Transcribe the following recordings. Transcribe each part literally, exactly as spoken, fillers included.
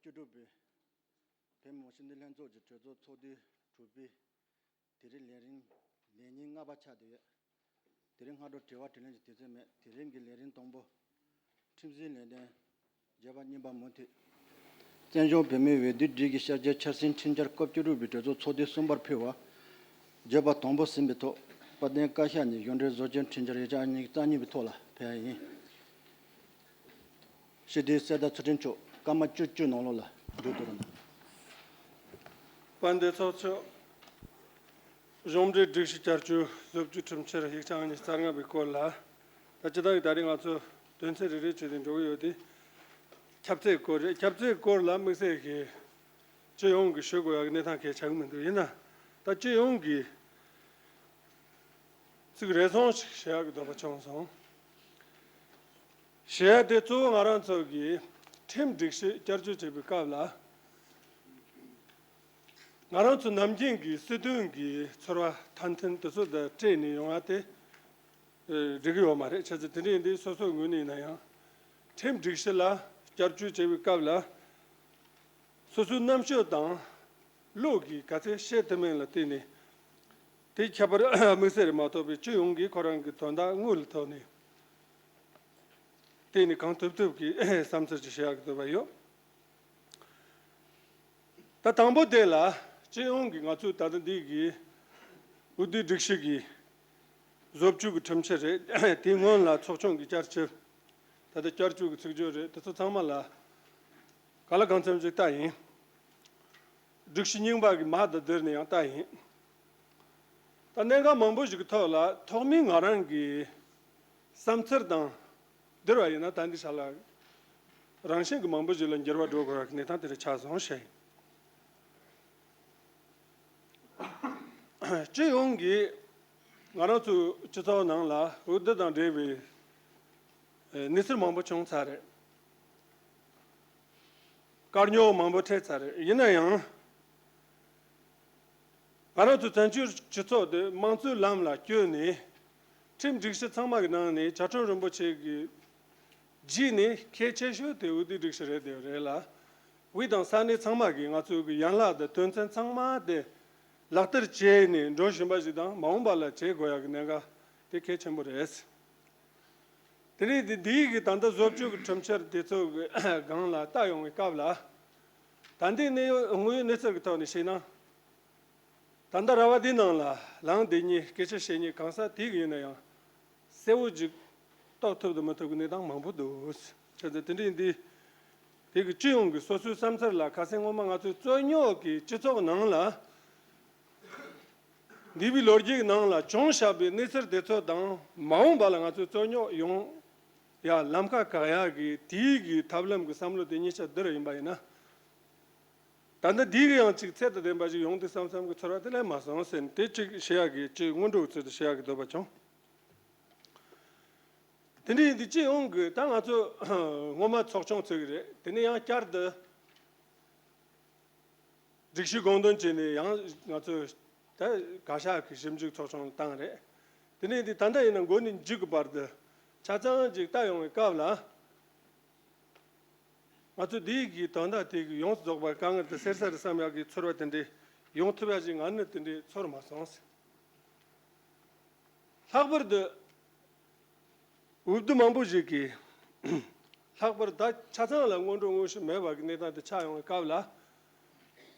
བཅུ་དྲུག་པའི་བོད་མི་མང་སྤྱི་འཐུས་ལྷན་ཚོགས་ཀྱི་གྲོས་ཚོགས་ཚོགས་དུས་དྲུག་པའི་དེ་རིང་ལས་རིམ་ལས་ཉིན་ལྔ་པ་ཆགས་བསྡད་ཡོད། དེ་རིང་སྔ་དྲོ་དྲི་བ་དྲིས་ལན་གྱི་དུས་ཚོད་མེད། དེ་རིང་གི་ལས་རིམ་དང་པོ། ཁྲིམས་སྒྲིག་ལས་དོན་བརྗོད་པ་གཉིས་པ་མུ་མཐུད། བཙན་བྱོལ་བོད་མིའི་འོས་བསྡུའི་སྒྲིག་གཞི་ཤར་བསྐྱོད་འཆར་ཟིན་ཁྲིམས་འཆར་སྐབས་བཅུ་དྲུག་པའི་གྲོས་ཚོགས་ཚོགས་དུས་གསུམ་པར་ཕུལ་བ། བརྗོད་པ་དང་པོ་ཟིན་པའི་ཐོག་དཔལ་ལྡན་བཀའ་ཤག་ནས་གཞུང་འབྲེལ་བཟོ་བཅོས་ཁྲིམས་འཆར་ཡིག་ཆ་ཨང་གཉིས་རྩ་གཉིས་པའི་ཐོག་ལ་ཕེབས་ཡ་ཡིན། སྤྱི་འཐུས་གསེར་རྟ་ཚུལ་ཁྲིམས་མཆོག་སྐར་མ་བཅུ་བཅུ་ནང་ལོགས་ལ་བསྡུ་དོ་རུང་། དཔལ་ལྡན་ཚོགས་གཙོ། གཞུང་འབྲེལ་སྒྲིག་གཞི་བསྐྱར་བཅོས་བཟོ་བཅོས་ཁྲིམས་འཆར་ཡིག་ཆ་ཨང་གཉིས་རྩ་ལྔ་པའི་སྐོར་ལ། ད་སྤྱི་བཏང་གི་ད་རེས་ང་ཚོ་དོན་ཚན་རེ་རེ་བྱས་ཏེ་འགྲོ་གི་ཡོད་དེ། ཁྱབ་ཚད་སྐོར་རེད། ཁྱབ་ཚད་སྐོར་ལ་དམིགས་བསལ་གྱི་སྤྱི་ཡོངས་ཀྱི་ཞུ་དགོས་ཡག་གི་གནས་སྟངས་གལ་ཆགས་ཀྱི་མི་འདུག་ཡིན་ན་ད་སྤྱི་ཡོངས་ཀྱི་ཚིག་རེ་ཟུང་ཞིག་བཤད་ཡག་གི་འདོད་པ་བྱུང་སོང་། བཤད་ཡ་དེ་གཙོ་བོ་ང་རང་ཚོ་གི་ཁྲིམས་སྒྲིག་གཞི་བསྐྱར་བཅོས་བྱེད་པའི་སྐབས་ལ། ང་རང་ཚོ་ནམ་རྒྱུན་གྱི་སྲིད་དོན་གྱི་ཚོར་བ་ཐན་ཐུན་དེ་ཚོ་དང་སྤྲད་ནས་ཡོང་བ་དེ་འགྲིག་གི་ཡོད་མ་རེད། བྱས་ཙང་དེ་འདྲ་ཡིན་དུས་སོ་སོའི་ངོས་ནས་ཡིན་ན་ཡང་ཁྲིམས་སྒྲིག་གཞི་ལ་བསྐྱར་བཅོས་བྱེད་པའི་སྐབས་ལ་སོ་སོའི་རྣམ་དཔྱོད་དང་བློ་གིས་ག་ཚད་ཤེས་ཐུབ་མིན་ལ་བལྟས་ནས་དེ་ཁྱད་པར་དམིགས་བསལ་རེད་མ་གཏོགས་པའི་སྤྱི་ཡོངས་ཀྱི་ཁོ་རང་གི་དོན་དག་དངོས་ལ་ཐོག་ནས་བལྟས་ནས་གང་ཐུབ་ཐུབ་ཀྱིས་བསམ་ཚུལ་ཅིག་བཤད་ཡག་གི་འདོད་པ་ཡོད། ད་དང་པོ་དེ་ལ་སྤྱི་ཡོངས་ཀྱི་ང་ཚོས་ད་ལྟ་འདི་གི་འོས་བསྡུའི་སྒྲིག་གཞི་གི་བཟོ་བཅོས་ཀྱི་ཁྲིམས་འཆར་རེད། དེའི་སྔོན་ལ་ཚོགས་ཆུང་གི་བསྐྱར་ཞིབ། ད་ལྟ་བསྐྱར་བཅོས་ཀྱི་ཚིག་བརྗོད་རེད། དེ་ཚོ་ཚང་མ་ལ་གང་ལ་གང་འཚམ་ཞིག་ལྟ་ཡིན། སྒྲིག་གཞི་རྙིང་པ་གི་མ་དང་བསྡུར་ནས་ཡང་ལྟ་ཡིན། ད་གནད་འགག་མང་པོ་ཞིག་གི་ཐོག་ལ་ཐོག་མའི་ང་རང་གི་བསམ་ཚུལ་དང་བསྡུར་བ་ཡིན་ན་ད་འདི་ཆ་ལ་རང་བཞིན་གྱི་མང་པོ་ཞིག་ལ་འགྱུར་བ་འགྲོ་དགོས་པའི་གནས་སྟངས་དེ་རེད་ཆགས་སོང་ཞེས། སྤྱི་ཡོངས་ཀྱིས་ང་རང་ཚོའི་སྤྱི་ཚོགས་ནང་ལ་འོས་བསྡུ་དང་འབྲེལ་བའི་གནས་ཚུལ་མང་པོ་བྱུང་ཚར་རེད། དཀའ་རྙོག་མང་པོ་འཕྲད་ཚར་རེད། ཡིན་ན་ཡང་། ང་རང་ཚོ་བཙན་བྱོལ་སྤྱི་ཚོགས་འདི་དམངས་གཙོའི་ལམ་ལ་བསྐྱོད་ནས། ཁྲིམས་སྒྲིག་གཞི་ཚང་མ་གི་ནང་ནས་བཅའ་ཁྲིམས་རིན་པོ་ཆེ་གི་རྗེས་ནས་གལ་ཆེ་ཤོས་དེ་འོས་བསྡུའི་སྒྲིག་གཞི་རེད་དེ་རེད་ལ། དབུས་དང་ས་གནས་ཚང་མ་གིས་ང་ཚོའི་གི་ཡན་ལག་དང་དོན་ཚན་ཚང་མ་དེ་ལག་བསྟར་བྱས་ནས་འགྲོ་བཞིན་པ་ཞིག་དང་མ་འོངས་པ་ལ་བྱེད་དགོས་ཡག་གི་གནད་འགག་དེ་གལ་ཆེན་པོ་རེད། དེ་རེད་དེ་འདིའི་གི་ད་ལྟ་བཟོ་བཅོས་ཀྱི་ཁྲིམས་འཆར་དེ་ཚོ་གི་སྒང་ལ་ལྟ་ཡོང་བའི་སྐབས་ལ། ད་ལྟའི་གནས་ཡོད་དངོས་ཡོད་གནས་ཚུལ་གྱི་ཐོག་ནས་བཤད་ན། ད་ལྟ་ར་བ་འདིའི་ནང་ལ་ལངས་བསྡད་མཁན་སྐད་ཆ་བཤད་མཁན་གང་ཟག་དེ་གི་ཡིན་ན་ཡང་གསལ་བོ་ཅིག་རྟོགས་ཐུབ་དང་མི་ཐུབ་ཀྱི་གནས་སྟངས་མང་པོ་འདུག་བྱས་ཙང་དེ་འདྲ་ཡིན་དུས་དེ་གི་སྤྱི་ཡོངས་ཀྱི་སོ་སོའི་བསམ་ཚུལ་ལ་ཁ་སང་སྔོན་མ་ང་ཚོའི་རྩོད་རྙོག་གི་སྤྱི་ཚོགས་ནང་ལ། འདས་པའི་ལོ་རྒྱུས་ཀྱི་ནང་ལ་བྱུང་བཞག་པའི་གནས་ཚུལ་དེ་ཚོ་དང་མ་འོངས་པ་ལ་ང་ཚོའི་རྩོད་རྙོག་ཡོང་ཡ་ལམ་ཁ་བཀག་ཡ་གི་དེའི་གི་ཐབས་ལམ་གྱི་བསམ་བློ་དེ་གཉིས་ཆ་བསྡུར་ཡིན་པ་ཡིན་ན། ད་ལྟ་འདིའི་གི་ཡང་ཅིག་ཚད་དང་ལྡན་པ་ཞིག་ཡོང་དུས་བསམ་བསམ་གྱི་ཚོར་བ་དེ་ལས་མ་སོང་ཟེར་ནས་དེ་ཅིག་བཤད་ཡ་གི་ཅིག་སྔོན་འགྲོ་གི་ཚུལ་དུ་བཤད་ཡ་གི་འདོད་པ་བྱུང་། དེ་འདྲ་ཡིན་དུས་སྤྱི་ཡོངས་ཀྱི་ད་ང་ཚོ་སྔོན་མ་ཚོགས་ཆུང་ཚོགས་ཀྱི་རེད། དེ་ནས་ཡང་བསྐྱར་དུ་སྒྲིག་གཞི་དགོངས་དོན་བྱས་ནས་ཡང་ང་ཚོས་ད་བཀའ་ཤག་གི་ཞིབ་འཇུག་ཚོགས་ཆུང་བཏང་རེད། དེ་ནས་འདི་ད་ལྟ་ཡིན་ན་འགོ་ནས་མཇུག་གི་བར་དུ་ཆ་ཚང་ཅིག་ལྟ་ཡོང་བའི་སྐབས་ལ། ང་ཚོ་འདིའི་གི་དོན་དག་དེ་གི་ཡོངས་སུ་རྫོགས་པ་དཀའ་ངལ་དེ་སེལ་ས་རེད་བསམ་ཡག་གི་ཚོར་བ་དེ་འདྲའི་ཡོང་ཐུབ་ཡག་ཅིག་ང་ནི་དེ་འདྲའི་ཚོར་མ་སོང་། ལྷག་པར་དུ། འོས་བསྡུ་མང་པོ་ཞིག་གིས་ལྷག་པར་ད་ཆ་ཚང་ལ་སྔོན་འགྲོ་དངོས་གཞི་མེད་པ་གི་གནས་སྟངས་དེ་ཆགས་ཡོང་བའི་སྐབས་ལ།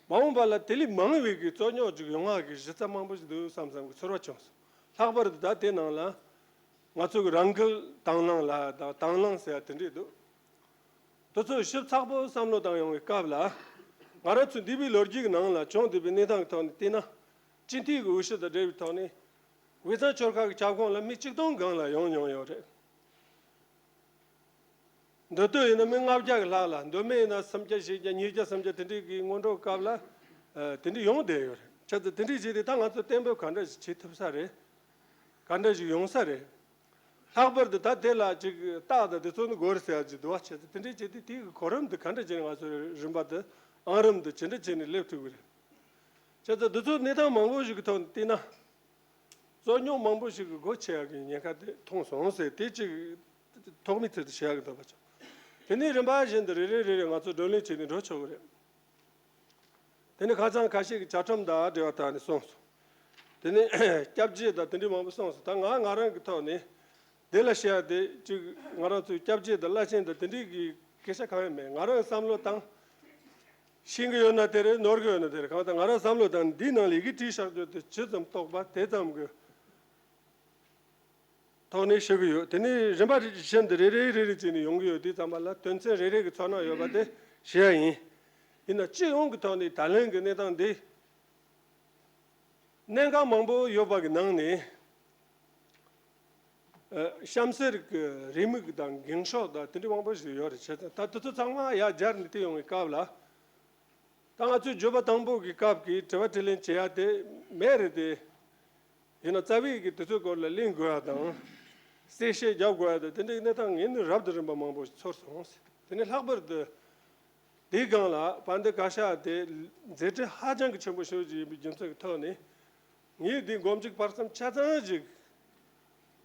མ་འོངས་པ་ལ་དེ་ལས་མང་བའི་གི་རྩོད་རྙོག་ཅིག་ཡོང་ཡག་གི་གཞི་རྩ་མང་པོ་ཞིག་འདུག་བསམ་བསམ་གི་ཚོར་བ་བྱུང་སོང་། ལྷག་པར་དུ་ད་དེ་ནང་ལ་ང་ཚོ་གི་རང་འགུལ་དང་བླངས་ལ་དང་དང་བླངས་ཟེར་ཡ་དེ་འདྲས་འདུག་དེ་ཚོ་ཞིབ་ཚགས་པོ་བསམ་བློ་བཏང་ཡོང་བའི་སྐབས་ལ། ང་རང་ཚོ་འདས་པའི་ལོ་རྒྱུས་ཀྱི་ནང་ལ་བྱུང་བསྡད་པའི་གནས་སྟངས་ཀྱི་ཐོག་ནས་བལྟས་ན། སྤྱི་འཐུས་ཀྱི་འོས་གཞི་དང་འབྲེལ་བའི་ཐོག་ནས། དབུས་གཙང་ཆོལ་ཁ་གི་ཁྱབ་ཁོངས་ལ་མི་ཆིག་སྟོང་སྒང་ལ་ཡོང་མྱོང་ཡོད་རེད། མདོ་སྟོད་ཡིན་ན་མི་ལྔ་བརྒྱ་གི་ལྷག་ལ། མདོ་སྨད་ཡིན་ན་སུམ་བརྒྱ་བཞི་བརྒྱ་ཉིས་བརྒྱ་སུམ་བརྒྱ་དེ་འདྲའི་གི་སྔོན་འགྲོ་སྐབས་ལ། ཨ། དེ་འདྲ་ཡོང་བསྡད་ཡོད་རེད། བྱས་ཙང་དེ་འདྲ་བྱས་ཏེ་ད་ང་ཚོ་གཏན་འབེབས་ག་འདྲ་ཞིག་བྱེད་ཐུབ་ས་རེད། ག་འདྲ་ཞིག་ཡོང་ས་རེད། ལྷག་པར་དུ་ད་དེ་ལ་ཅིག་རྟགས་དང་དེ་ཚོ་ནི་དགོས་རེད་ཟེར་ཡ་ཅིག་འདུག་བ། བྱས་ཙང་དེ་འདྲ་བྱས་ཏེ་དེའི་གི་གོ་རིམ་དེ་ག་འདྲ་བྱས་ནས་ང་ཚོ་རིམ་པ་དེ་ཨང་རིམ་དེ་ཇི་འདྲ་བྱས་ནས་སླེབས་ཐུབ་ཀྱི་རེད། བྱས་ཙང་འདི་ཚོ་གནས་སྟངས་མང་པོ་ཞིག་གི་ཐོག་ནས་བལྟས་ན། རྩོད་རྙོག་མང་པོ་ཞིག་གི་སྒོ་ཕྱེ་ཡག་གི་ཉེན་ཁ་དེ་མཐོང་སོང་ཟེར་དེ་གཅིག་ཐོག་མའི་ཚུལ་དུ་བཤད་ཡག་གི་འདོད་པ་བྱུང་། དེ་ནས་རིམ་པ་བཞིན་དུ་རེ་རེ་རེ་རེ་ང་ཚོ་བགྲོ་གླེང་བྱས་ནས་འགྲོ་ཆོག་གི་རེད། དེ་ནས་ཁ་སང་ཁ་ཤས་ཀྱིས་བཅའ་ཁྲིམས་དང་འབྲེལ་བ་དག་ནས་གསུངས་སོང་། དེ་ནས་སྐྱབས་རྗེ་དང་དེ་འདྲའི་མང་པོ་གསུངས་སོང་། ད་ང་ང་རང་གི་ཐོག་ནས་དེ་ལ་བཤད་ཡ་དེ་གཅིག་ང་རང་ཚོའི་སྐྱབས་རྗེ་དང་བླ་ཆེན་དང་དེ་འདྲའི་གི་སྐད་ཆ་གང་ཡང་མེད། ང་རང་བསམ་བློ་བཏང་། ཤེས་ཀྱི་ཡོད་ན་དེ་རེད། ནོར་གྱི་ཡོད་ན་དེ་རེད། གང་ལྟར་ང་རང་བསམ་བློ་བཏང་ནས་འདིའི་ནང་ལ་ཡི་གེ་བྲིས་བཞག་རྒྱུ་དེ་ཇི་ཙམ་རྟོགས་པ་དེ་ཙམ་གྱི་ཐོག་ནས་ཞུ་གི་ཡོད། དེ་ནས་རིམ་པ་བཞིན་དུ་རེ་རེ་རེ་རེ་བྱས་ནས་ཡོང་གི་ཡོད། དེ་ཙམ་པ་ལ་དོན་ཚན་རེ་རེ་གི་ཚོར་སྣང་ཡོད་པ་དེ་ཞུ་ཡ་ཡིན། ཡིན་ན་སྤྱི་ཡོངས་ཀྱི་ཐོག་ནས་ད་ལན་གྱི་གནས་སྟངས་འདི་གནད་འགག་མང་པོ་ཡོད་པ་གི་ནང་ནས། ཨ། གཤམ་གསལ་གྱི་རེའུ་མིག་དང་འགེངས་ཤོག་དང་དེ་འདྲ་མང་པོ་ཞིག་ཡོད་རེད། བྱས་ཙང་ད་དེ་ཚོ་ཚང་མ་ཡར་སྦྱར་ནས་བལྟས་ཡོང་བའི་སྐབས་ལ། ད་ང་ཚོའི་བརྗོད་པ་དང་པོ་གི་སྐབས་ཀྱི་དྲི་བ་དྲིས་ལན་བྱེད་ཡ་དེ་མེད་རེད་དེ། ཡིན་ན་རྩ་བའི་གི་དེ་ཚོའི་སྐོར་ལ་གླེང་དགོས་ཡ་དང་། གསལ་བཤད་རྒྱབ་དགོས་ཡ་དང་དེ་འདྲའི་གནས་སྟངས་ངས་ནི་རབ་དང་རིམ་པ་མང་པོ་ཞིག་ཚོར་སོང་། དེ་ནས་ལྷག་པར་དུ། དེའི་སྒང་ལ་བན་དེ་བཀའ་ཤག་དེ་མཛད་བྲེལ་ཧ་ཅང་གི་ཆེན་པོ་ཞེ་པོ་ཅིག་ཡིན་པའི་རྒྱུ་མཚན་གྱི་ཐོག་ནས། ངས་འདི་མགོ་མཇུག་བར་མཚམས་ཆ་ཚང་ཞིག་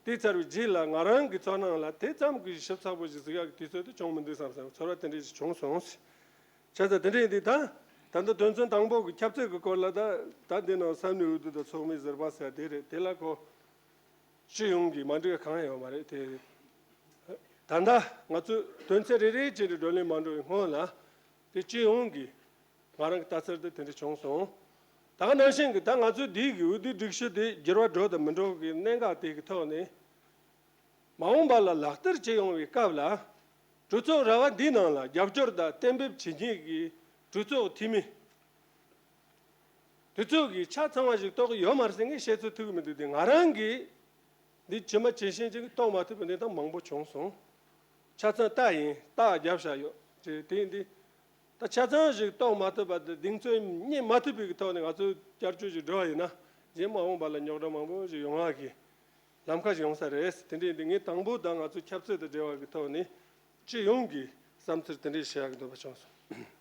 བལྟས་ཚར་བའི་རྗེས་ལ་ང་རང་གི་ཚོར་སྣང་ལ་དེ་ཙམ་གྱི་ཞིབ་ཚགས་པོ་ཞིག་གཟིགས་ཡག་གི་དུས་ཚོད་དེ་བྱུང་མི་འདུག་བསམ་བསམ་ཚོར་བ་དེ་འདྲ་ཞིག་བྱུང་སོང་། བྱས་ཙང་དེ་འདྲ་ཡིན་དུས་ད་ད་ལྟ་དོན་ཚན་དང་པོ་གི་ཁྱབ་ཚད་ཀྱི་སྐོར་ལ་ད་ད་འདི་ནང་ས་གནས་འོས་བསྡུ་དང་ཚོགས་མིའི་ཟུར་པ་ཟེར་དེ་རེད། དེ་ལ་ཁོ། སྤྱི་ཡོངས་ཀྱི་མ་འགྲིག་གང་ཡང་ཡོད་མ་རེད་དེ། ད་ལྟ་ང་ཚོས་དོན་ཚན་རེ་རེ་བྱས་ནས་བགྲོ་གླེང་མ་འགྲོ་བའི་སྔོན་ལ། དེ་སྤྱི་ཡོངས་ཀྱི་ང་རང་གི་ལྟ་ཚུལ་དེ་དེ་འདྲ་བྱུང་སོང་། ད་ག་ནང་བཞིན་གྱི་ད་ང་ཚོའི་འདི་གི་འོས་བསྡུའི་སྒྲིག་གཞི་དེ་འགྱུར་བ་འགྲོ་དང་མི་འགྲོ་གི་གནད་འགག་དེ་གི་ཐོག་ནས། མ་འོངས་པ་ལ་ལག་བསྟར་བྱེད་ཡོང་བའི་སྐབས་ལ། གྲོས་ཚོགས་ར་བ་འདིའི་ནང་ལ་རྒྱབ་སྐྱོར་དང་གཏན་འབེབས་བྱེད་མཁན་གྱི་གྲོས་ཚོགས་འཐུས་མི། དེ་ཚོ་གིས་ཆ་ཚང་བ་ཞིག་རྟོགས་ཀྱི་ཡོད་མ་རེད་ཟེར་ངས་བཤད་ཚོད་ཐུབ་ཀྱི་མི་འདུག་དེ་ང་རང་གིས་འདི་ཇི་མ་ཇི་བཞིན་ཅིག་རྟོགས་མ་ཐུབ་པའི་གནས་སྟངས་མང་པོ་བྱུང་སོང་། ཆ་ཚང་ལྟ་ཡིན། རྟགས་རྒྱབ་བཞག་ཡོད་ཅེས། དེ་ཡིན་དུས་ད་ཆ་ཚང་ཞིག་རྟོགས་མ་ཐུབ་པ་དེ་གདེང་ཚོད་རྙེད་མ་ཐུབ་པའི་ཐོག་ནས་ང་ཚོས་བསྐྱར་བཅོས་ཞིག་འགྲོ་བ་ཡིན་ན་རྗེས་མ་འོངས་པ་ལ་རྙོག་དྲ་མང་པོ་ཞིག་ཡོང་བ་གི་ལམ་ཁ་ཞིག་ཡོང་ས་རེད། དེ་འདྲ་ཡིན་དུས་ངས་དང་པོ་དང་ང་ཚོའི་ཁྱབ་ཚད་དང་འབྲེལ་བ་གི་ཐོག་ནས་སྤྱི་ཡོངས་ཀྱི་བསམ་ཚུལ་དེ་འདྲ་བཤད་ཡག་གི་འདོད་པ་བྱུང་སོང་།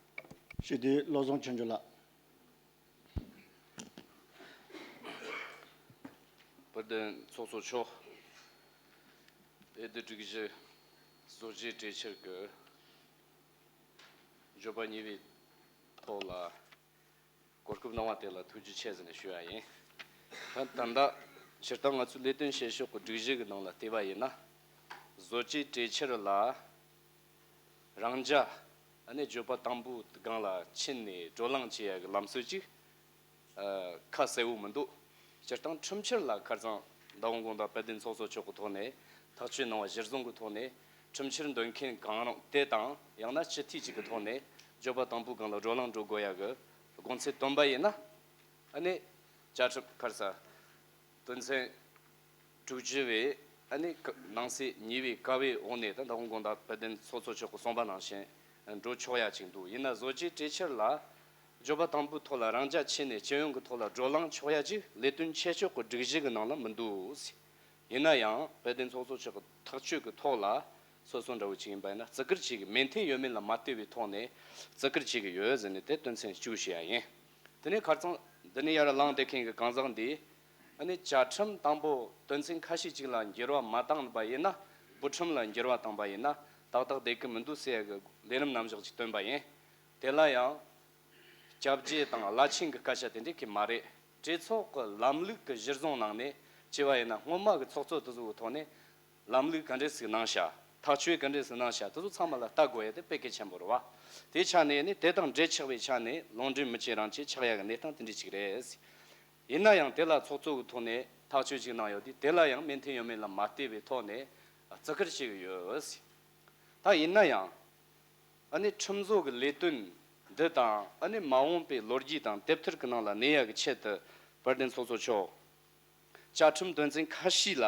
ཞུ་དེ་བློ་བཟང་ཆོས་འབྱོར་ལགས། དཔལ་ལྡན་ཚོགས་གཙོ་མཆོག་འོས་བསྡུ་སྒྲིག་གཞི་བཟོ་བཅོས་གྲོས་འཆར་གྱི་བརྗོད་པ་གཉིས་པའི་ཐོག་ལ་གོ་སྐབས་གནང་བ་དེ་ལ་ཐུགས་རྗེ་ཆེ་ཟེར་ནས་ཞུ་ཡ་ཡིན། ད་ད་ལྟ་སྤྱིར་བཏང་ང་ཚོས་ལས་དོན་བྱེད་ཕྱོགས་ཀྱི་སྒྲིག་གཞི་གི་ནང་ལ་བལྟས་པ་ཡིན་ན། བཟོ་བཅོས་གྲོས་འཆར་ལ་རང་འཇགས་ཨ་ནི་བརྗོད་པ་དང་པོའི་སྒང་ལ་ཕྱིན་ནས་བགྲོ་གླེང་བྱེད་ཡ་གི་ལམ་སྲོལ་ཅིག་ཨ། ཁ་གསལ་བོ་མི་འདུག་སྤྱིར་བཏང་ཁྲིམས་འཆར་ལ་ཁ་སང་མདང་དགོང་དག་དཔལ་ལྡན་ཚོགས་གཙོ་མཆོག་གི་ཐོག་ནས་ཐག་གཅོད་གནང་བ་གཞིར་བཟུང་གི་ཐོག་ནས་ཁྲིམས་འཆར་འདོན་མཁན་གང་རུང་དེ་དང་ཡང་ན་སྤྱི་འཐུས་གཅིག་གི་ཐོག་ནས་བརྗོད་པ་དང་པོའི་སྒང་ལ་བགྲོ་གླེང་འགྲོ་དགོས་ཡ་གི་དགོངས་ཚུལ་བཏོན་པ་ཡིན་ན། ཨ་ནི་བཅའ་ཁྲིམས་ཁར་ས་དོན་ཚན་དྲུག་ཅུ་བའི་ཨ་ནི་ཀ་ནང་གསེས་གཉིས་པའི་ཀ་བའི་འོག་ནས་ད་མདང་དགོང་དག་དཔལ་ལྡན་ཚོགས་གཙོ་མཆོག་གིས་གསུངས་པ་ནང་བཞིན་འགྲོ་ཆོག་ཡ་ཅིག་འདུག་ཡིན་ན་བཟོ་བཅོས་གྲོས་འཆར་ལ་བརྗོད་པ་དང་པོའི་ཐོག་ལ་རང་འཇགས་ཕྱིན་ནས་སྤྱི་ཡོངས་ཀྱི་ཐོག་ལ་བགྲོ་གླེང་ཆོག་ཡ་ཅིག་ལས་དོན་བྱེད་ཕྱོགས་ཀྱི་སྒྲིག་གཞི་གི་ནང་ལ་མི་འདུག་ཡིན་ན་ཡང་དཔལ་ལྡན་ཚོགས་གཙོ་མཆོག་གི་ཐག་གཅོད་ཀྱི་ཐོག་ལ་སོ་སོ་འདྲ་བོ་ཅིག་ཡིན་པ་ཡིན་ན་བརྩི་བཀུར་བྱེད་ཀྱི་མེད་མཐའི་ཡོད་མེད་ལ་མ་ལྟོས་པའི་ཐོག་ནས་བརྩི་བཀུར་བྱེད་ཀྱི་ཡོད་ཟེར་ནས་དེ་དོན་ཚན་གཅིག་བཤད་ཡ་ཡིན། དེ་ནས་ཁ་རྩང་འདི་ནས་ཡར་ལངས་བསྡད་མཁན་གྱི་གང་ཟག་འདིས་ཨ་ནི་བཅའ་ཁྲིམས་དང་པོ་དོན་ཚན་ཁ་ཤས་ཅིག་ལ་འགྱུར་བ་མ་བཏང་པ་ཡིན་ན། བུ་ཁྲིམས་ལ་འགྱུར་བ་བཏང་པ་ཡིན་ན་ཏག་ཏག་བསྡད་ཀྱི་མི་འདུག་ཟེར་ཡ་གི་ལས་རིམ་རྣམ་གཞག་ཅིག་བཏོན་པ་ཡིན། དེ་ལ་ཡང་སྐྱབས་རྗེ་དང་བླ་ཆེན་གྱི་སྐད་ཆ་དེ་འདྲ་གི་མ་རེད། གྲོས་ཚོགས་ཀྱི་ལམ་ལུགས་ཀྱི་གཞིར་བཟུང་གནང་ནས་བྱས་པ་ཡིན་ན་སྔོན་མ་གི་ཚོགས་གཙོ་དེ་ཚོ་གི་ཐོག་ནས་ལམ་ལུགས་ག་འདྲས་ཟིག་གནང་ཤག་ཐག་གཅོད་ག་འདྲས་ཟིག་གནང་ཤག་དེ་ཚོ་ཚང་མ་ལ་ལྟ་དགོས་ཡ་དེ་དཔེ་གལ་ཆེན་པོ་རེད་བ། དེའི་ཆ་ནས་ནི་དེ་དང་འབྲེལ་ཆགས་པའི་ཆ་ནས་ལུང་འདྲེན་མི་བྱེད་རང་བྱེད་ཆགས་ཡ་གི་གནས་སྟངས་དེ་འདྲ་ཅིག་རེད། ཡིན་ན་ཡང་དེ་ལ་ཚོགས་གཙོ་གི་ཐོག་ནས་ཐག་གཅོད་ཅིག་གནང་ཡོད་དུས་དེ་ལ་ཡང་མོས་མཐུན་ཡོད་མེད་ལ་མ་ལྟོས་པའི་ཐོག་ནས་བརྩི་བཀུར་བྱེད་ཀྱི་ཡོད། ད་ཡིན་ན་ཡང་ཨ་ནི་ཁྲིམས་བཟོ་གི་ལས་དོན་འདི་དང་ཨ་ནི་མ་འོངས་པའི་ལོ་རྒྱུས་དང་དེབ་ཐེར་གྱི་ནང་ལ་གནས་ཡག་གི་ཆེད་དུ་དཔལ་ལྡན་ཚོགས་གཙོ་མཆོག་བཅའ་ཁྲིམས་དོན་ཚན་ཁ་ཤས་ལ་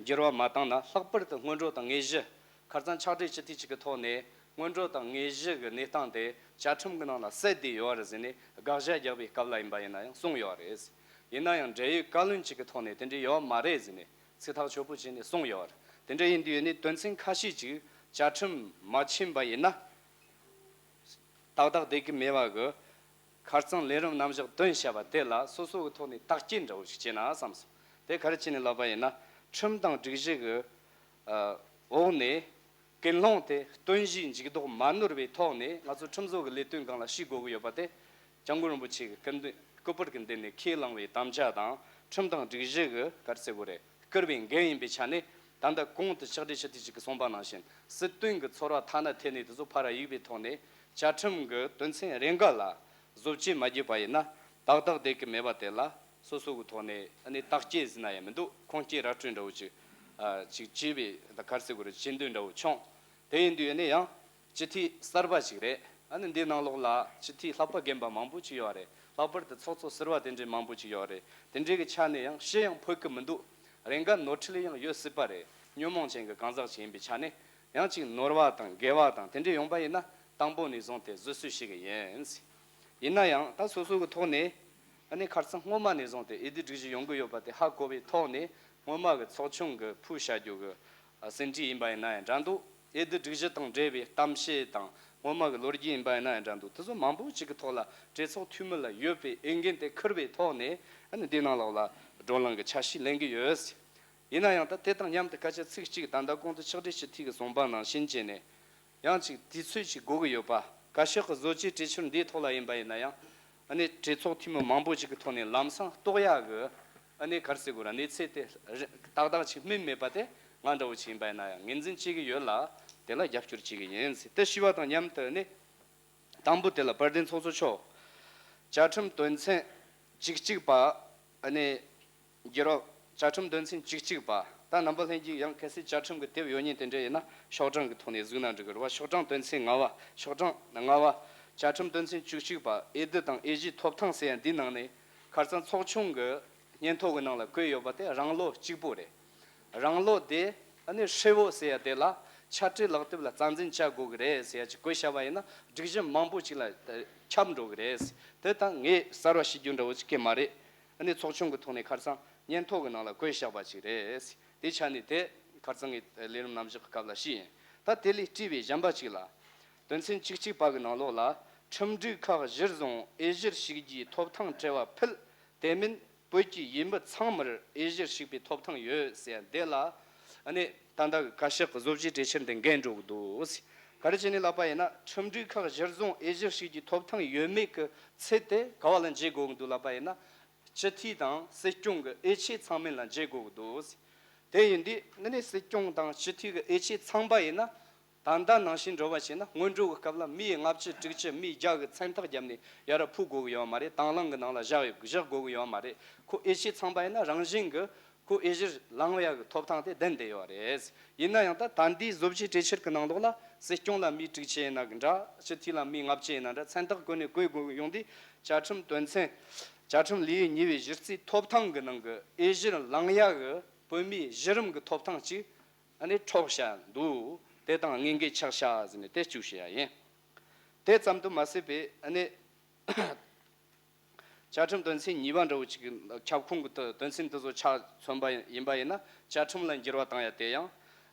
འགྱུར་བ་མ་བཏང་ན་ལྷག་པར་དུ་སྔོན་འགྲོ་དང་དངོས་གཞི། ཁ་རྩང་ཕྱག་སྦྲེལ་སྤྱི་འཐུས་གཅིག་གི་ཐོག་ནས་སྔོན་འགྲོ་དང་དངོས་གཞི་གི་གནས་སྟངས་དེ་བཅའ་ཁྲིམས་ཀྱི་ནང་ལ་གསལ་བསྡད་ཡོད་རེད་ཟེར་ནས་དགག་བཞག་རྒྱག་པའི་སྐབས་ལ་ཡིན་པ་ཡིན་ན་ཡང་གསུངས་ཡོད་རེད། ཡིན་ན་ཡང་འབྲེལ་ཡོད་བཀའ་བློན་གཅིག་གི་ཐོག་ནས་དེ་འདྲ་ཡོད་མ་རེད་ཟེར་ནས་ཚིག་ཐག་ཆོད་པོ་བྱས་ནས་གསུངས་ཡོད་རེད། དེ་འདྲ་ཡིན་དུས་ནི་དོན་ཚན་ཁ་ཤས་ཅིག་བཅའ་ཁྲིམས་མ་ཕྱིན་པ་ཡིན་ན། ཏག་ཏག་བསྡད་ཀྱི་མེད་པ་གི་ཁ་རྩང་ལས་རིམ་རྣམ་གཞག་བཏོན་བཞག་པ་དེ་ལ་སོ་སོ་གི་ཐོག་ནས་བརྟག་དཔྱད་འདྲ་བོ་ཞིག་བྱས་ན་བསམ་སོང་། དེ་ག་རེ་བྱས་ནས་ལབ་པ་ཡིན་ན་ཁྲིམས་དང་སྒྲིག་གཞི་གི་ཨ་འོག་ནས་ ཀུན་སློང་དེ་སྟོན་གཞིའི་འཇུག་ལྡོག་མ་ནོར་བའི་ཐོག་ནས་ང་ཚོ་ཁྲིམས་བཟོ་གི་ལས་དོན་སྒང་ལ་ཞུགས་དགོས་ཀྱི་ཡོད་པ་དེ། སྐྱབས་མགོན་རིན་པོ་ཆེ་གི་སྐུ་མདུན་སྐུ་པར་གྱི་མདུན་ནས་ཁས་བླངས་པའི་དམ་བཅའ་དང་ཁྲིམས་དང་སྒྲིག་གཞི་གི་ག་རེ་ཟེར་དགོས་རེད། བསྐུར་བའི་འགན་ཡིན་པའི་ཆ་ནས། ད་ལྟ་གོང་དུ་ཕྱག་སྦྲེལ་སྤྱི་འཐུས་གཅིག་གིས་གསུངས་པ་ནང་བཞིན་སྲིད་དོན་གྱི་ཚོར་བ་ཐ་ན་དེ་ནས་དེ་ཚོ་ཕར་གཡུག་པའི་ཐོག་ནས་བཅའ་ཁྲིམས་ཀྱི་དོན་ཚན་རེ་འགའ་ལ་བཟོ་བཅོས་མ་བརྒྱབ་པ་ཡིན་ན་ཏག་ཏག་བསྡད་ཀྱི་མེད་པ་དེ་ལ། སོ་སོ་གི་ཐོག་ནས་ཨ་ནི་བརྟག་དཔྱད་ཟེར་ན་ཡང་མི་འདུག་ཁུངས་སྐྱེལ་ར་སྤྲོད་འདྲ་བོ་ཅིག་ཨ་ཅིག་བྱས་པའི་ད་ག་རེ་ཟེར་དགོས་རེད། བྱེད་འདོད་འདྲ་བོ་བྱུང་། དེ་ཡིན་དུས་ཨ་ནི་ཡང་སྤྱི་འཐུས་གསར་པ་ཞིག་རེད། ཨ་ནི་འདིའི་ནང་ལོགས་ལ་སྤྱི་འཐུས་ལྷག་པ་རྒན་པ་མང་པོ་ཅིག་ཡོད་རེད། ལྷག་པར་དུ་ཚོགས་གཙོ་ཟུར་པ་དེ་འདྲའི་མང་པོ་ཅིག་ཡོད་རེད། དེ་འདྲའི་གི་ཆ་ནས་ཡང་ཞུ་ཡང་ཕོད་ཀྱི་མི་འདུག་རེ་འགའ་ནོར་འཁྲུལ་ཡང་ཡོད་སྲིད་པ་རེད། ཉོན་མོངས་ཅན་གྱི་གང་ཟག་ཅིག་ཡིན་པའི་ཆ་ནས་ཡང་ཅིག་ནོར་བ་དང་འགལ་བ་དང་དེ་འདྲ་ཡོང་པ་ཡིན་ན་དང་པོ་ནས་བཟུང་སྟེ་བཟོད་གསོལ་ཞུ་གི་ཡིན། ཡིན་ན་ཡང་ད་སོ་སོ་གི་ཐོག་ནས་ཨ་ནི་ཁ་སང་སྔོན་མ་ནས་བཟུང་སྟེ་འོས་བསྡུ་སྒྲིག་གཞི་ཡོང་གི་ཡོད་པ་དེ་ཧ་གོ་བའི་ཐོག་ནས་སྔོན་མ་གི་ཚོགས་ཆུང་གི་ཕུལ་བྱ་རྒྱུ་གི་ཟིན་བྲིས་ཡིན་པ་ཡིན་ན་ཡང་འདྲ་འདུག་འོས་བསྡུ་སྒྲིག་གཞི་དང་འབྲེལ་བའི་གཏམ་བཤད་དང་སྔོན་མ་གི་ལོ་རྒྱུས་ཡིན་པ་ཡིན་ན་ཡང་འདྲ་འདུག་དེ་ཚོ་མང་པོ་ཅིག་གི་ཐོག་ལ་གྲོས་ཚོགས་འཐུས་མི་ལ་ཡོད་པའི་འོས་འགན་དེ་འཁུར་བའི་ཐོག་ནས་ཨ་ནི་འདི་ནང་ལོགས་ལ་བགྲོ་གླེང་གི་ཆ་ཤས་ལེན་གི་ཡོད། ཡིན་ན་ཡང་ད་དེ་དང་མཉམ་དུ་སྐད་ཆ་ཚིག་གཅིག་ད་ལྟ་གོང་དུ་ཕྱག་སྦྲེལ་སྤྱི་འཐུས་ཀྱིས་གསུངས་པ་ནང་བཞིན་བྱས་ནས། ཡང་ཅིག་དུས་ཚོད་ཅིག་དགོས་ཀྱི་ཡོད་པ། བཀའ་ཤག་གི་བཟོ་བཅོས་གྲོས་ཆོད་འདིའི་ཐོག་ལ་ཡིན་པ་ཡིན་ན་ཡང་། ཨ་ནི་གྲོས་ཚོགས་འཐུས་མི་མང་པོ་ཅིག་གི་ཐོག་ནས་ལམ་སང་རྟོགས་ཡག་གི་ཨ་ནི་ག་རེ་ཟེར་དགོས་ར། གནས་ཚུལ་དེ་རེ་ཏག་ཏག་ཅིག་སྨིན་མེད་པ་དེ་ང་འདྲ་བོ་ཅིག་ཡིན་པ་ཡིན་ན་ཡང་ངོས་འཛིན་བྱེད་ཀྱི་ཡོད་ལ། དེ་ལ་རྒྱབ་སྐྱོར་བྱེད་ཀྱི་ཡིན་ཟེར་དེ་ཞུས་པ་དང་མཉམ་དུ་ནི། དང་པོ་དེ་ལ་དཔལ་ལྡན་ཚོགས་གཙོ་མཆོག་བཅའ་ཁྲིམས་དོན་ཚན་བཅུ་གཅིག་པ། ཨ་ནི། འགྱུར་བ། བཅའ་ཁྲིམས་དོན་ཚན་བཅུ་གཅིག་པ། ད་རྣམ་པ་ལྷན་རྒྱས་ཡང་གལ་སྲིད་བཅའ་ཁྲིམས་ཀྱི་དེབ་ཡོད་མཁན་དེ་འདྲ་ཡིན་ན་ཤོག་གྲངས་ཀྱི་ཐོག་ནས་གཟིགས་ན་འགྲིག་གི་རེད་བ། ཤོག་གྲངས་དོན་ཚན་ལྔ་བ། ཤོག་གྲངས་ལྔ་བ། བཅའ་ཁྲིམས་དོན་ཚན་བཅུ་གཅིག་པ་འོས་བསྡུ་དང་འོས་གཞིའི་ཐོབ་ཐང་ཟེར་ཡ་འདིའི་ནང་ནས་ཁ་སང་ཚོགས་ཆུང་གི་སྙན་ཐོ་གི་ནང་ལ་བཀོད་ཡོད་པ་དེ་རང་ལོ་གཅིག་པོ་རེད། རང་ལོ་དེ་ཨ་ནི་ཧྲིལ་བོ་ཟེར་ཡ་དེ་ལ་ཆ་འཕྲིན་ལག་དེབ་ལ་རྩ་འཛིན་བྱ་དགོས་ཀྱི་རེད་ཟེར་ཡ་ཅིག་བཀོད་བཞག་པ་ཡིན་ན་སྒྲིག་གཞི་མང་པོ་ཅིག་ལ་ཁྱབ་འགྲོ་གི་རེད། དེ་ད་ངས་གསར་བ་ཞུ་རྒྱུ་འདྲ་བོ་ཅིག་གི་མ་རེད། ཨ་ནི་ཚོགས་ཆུང་གི་ཐོག་ནས་ཁ་སང་སྙན་ཐོ་གི་ནང་ལ་བཀོད་བཞག་པ་ཅིག་རེད། དེ་ཆ་ནས་དེ་ཁ་སང་ངས་ལས་རིམ་ནམ་ཞག་གི་སྐབས་ལ་ཞུས་ཡིན། ད་དེ་ལས་བྲིས་པའི་གཞན་པ་ཅིག་ལ། དོན་ཚན་བཅུ་གཅིག་པ་གི་ནང་ལོགས་ལ་ཁྲིམས་སྒྲིག་ཁག་གཞིར་བཟུང་འོས་གཞིར་ཞུགས་རྒྱུའི་ཐོབ་ཐང་བྲལ་བ་ཕུད། དེ་མིན་བོད་ཀྱི་ཡུལ་མི་ཚང་མར་འོས་གཞིར་ཞུགས་པའི་ཐོབ་ཐང་ཡོད་ཟེར་འདི་ལ། ཨ་ནི་ད་ལྟ་གི་བཀའ་ཤག་གི་བཟོ་བཅོས་གྲོས་ཆོད་འདི་འགལ་འགྲོ་གི་འདུག་ཟེར། ག་རེ་བྱས་ནས་ལབ་པ་ཡིན་ན་ཁྲིམས་སྒྲིག་ཁག་གཞིར་བཟུང་འོས་གཞིར་ཞུགས་རྒྱུའི་ཐོབ་ཐང་ཡོད་མེད་ཀྱི་ཚད་དེ་ག་བ་ལ་འཇལ་དགོས་ཀྱི་འདུག་ལབ་པ་ཡིན་ན། སྤྱི་འཐུས་དང་སྲིད་སྐྱོང་གི་འོས་ཆོས་ཚང་མིན་ལ་འཇལ་དགོས་ཀྱི་འདུག་ཟེར། དེ་ཡིན་དུས་ཨ་ནི་སྲིད་སྐྱོང་དང་སྤྱི་འཐུས་ཀྱི་འོས་ཆོས་ཚང་པ་ཡིན་ན། ད་ལྟ་ནང་བཞིན་འགྲོ་བ་བྱས་ན་སྔོན་འགྲོ་གི་སྐབས་ལ་མི་ལྔ་བཅུ་དྲུག་ཅུ་མི་བརྒྱ་གི་མཚན་རྟགས་བརྒྱབ་ནས་ཡར་ཕུད་དགོས་ཀྱི་ཡོད་མ་རེད། དང་བླངས་ཀྱི་ནང་ལ་བཞག་ཡོད་བཞག་དགོས་ཀྱི་ཡོད་མ་རེད། ཁོ་འོས་ཆོས་ཚང་པ་ཡིན་ན་རང་བཞིན་གྱི་ཁོ་འོས་གཞིར་ལངས་ཡག་གི་ཐོབ་ཐང་དེ་ལྡན་བསྡད་ཡོད་རེད། ཡིན་ན་ཡང་ད་ད་ལྟའི་བཟོ་བཅོས་གྲོས་ཆོད་ཀྱི་ནང་ལོགས་ལ་སྲིད་སྐྱོང་ལ་མི་དྲུག་ཅུ་ཡིན་ན་འདྲ། སྤྱི་འཐུས་ལ་མི་ལྔ་བཅུ་ཡིན་ན་འདྲ། མཚན་རྟགས་བཀོད་ནས་བཀོད་དགོས་ཀྱི་ཡོང་དུས་བཅའ་ཁྲིམས་དོན་ཚན། བཅའ་ཁྲིམས་ལེའུ་གཉིས་པའི་གཞི་རྩའི་ཐོབ་ཐང་གི་ནང་གི་འོས་གཞིར་ལངས་ཡག་གི་བོད་མིའི་གཞི་རིམ་གྱི་ཐོབ་ཐང་གཅིག་ཨ་ནི་འཕྲོག་བཞག་འདུག་དེ་དང་དངོས་འགལ་ཆགས་བཞག་ཟེར་ནས་དེ་བཅུག་བཞག་ཡ་ཡིན། དེ་ཙམ་དུ་མ་ཟད་པའི་ཨ་ནི་བཅའ་ཁྲིམས་དོན་ཚན་གཉིས་པ་འདྲ་བོ་ཅིག་གི་ཁྱབ་ཁོངས་ཀྱི་དོན་ཚན་དེ་ཚོ་ཆ་མཚོན་པ་ཡིན་པ་ཡིན་ན་བཅའ་ཁྲིམས་ལ་འགྱུར་བ་བཏང་ཡ་དེ་ཡང་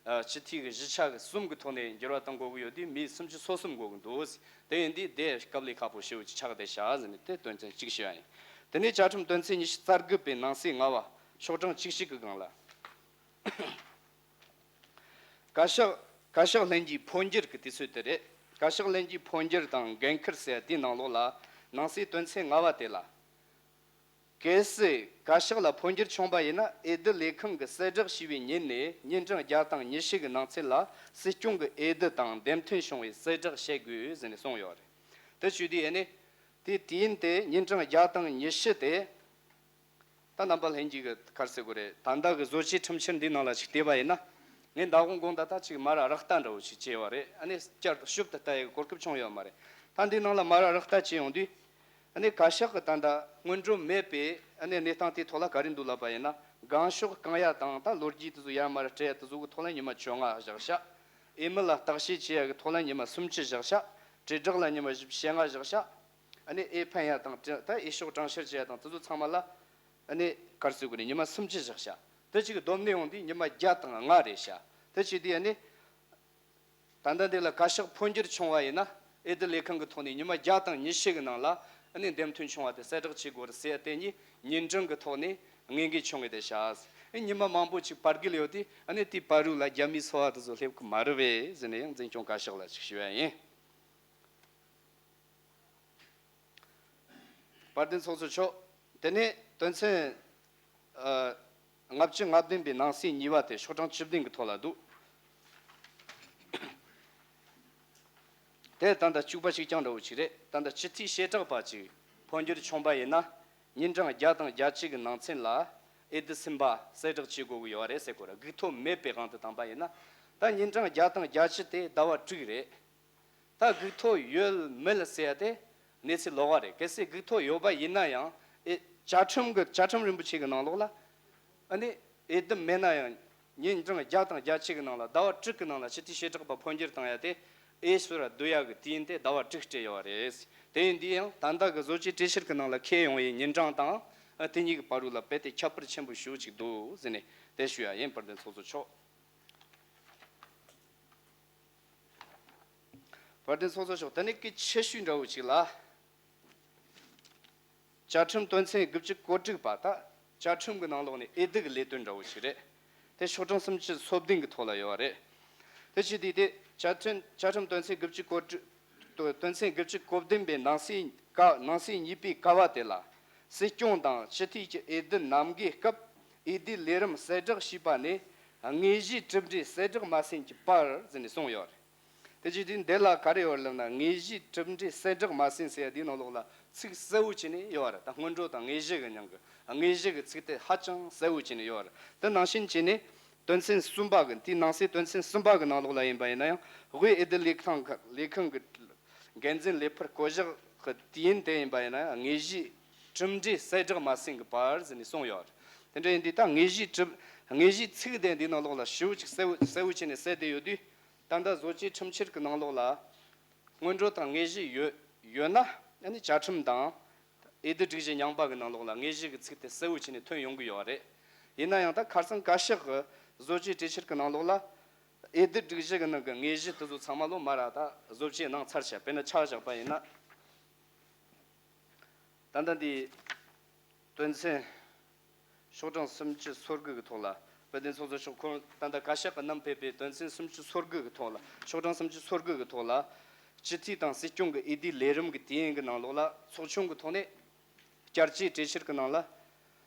སྤྱི་འཐུས་ཀྱི་གཞིས་ཆགས་ཀྱི་གསུམ་གྱི་ཐོག་ནས་འགྱུར་བ་གཏོང་དགོས་ཀྱི་ཡོད་དུས་མི་སུམ་ཅུ་སོ་གསུམ་དགོས་ཀྱི་འདུག་དེ་ཡིན་དུས་དེ་སྐབས་ལས་ཁག་པོ་ཞེ་པོ་ཅིག་ཆགས་བསྡད་བཞག་ཟེར་ནས་དེ་དོན་ཚན་གཅིག་ཞུ་ཡ་ཡིན། དེ་ནས་བཅའ་ཁྲིམས་དོན་ཚན་ཉི་ཤུ་རྩ་དགུ་པའི་ནང་གསེས་ལྔ་བ་ཤོག་གྲངས་བཅུ་གཅིག་གི་སྒང་ལ། བཀའ་ཤག་བཀའ་ཤག་ལྷན་རྒྱས་འཕོ་འགྱུར་གྱི་དུས་ཚོད་དེ་རེད། བཀའ་ཤག་ལྷན་རྒྱས་འཕོ་འགྱུར་དང་འགན་འཁུར་ཟེར་དེའི་ནང་ལོགས་ལ་ནང་གསེས་དོན་ཚན་ལྔ་བ་དེ་ལ། གལ་སྲིད་བཀའ་ཤག་ལ་འཕོ་འགྱུར་བྱུང་པ་ཡིན་ན་འོས་བསྡུ་ལས་ཁང་གིས་གསལ་བསྒྲགས་ཞུས་པའི་ཉིན་ནས་ཉིན་གྲངས་བརྒྱ་དང་ཉི་ཤུ་གི་ནང་ཚུད་ལ་སྲིད་སྐྱོང་གི་འོས་བསྡུ་དང་འདེམས་ཐོན་བྱུང་བའི་གསལ་བསྒྲགས་བྱེད་དགོས་ཟེར་ནས་གསུངས་ཡོད་རེད། དེ་བྱས་དུས་ཨ་ནི། དེ་དུས་ཡུན་དེ་ཉིན་གྲངས་བརྒྱ་དང་ཉི་ཤུ་དེ། ད་རྣམ་པ་ལྷན་རྒྱས་ཀྱི་ག་རེ་ཟེར་དགོས་རེད། ད་ལྟ་གི་བཟོ་བཅོས་ཁྲིམས་འཆར་འདིའི་ནང་ལ་ཅིག་བལྟས་པ་ཡིན་ན། ངས་མདང་དགོང་དགོང་དག་ད་ཅིག་མར་རག་ལྟ་འདྲ་བོ་ཞིག་བྱས་པ་རེད། ཨ་ནི་བསྐྱར་དུ་ཞིབ་ཏུ་ལྟ་ཡག་གི་གོ་སྐབས་བྱུང་ཡོད་མ་རེད། ད་འདིའི་ནང་ལ་མར་རག་ལྟ་བྱས་ཡོང་དུས། ཨ་ནི་བཀའ་ཤག་གི་ད་ལྟ་སྔོན་འགྲོ་མེད་པའི་ཨ་ནི་གནས་སྟངས་དེའི་ཐོག་ལ་ག་རེ་འདུག་ལབ་པ་ཡིན་ན། སྒང་ཕྱོགས་བསྐང་ཡ་དང་ད་ལོ་རྒྱུས་དེ་ཚོ་ཡར་མར་སྤྲད་ཡ་དེ་ཚོ་གི་ཐོག་ལ་ཉི་མ་བཅོ་ལྔ་བཞག་ཤག་འོས་མི་ལ་བརྟག་དཔྱད་བྱེད་ཡ་གི་ཐོག་ལ་ཉི་མ་སུམ་ཅུ་བཞག་ཤག་དྲིལ་བསྒྲགས་ལ་ཉི་མ་བཞི་བཅུ་ཞེ་ལྔ་བཞག་ཤག་ཨ་ནི་འོས་འཕེན་ཡ་དང་ད་འོས་ཤོག་གྲངས་བཤེར་བྱེད་ཡ་དང་དེ་ཚོ་ཚང་མ་ལ། ཨ་ནི་ག་རེ་ཟེར་དགོས་རེད། ཉི་མ་སུམ་ཅུ་བཞག་ཤག་དེ་གཅིག་བསྡོམས་ནས་ཡོང་དུས་ཉི་མ་བརྒྱ་དང་ལྔ་རེད་ཤག་དེ་བྱས་དུས་ཨ་ནི། ད་ལྟ་འདི་ལ་བཀའ་ཤག་འཕོ་འགྱུར་བྱུང་བ་ཡིན་ན་འོས་བསྡུ་ལས་ཁང་གི་ཐོག་ནས་ཉི་མ་བརྒྱ་དང་ཉི་ཤུ་གི་ནང་ལ་ ཨ་ནི་འདེམས་ཐོན་བྱུང་བ་དེ་གསལ་བསྒྲགས་བྱེད་དགོས་རེད་ཟེར་ཡ་དེ་གཉིས་ཉིན་གྲངས་ཀྱི་ཐོག་ནས་ངེས་འགལ་བྱུང་བའི་དེ་བྱས། ཨ་ཉི་མ་མང་པོ་ཅིག་བར་བརྒལ་ཡོད་དུས་ཨ་ནི་དེའི་བར་རུ་ལ་རྒྱ་མིའི་སོ་བ་དེ་ཚོ་སླེབས་གི་མ་རེད་པས་ཟེར་ནས་ཡང་འཛིན་སྐྱོང་བཀའ་ཤག་ལ་ཅིག་ཞུ་ཡ་ཡིན། དཔལ་ལྡན་ཚོགས་གཙོ་མཆོག་དེ་ནས་དོན་ཚན་ཨ་ལྔ་བཅུ་ང་བདུན་པའི་ནང་གསེས་གཉིས་པ་དེ་ཤོག་གྲངས་བཅུ་བདུན་གྱི་ཐོག་ལ་འདུག་དེ་ད་ལྟ་བཅུ་པ་ཞིག་ཀྱང་འདྲ་བོ་ཅིག་རེད། ད་ལྟ་སྤྱི་འཐུས་བྱེ་བྲག་པ་ཅིག་འཕོ་འགྱུར་བྱུང་པ་ཡིན་ན་ཉིན་གྲངས་བརྒྱ་དང་བརྒྱད་ཅུ་གི་ནང་ཚུན་ལ་འོས་བསྡུ་ཟིན་པ་གསལ་བསྒྲགས་བྱེད་དགོས་ཀྱི་ཡོད་རེད་ཟེར་གོ་ར། སྒུག་ཐོ་མེད་པའི་དབང་དུ་བཏང་པ་ཡིན་ན། ད་ཉིན་གྲངས་བརྒྱ་དང་བརྒྱད་ཅུ་དེ་ཟླ་བ་དྲུག་རེད། ད་སྒུག་ཐོ་ཡོད་མེད་ཟེར་ཡ་དེ་གནས་ཚུལ་ལོགས་ཀ་རེད། གལ་སྲིད་སྒུག་ཐོ་ཡོད་པ་ཡིན་ན་ཡང་ཨེ་བཅའ་ཁྲིམས་ཀྱི་བཅའ་ཁྲིམས་རིན་པོ་ཆེ་གི་ནང་ལོགས་ལ་ཨ་ནི་འོས་བསྡུ་མེད་ན་ཡང་ཉིན་གྲངས་བརྒྱ་དང་བརྒྱད་ཅུ་གི་ནང་ལ་ཟླ་བ་དྲུག་གི་ནང་ལ་སྤྱི་འཐུས་བྱེ་བྲག་པ་འཕོ་འགྱུར་བཏང་ཡ་དེ་འོས་ཤོར་བསྡུ་ཡ་གི་དུས་ཡུན་དེ་ཟླ་བ་དྲུག་སྤྲད་ཡོད་པ་རེད། དེ་ཡིན་དུས་ཡང་ད་ལྟ་གི་བཟོ་བཅོས་གྲོས་ཆོད་ཀྱི་ནང་ལ་འཁོད་ཡོང་བའི་ཉིན་གྲངས་དང་ཨ་དེ་གཉིས་ཀྱི་བར་རུ་ལ་རྦད་དེ་ཁྱད་པར་ཆེན་པོ་ཞེ་པོ་ཅིག་འདུག་ཟེར་ནས་དེ་ཞུ་ཡ་ཡིན། དཔལ་ལྡན་ཚོགས་གཙོ་མཆོག་དཔལ་ལྡན་ཚོགས་གཙོ་མཆོག་དེ་ནས་གི་ཆེ་ཤོས་འདྲ་བོ་ཅིག་ལ། བཅའ་ཁྲིམས་དོན་ཚན་དགུ་བཅུ་གོ་དྲུག་པ་དང་བཅའ་ཁྲིམས་ཀྱི་ནང་ལོགས་ནས་འོས་བསྡུ་གི་ལས་དོན་འདྲ་བོ་ཞིག་རེད། དེ་ཤོག་གྲངས་སུམ་ཅུ་སོ་བདུན་གྱི་ཐོག་ལ་ཡོད་པ་རེད། དེ་བྱས་དུས་དེ་བཅའ་ཁྲིམས་བཅའ་ཁྲིམས་དོན་ཚན་དགུ་བཅུ་གོ་དྲུག་དོན་ཚན་དགུ་བཅུ་གོ་བདུན་པའི་ནང་གསེས་ཀ་ནང་གསེས་གཉིས་པའི་ཀ་བ་དེ་ལ། སྲིད་སྐྱོང་དང་སྤྱི་འཐུས་ཀྱི་འོས་བསྡུ་རྣམ་འགའི་སྐབས་འོས་བསྡུའི་ལས་རིམ་གསལ་བསྒྲགས་བྱས་པ་ནས་དངོས་གཞིའི་གྲུབ་འབྲས་གསལ་བསྒྲགས་མ་ཟིན་གྱི་བར་ཟེར་ནས་གསུངས་ཡོད་རེད། དེ་བྱས་དུས་འདི་ལ་ག་རེ་ཡོད་ལབ་ན། དངོས་གཞིའི་གྲུབ་འབྲས་གསལ་བསྒྲགས་མ་ཟིན་ཟེར་ཡ་འདིའི་ནང་ལོགས་ལ་ཚིག་གསལ་བོ་བྱས་ནས་ཡོད་རེད། ད་སྔོན་འགྲོ་དང་དངོས་གཞི་གི་མྱིང་གི་དངོས་གཞི་གི་ཚིག་དེ་ཧ་ཅང་གསལ་བོ་བྱས་ནས་ཡོད་རེད། དེ་ནང་བཞིན་བྱས་ནས་དོན་ཚན་གསུམ་པ་གི་དེའི་ནང་གསེས་དོན་ཚན་གསུམ་པ་གི་ནང་ལོགས་ལ་ཡིན་པ་ཡིན་ན་ཡང་དབུས་འོས་བསྡུ་ལས་ཁང་གི་ལས་ཁང་གི་འགན་འཛིན་ལས་འཕུར་བསྐོ་གཞག་གི་དུས་ཡུན་དེ་ཡིན་པ་ཡིན་ན་ཡང་དངོས་གཞིའི་གྲུབ་འབྲས་གསལ་བསྒྲགས་མ་ཟིན་གི་བར་ཟེར་ནས་གསུངས་ཡོད་རེད། དེ་འདྲ་ཡིན་དུས་ད་དངོས་གཞིའི་གྲུབ་དངོས་གཞིའི་ཚིག་དེ་འདིའི་ནང་ལོགས་ལ་ཞེ་པོ་ཅིག་གསལ་བོ་གསལ་བོ་བྱས་ནས་གསལ་བསྡད་ཡོད་དུས། ད་ལྟ་བཟོ་བཅོས་ཁྲིམས་འཆར་གྱི་ནང་ལོགས་ལ་སྔོན་འགྲོ་དང་དངོས་གཞི་ཡོད་ཡོད་ན་ཨ་ནི་བཅའ་ཁྲིམས་དང་འོས་བསྡུ་སྒྲིག་གཞི་རྙིང་པ་གི་ནང་ལོགས་ལ་དངོས་གཞི་གི་ཚིག་དེ་གསལ་བོ་བྱས་ནས་ཐོན་ཡོང་གི་ཡོད་རེད། ཡིན་ན་ཡང་ད་ཁ་སང་བཀའ་ཤག་གི་བཟོ་བཅོས་གྲོས་འཆར་གྱི་ནང་ལོགས་ལ་འོས་བསྡུ་སྒྲིག་གཞི་གི་ནང་གི་དངོས་གཞི་དེ་ཚོ་ཚང་མ་ལོ་མ་ར་ད་བཟོ་བཅོས་གནང་ཚར་ཤག་དཔེར་ན་ཆ་བཞག་པ་ཡིན་ན། ད་ལྟ་འདི་དོན་ཚན་ཤོག་གྲངས་སུམ་ཅུ་སོ་དགུ་གི་ཐོག་ལ་དཔལ་ལྡན་ཚོགས་གཙོ་མཆོག་ཁོང་ད་ལྟ་བཀའ་ཤག་གི་བསྣམས་ཕེབས་པའི་དོན་ཚན་སུམ་ཅུ་སོ་དགུ་གི་ཐོག་ལ་ཤོག་གྲངས་སུམ་ཅུ་སོ་དགུ་གི་ཐོག་ལ་སྤྱི་འཐུས་དང་སྲིད་སྐྱོང་གི་འོས་བསྡུའི་ལས་རིམ་གྱི་དུས་ཡུན་གྱི་ནང་ལོགས་ལ་ཚོགས་ཆུང་གི་ཐོག་ནས་བསྐྱར་བཅོས་གྲོས་འཆར་གྱི་ནང་ལ།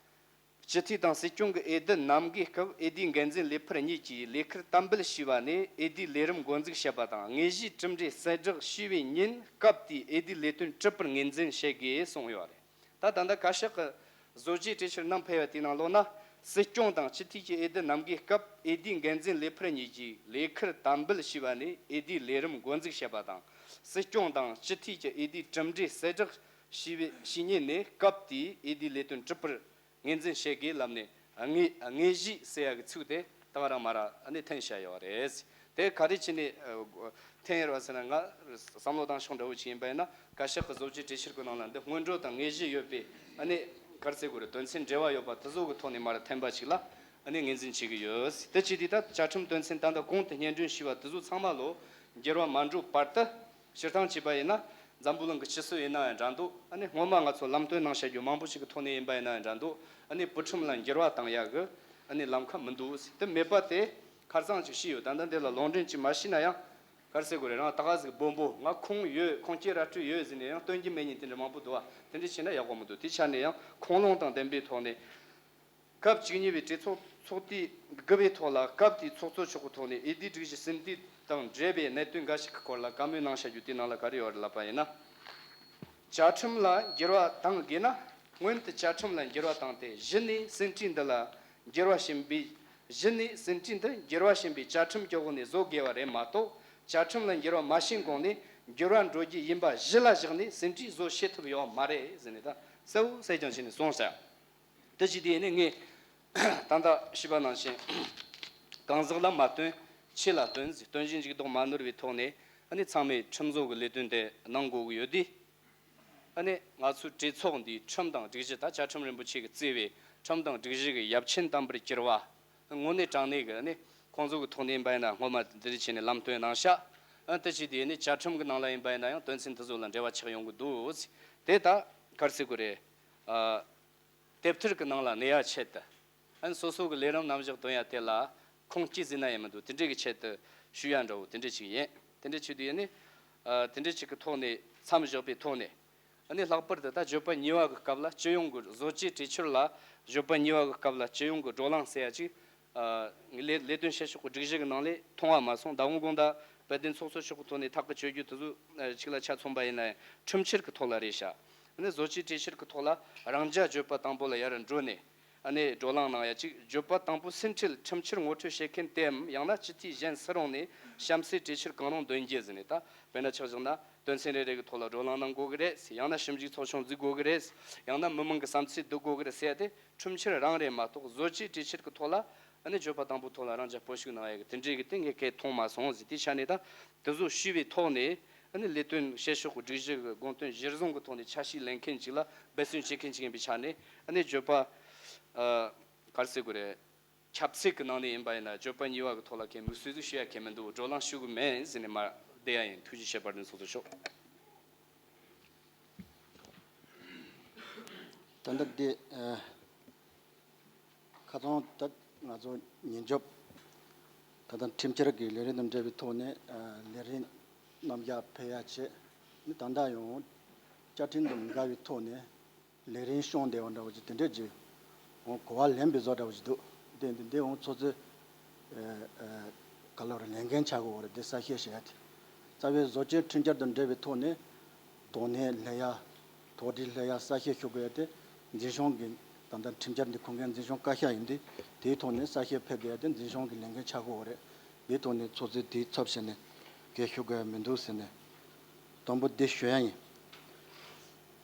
སྤྱི་འཐུས་དང་སྲིད་སྐྱོང་གི་འོས་བསྡུ་རྣམ་འགའི་སྐབས་འོས་བསྡུའི་འགན་འཛིན་ལས་འཕུར་གཉིས་ཀྱིས་ལས་ཁུར་དམ་འབུལ་ཞུས་པ་ནས་འོས་བསྡུའི་ལས་རིམ་འགོ་འཛུགས་བྱས་པ་དང་དངོས་གཞིའི་གྲུབ་འབྲས་གསལ་བསྒྲགས་ཞུས་པའི་ཉིན་སྐབས་དེའི་འོས་བསྡུའི་ལས་དོན་གྲུབ་པར་ངོས་འཛིན་བྱེད་དགོས་གསུངས་ཡོད་རེད། ད་ད་ལྟ་བཀའ་ཤག་གི་བཟོ་བཅོས་གྲོས་ཆོད་བསྣམས་ཕེབས་པ་དེའི་ནང་ལོགས་ན་སྲིད་སྐྱོང་དང་སྤྱི་འཐུས་ཀྱི་འོས་བསྡུ་རྣམ་འགའི་སྐབས་འོས་བསྡུའི་འགན་འཛིན་ལས་འཕུར་གཉིས་ཀྱིས་ལས་ཁུར་དམ་འབུལ་ཞུས་པ་ནས་འོས་བསྡུའི་ལས་རིམ་འགོ་འཛུགས་བྱས་པ་དང་། སྲིད་སྐྱོང་དང་སྤྱི་འཐུས་ཀྱི་འོས་བསྡུའི་གྲུབ་འབྲས་གསལ་བསྒྲགས་ཞུས་པའི་ཞུས་ཉིན་ནས་སྐབས་དེའི་འོས་བསྡུའི་ལས་དོན་གྲུབ་པར་ངོས་འཛིན་བྱེད་དགོས་ལབ་ནས་དངོས་དངོས་གཞི་ཟེར་ཡ་གི་ཚིག་དེ་ད་ག་རང་མ་ར་ཨ་ནི་འཐེན་བཞག་ཡོད་རེད། དེ་ག་རེ་བྱས་ནས་ཨ་འཐེན་ཡོད་རེད་ཟེར་ན། ང་བསམ་བློ་བཏང་ཕྱོགས་འདྲ་བོ་ཅིག་ཡིན་པ་ཡིན་ན་བཀའ་ཤག་གི་བཟོ་བཅོས་གྲོས་ཆོད་ཀྱི་ནང་ལ་འདི་སྔོན་འགྲོ་དང་དངོས་གཞི་ཡོད་པའི་ཨ་ནི་ག་རེ་ཟེར་དགོས་རེད། དོན་ཚན་འབྲེལ་བ་ཡོད་པ་དེ་ཚོ་གི་ཐོག་ནས་མ་ར་འཐེན་པ་ཅིག་ལ་ཨ་ནི་ངོས་འཛིན་བྱེད་ཀྱི་ཡོད། དེ་བྱས་དུས་ད་བཅའ་ཁྲིམས་དོན་ཚན་ད་ལྟ་གོང་དུ་སྙན་སྒྲོན་ཞུས་པ་དེ་ཚོ་ཚང་མ་ལོ་འགྱུར་བ་མ་འགྲོ་བར་དུ། སྤྱིར་བཏང་བྱས་པ་ཡིན་ན་འཛམ་བུ་གླིང་གི་སྤྱི་སྲོལ་ཡིན་ན་ཡང་འདྲ་འདུག་ཨ་ནི་སྔོན་མ་ང་ཚོ་ལམ་སྟོན་གནང་བཞག་རྒྱུ་མང་པོ་ཞིག་གི་ཐོག་ནས་ཡིན་པ་ཡིན་ན་ཡང་འདྲ་འདུག་ཨ་ནི་བུ་ཁྲིམས་ལ་འགྱུར་བ་བཏང་ཡག་གི་ཨ་ནི་ལམ་ཁ་མི་འདུག་དེ་མེད་པ་དེ་ཁར་སང་ཅིག་ཤེས་ཡོད། ད་ལྟ་འདི་ལ་ལུང་འདྲེན་ཅིག་མ་ཤེས་ན་ཡང་ག་རེ་ཟེར་དགོས་རེད། རང་ད་ག་ཟིག་སྦོམ་པོ་ང་ཁུངས་ཡོད་ཁུངས་སྐྱེལ་ར་སྤྲོད་ཡོད་ཟེར་ནས་ཡང་སྟོན་རྒྱུ་མེད་མཁན་དེ་འདྲ་མང་པོ་འདུག་བ། དེ་འདྲ་བྱས་ན་ཡག་པོ་མི་འདུག་དེ་ཆ་ནས་ཡང་ཁུངས་ལུང་དང་ལྡན་པའི་ཐོག་ནས། སྐབས་བཅུ་གཉིས་པའི་གྲོས་ཚོགས་ཚོགས་དུས་དགུ་པའི་ཐོག་ལ་སྐབས་དེའི་ཚོགས་གཙོ་མཆོག་གི་ཐོག་ནས་འོས་བསྡུའི་སྒྲིག་གཞི་ཟིན་བྲིས་དང་འབྲེལ་བའི་གནད་དོན་འགའ་ཞིག་གི་སྐོར་ལ་བཀའ་མོལ་གནང་བཞག་རྒྱུ་དེའི་ནང་ལ་ག་རེ་ཡོད་རེད་ལབ་པ་ཡིན་ན། བཅའ་ཁྲིམས་ལ་འགྱུར་བ་བཏང་དགོས་ན་སྔོན་དུ་བཅའ་ཁྲིམས་ལ་འགྱུར་བ་བཏང་སྟེ་གཞི་ནས་ཟིན་བྲིས་འདི་ལ་འགྱུར་བ་ཕྱིན་པའི་གཞི་ནས་ཟིན་བྲིས་འདི་འགྱུར་བ་ཕྱིན་པའི་བཅའ་ཁྲིམས་ཀྱི་འོག་ནས་བཟོ་དགོས་པ་རེད་མ་གཏོགས། བཅའ་ཁྲིམས་ལ་འགྱུར་བ་མ་ཕྱིན་གོང་ནས་འགྱུར་བ་འགྲོ་རྒྱུ་ཡིན་པ་གཞི་ལ་བཞག་ནས་ཟིན་བྲིས་བཟོ་བྱེད་ཐུབ་ཡོད་མ་རེད་ཟེར་ནས་ད་གསལ་བོ་གསལ་རྐྱང་བྱས་ནས་གསུངས་ཤག་དེ་བྱས་དུས་ནི་ངས་ད་ལྟ་ཞུས་པ་ནང་བཞིན། གང་ཟག་ལ་མ་སྟོན། ཆོས་ལ་སྟོན་ཟེར། སྟོན་བཞིན་འཇུག་ལྡོག་མ་ནོར་བའི་ཐོག་ནས་ཨ་ནི་ཚང་མས་ཁྲིམས་བཟོ་གི་ལས་དོན་དེ་གནང་དགོས་ཀྱི་ཡོད་དུས། ཨ་ནི་ང་ཚོའི་གྲོས་ཚོགས་འདིའི་ཁྲིམས་དང་སྒྲིག་གཞི། ད་བཅའ་ཁྲིམས་རིན་པོ་ཆེ་གིས་གཙོས་པའི་ཁྲིམས་དང་སྒྲིག་གཞི་གི་ཡབ་ཆེན་དམ་པར་གྱུར་པ། དངོས་གནས་དྲང་གནས་ཀྱི་ཨ་ནི་ཁོང་ཚོ་གི་ཐོག་ནས་ཡིན་པ་ཡིན་ན་སྔོན་མ་འདི་རིགས་བྱས་ནས་ལམ་སྟོན་གནང་ཤག་ཨ་དེ་བྱས་དུས་ཨ་ནི་བཅའ་ཁྲིམས་ཀྱི་ནང་ལ་ཡིན་པ་ཡིན་ན་ཡང་དོན་ཚན་དེ་ཚོ་ལ་འབྲེལ་བ་ཆགས་ཡོང་གི་འདུག་དེ་ད་ ག་རེ་ཟེར་དགོས་རེད། ཨ། དེབ་ཐེར་གྱི་ནང་ལ་གནས་ཡ་ཆེད་དུ། ཨ་ནི་སོ་སོ་གི་ལས་རིམ་རྣམ་གཞག་འདོན་ཡ་དེ་ལ་ཁུངས་སྐྱེལ་ཟེར་ན་ཡང་མི་འདུག་དེ་འདྲས་ཀྱི་ཆེད་དུ་ཞུ་ཡ་འདྲ་བོ་དེ་འདྲས་ཅིག་ཡིན། དེ་འདྲས་བྱེད་དུས་ཡིན་ནི། ཨ། དེ་འདྲས་ཅིག་གི་ཐོག་ནས་མཚམས་བཞག་པའི་ཐོག་ནས། ཨ་ནི་ལྷག་པར་དུ་ད་བརྗོད་པ་གཉིས་པ་གི་སྐབས་ལ་སྤྱི་ཡོངས་ཀྱི་བཟོ་བཅོས་གྲོས་ཆོད་ལ་བརྗོད་པ་གཉིས་པ་གི་སྐབས་ལ་སྤྱི་ཡོངས་ཀྱི་བགྲོ་གླེང་ཟེར་ཡ་ཅིག་ཨ། ལས་ལས་དོན་བྱེད་ཕྱོགས་ཀྱི་སྒྲིག་གཞི་གི་ནང་ལས་མཐོང་བ་མ་སོང་། ད་འོང་དགོང་དག་དཔལ་ལྡན་ཚོགས་གཙོ་མཆོག་གི་ཐོག་ནས་ཐག་གི་གཅོད་རྒྱུ་དེ་ཚོ་ཅིག་ལ་ཆ་མཚོན་པ་ཡིན་ན་ཡང་ཁྲིམས་འཆར་གྱི་ཐོག་ལ་རེད་ཤག་ཨ་ནི་བཟོ་བཅོས་གྲོས་ཆོད་ཀྱི་ཐོག་ལ་རང་འཇགས་བརྗོད་པ་དང་པོ་ལ་ཡར་འགྲོ་ནས། ཨ་ནི་བགྲོ་གླེང་གནང་ཡ་གཅིག་བརྗོད་པ་དང་པོ་ཟིན་འཕྲལ་ཁྲིམས་འཆར་ངོ་སྤྲོད་བྱེད་མཁན་དེའམ་ཡང་ན་སྤྱི་འཐུས་གཞན་སུ་རུང་ནས་གཤམ་གསལ་གྲོས་འཆར་གང་རུང་འདོན་རྒྱུ་ཟེར་ནས། ད་དཔེར་ན་ཆ་བཞག་ན་དོན་ཚན་རེ་རེ་གི་ཐོག་ལ་བགྲོ་གླེང་གནང་དགོས་ཀྱི་རེད། ཡང་ན་ཞིབ་འཇུག་ཚོགས་ཆུང་འཛུགས་དགོས་ཀྱི་རེད། ཡང་ན་མི་མང་གི་བསམ་ཚུལ་བསྡུ་དགོས་ཀྱི་རེད་ཟེར་ཡ་དེ་ཁྲིམས་འཆར་རང་རེད་མ་གཏོགས། བཟོ་བཅོས་གྲོས་ཆོད་ཀྱི་ཐོག་ལ་ཨ་ནི་བརྗོད་པ་དང་པོ་ཐོག་ལ་རང་འཇགས་སྤོ་བཤུད་གནང་ཡ་གི་དེ་འདྲའི་གི་དེ་ངས་གལ་མཐོང་མ་སོང་ཟེར། དེའི་ཆ་ནས་ད་དེ་ཚོ་ཞུས་པའི་ཐོག་ནས། ཨ་ནི་ལས་དོན་བྱེད་ཕྱོགས་ཀྱི་སྒྲིག་གཞི་གི་དགོངས་དོན་གཞིར་བཟུང་གི་ཐོག་ནས་ཆ་ཤས་ལེན་མཁན་ཅིག་ལ་འབད་བརྩོན་བྱེད་མཁན་ཅིག་ཡིན་པའི་ཆ་ནས། ཨ་ནི་བརྗོད་པ། ཨ། ག་རེ་ཟེར་དགོས་རེད། ཆབ་སྲིད་ཀྱི་ནང་ནས་ཡིན་པ་ཡིན་ན་བརྗོད་པ་གཉིས་པ་གི་ཐོག་ལ་གའི་དམིགས་བསལ་ཟིག་ཞུ་ཡ་གའི་མི་འདུག་བགྲོ་གླེང་ཞུ་གི་མེད་ཟེར་ནས་མར་བསྡད་ཡ་ཡིན། ཐུགས་རྗེ་ཆེ། དཔལ་ལྡན་ཚོགས་གཙོ་མཆོག་ད་ལྟ་འདི། ཨ། ཁ་སང་ད་ང་ཚོ་ཉིན་རྒྱབ་ད་ལྟ་ཁྲིམས་འཆར་གྱི་ལས་རིམ་དང་འབྲེལ་བའི་ཐོག་ནས། ཨ། ལས་རིམ་རྣམ་གཞག་ཕེབས་ཡ་བྱས་ནས། ད་ལྟ་ཡང་བཅའ་ཁྲིམས་དང་མི་འགལ་བའི་ཐོག་ནས་ལས་རིམ་སྐྱོང་བསྡད་པ་འདྲ་བོ་ཅིག་དེ་འདྲས་ཅིག་འོང་གོ་བ་ལེན་པའི་བཟོ་འདྲ་བོ་ཅིག་འདུག་དེ་འདི་འདི་འོང་ཚོགས་གཙོས། ཨ། ཨ། ག་ལབ་རེད། ལས་འགན་ཆགས་ཀྱི་ཡོད་རེད། དེ་གསལ་བཤད་བྱས་ཏེ། རྩ་བའི་བཟོ་བཅོས་ཁྲིམས་འཆར་དང་འབྲེལ་བའི་ཐོག་ནས་དོ་ནན་སླེབས་ཡ། དོགས་འདྲི་སླེབས་ཡ། གསལ་བཤད་ཞུ་དགོས་ཡ་དེ་འཛིན་སྐྱོང་གི། ད་ལྟ་ཁྲིམས་འཆར་འདི་ཁུངས་སྐྱེལ་འཛིན་སྐྱོང་བཀའ་ཤག་ཡིན་དུས། དེའི་ཐོག་ནས་གསལ་བཤད་ཕེབས་དགོས་ཡ་དེ་འཛིན་སྐྱོང་གི་ལས་འགན་ཆགས་ཀྱི་ཡོད་རེད། དེའི་ཐོག་ནས་ཚོགས་གཙོས་དེའི་ཚབ་བྱས་ནས་གལ་ཞུ་དགོས་ཡ་མི་འདུག་ཟེར་ནས་དང་པོ་འདི་ཞུ་ཡ་ཡིན།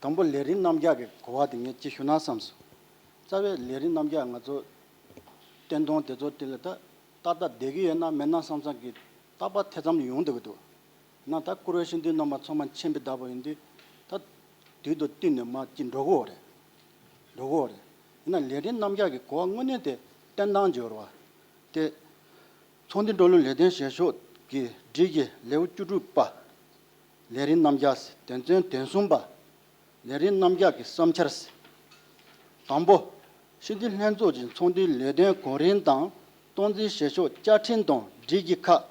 དང་པོ་ལས་རིམ་རྣམ་གཞག་གི་གོ་བ་དེ་ངས་ཅིག་ཞུ་ན་བསམ་སོང་། རྩ་བའི་ལས་རིམ་རྣམ་གཞག་ང་ཚོ་བསྟན་དོན་དེ་ཚོ་དེ་ལ་ད་ཏག་ཏག་བསྡད་ཀྱི་ཡོད་ན་མེད་ན་བསམ་བསམ་གྱི་རྟག་པར་ཐེ་ཚོམ་ཡོང་བསྡད་ཀྱི་འདུག་ན་ད་བཀུར་འོས་སྤྱི་འཐུས་རྣམ་པ་ཚང་མ་མཁྱེན་པའི་བདག་པོ་ཡིན་དུས། ད་དུས་དང་བསྟུན་ནས་མར་ཅིག་འགྲོ་གི་ཡོད་རེད། འགྲོ་གི་ཡོད་རེད། ཡིན་ན་ལས་རིམ་རྣམ་གཞག་གི་གོ་བ་དངོས་གནས་དེ་བསྟན་སྟངས་ཀྱི་ཡོད་རེད་བ། དེ་ཚོགས་འདུ་འགྲོ་ལུགས་ལས་དོན་བྱེད་ཕྱོགས་ཀྱི་སྒྲིག་གཞི་ལེའུ་བཅུ་དྲུག་པ། ལས་རིམ་རྣམ་གཞག་དོན་ཚན་དོན་གསུམ་པ། ལས་རིམ་རྣམ་གཞག་གི་བསམ་འཆར། དང་པོ། སྤྱི་འཐུས་ལྷན་ཚོགས་ཀྱི་ཚོགས་འདུའི་ལས་དོན་གོ་རིམ་དང་སྟངས་འཛིན་བྱེད་ཕྱོགས། བཅའ་ཁྲིམས་དང་སྒྲིག་གཞི་ཁག་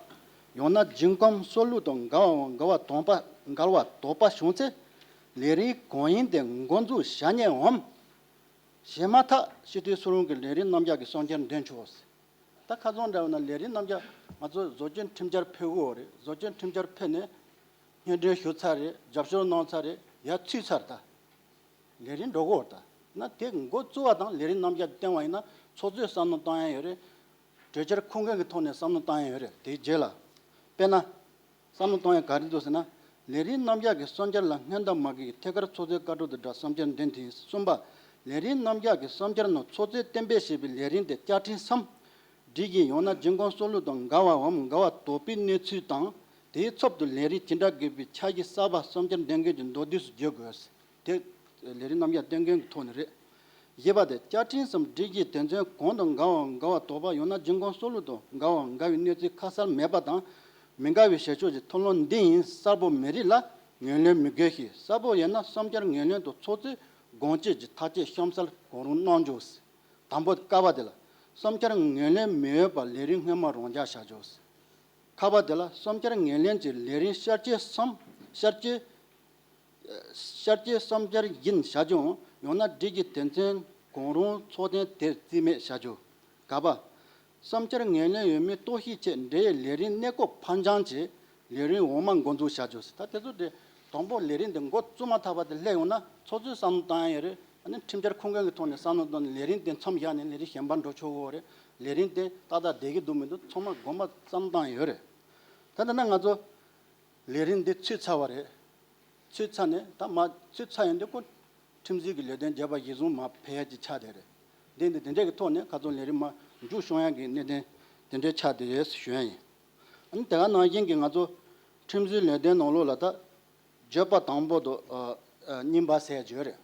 ཡང་ན་འཛིན་སྐྱོང་སྲོལ་ལུགས་དང་འགལ་བའམ་འགལ་བ་དོགས་པ་འགལ་བ་དོགས་པ་བྱུང་ཚེ། ལས་རིམ་གང་ཡིན་དེ་འགོ་འཛུགས་བྱ་ཉེས་འམ། བྱས་མ་ཐག་སྤྱི་འཐུས་སུ་རུང་གི་ལས་རིམ་རྣམ་གཞག་གི་བསམ་འཆར་འདོན་ཆོག་ཟེར། ད་ཁ་སང་འདྲ་བ་ན་ལས་རིམ་རྣམ་གཞག་ང་ཚོ་བཟོ་བཅོས་ཁྲིམས་འཆར་ཕེབས་ཀྱི་ཡོད་རེད། བཟོ་བཅོས་ཁྲིམས་འཆར་ཕེབས་ནས་སྙན་སྒྲོན་ཞུས་ཚར་རེད། རྒྱབ་སྐྱོར་གནང་ཚར་རེད། ཡར་ཚུད་ཚར། ད་ལས་རིམ་འགྲོ་གི་ཡོད་རེད། ད་ན་དེ་འགོ་བཙུགས་པ་དང་ལས་རིམ་རྣམ་གཞག་བསྟན་པ་ཡིན་ན་ཚོགས་གཙོས་བསམ་བློ་བཏང་ཡ་ཡོད་རེད། གྲོས་འཆར་ཁུངས་སྐྱེལ་གྱི་ཐོག་ནས་བསམ་བློ་བཏང་ཡ་ཡོད་རེད། དེའི་རྗེས་ལ། དཔེར་ན། བསམ་བློ་གཏོང་ཡ་ག་རེ་འདུག་ཟེར་ན། ལས་རིམ་རྣམ་གཞག་གི་བསམ་འཆར་ལ་སྔོན་བརྡ་མ་དགོས་ཀྱི་ཐད་ཀར་ཚོགས་གཙོའི་བཀའ་འཁྲོལ་དང་སྦྲགས་བསམ་འཆར་འདོན་ཐུབ་ཡིན། གསུམ་པ། ལས་རིམ་རྣམ་གཞག་གི་བསམ་འཆར་ནང་ཚོགས་གཙོས་གཏན་འབེབས་བྱས་པའི་ལས་རིམ་དེ་བཅའ་ཁྲིམས་སམ། སྒྲིག་གཞི་ཡང་ན་འཛིན་སྐྱོང་སྲོལ་ལུགས་དང་འགལ་བའམ་འགལ་བ་དོགས་པའི་གནས་ཚུལ་དང་། དེའི་ཚབ་ཏུ་ལས་རིམ་ཇི་འདྲ་དགོས་པའི་འཆར་གཞི་གསར་པ་བསམ་འཆར་འདོན་མཁན་གྱི་མདོར་བསྡུས་སུ་བརྗོད་དགོས། དེ་ལས་རིམ་རྣམ་གཞག་གཏན་འཁེལ་གྱི་ཐོག་ནས་རེད། བཞི་པ་དེ་བཅའ་ཁྲིམས་སམ་སྒྲིག་གཞིའི་དོན་ཚན་གང་དང་འགལ་བའམ་འགལ་བ་དོགས་པ་ཡང་ན་འཛིན་སྐྱོང་སྲོལ་ལུགས་དང་འགལ་བའམ་འགལ་བའི་གནས་ཚུལ་ཁ་གསལ་མེད་པ་དང་། མི་འགལ་བའི་བྱེད་ཕྱོགས་ཀྱི་ཐབས་ལམ་འདི་ཡིན་གསལ་པོ་མེད་རིགས་ལ་ངོས་ལེན་མི་དགོས་ཤིང་། གསལ་པོ་ཡོད་ན་བསམ་འཆར་ངོས་ལེན་དང་ཚོགས་གཙོས་དགོངས་དཔྱོད་ཀྱིས་ཐག་གཅོད་གཤམ་གསལ་གང་རུང་གནང་ཆོག། དང་པོ་ཀ་པ་དེ་ལ་བསམ་འཆར་ངོས་ལེན་མི་འོས་པར་ལས་རིམ་སྔོན་མ་རང་འཇགས་བྱ་ཆོག། ཁ་པ་དེ་ལ་བསམ་འཆར་ངོས་ལེན་གྱི་ལས་རིམ་བསྐྱར་བཅོས་སམ་བསྐྱར་བཅོས། བསྐྱར་བཅོས་བསམ་འཆར་ཡིན་བྱ་རྒྱུའམ་ཡང་ན་སྒྲིག་གཞི་དོན་ཚན་གང་རུང་ཚོགས་ཐེངས་དེར་རྩིས་མེད་བྱ་རྒྱུ། ག་པ། བསམ་འཆར་ངོས་ལེན་ཡོད་མེད་རྟོག་ཞིབ་ཆེད་འབྲེལ་ཡོད་ལས་རིམ་གནས་སྐབས་ཕར་འགྱངས་ཀྱིས་ལས་རིམ་འོག་མ་འགོ་འཛུགས་བྱ་རྒྱུ། ད་དེ་ཚོ་དེ་དང་པོ་ལས་རིམ་དེ་འགོ་བཙུགས་མ་ཐག་པ་དེ་སླེབས་ཡོང་ན་ཚོགས་གཙོས་བསམ་བློ་བཏང་ཡ་ཡོད་རེད། ཨ་ནི་ཁྲིམས་འཆར་ཁུངས་སྐྱེལ་གྱི་ཐོག་ནས་བསམ་བློ་བཏང་ནས་ལས་རིམ་དེ་མཚམས་བཞག་ནས་ལས་རིམ་གཞན་པ་འགྲོ་ཆོག་གི་ཡོད་རེད། ལས་རིམ་དེ་ཏག་ཏག་བསྡད་ཀྱི་འདུག་མི་འདུག་ཚང་མ་དགོངས་པ་བསམ་བློ་བཏང་ཡ་ཡོད་རེད། ད་ལྟ་ན་ང་ཚོ། ལས་རིམ་འདི་ཚུད་ཚར་བ་རེད། ཚུད་ཚར་ནས་ད་མ་ཚུད་ཚར་ཡོང་དུས་ཁོ་ཁྲིམས་འཛིན་གྱི་ལས་དོན་བརྗོད་པ་གཞིར་བཟུང་མར་ཕེབས་ཡ་ཅིག་ཆགས་བསྡད་རེད། འདི་འདི་དེ་འདྲས་ཀྱི་ཐོག་ནས་ཁ་སང་ལས་རིམ་མར་མཇུག་སྐྱོང་ཡ་གི་གནད་དོན་དེ་འདྲས་ཆགས་བསྡད་ཡོད་ཞུ་ཡ་ཡིན། ཨ་ནི་དེ་ག་ནང་བཞིན་གྱི་ང་ཚོ་ཁྲིམས་འཛིན་ལས་དོན་ནང་ལོགས་ལ་ད་བརྗོད་པ་དང་པོ་དང་ཨ་ཨ་གཉིས་པ་ཟེར་ཡ་ཅིག་ཡོད་རེད།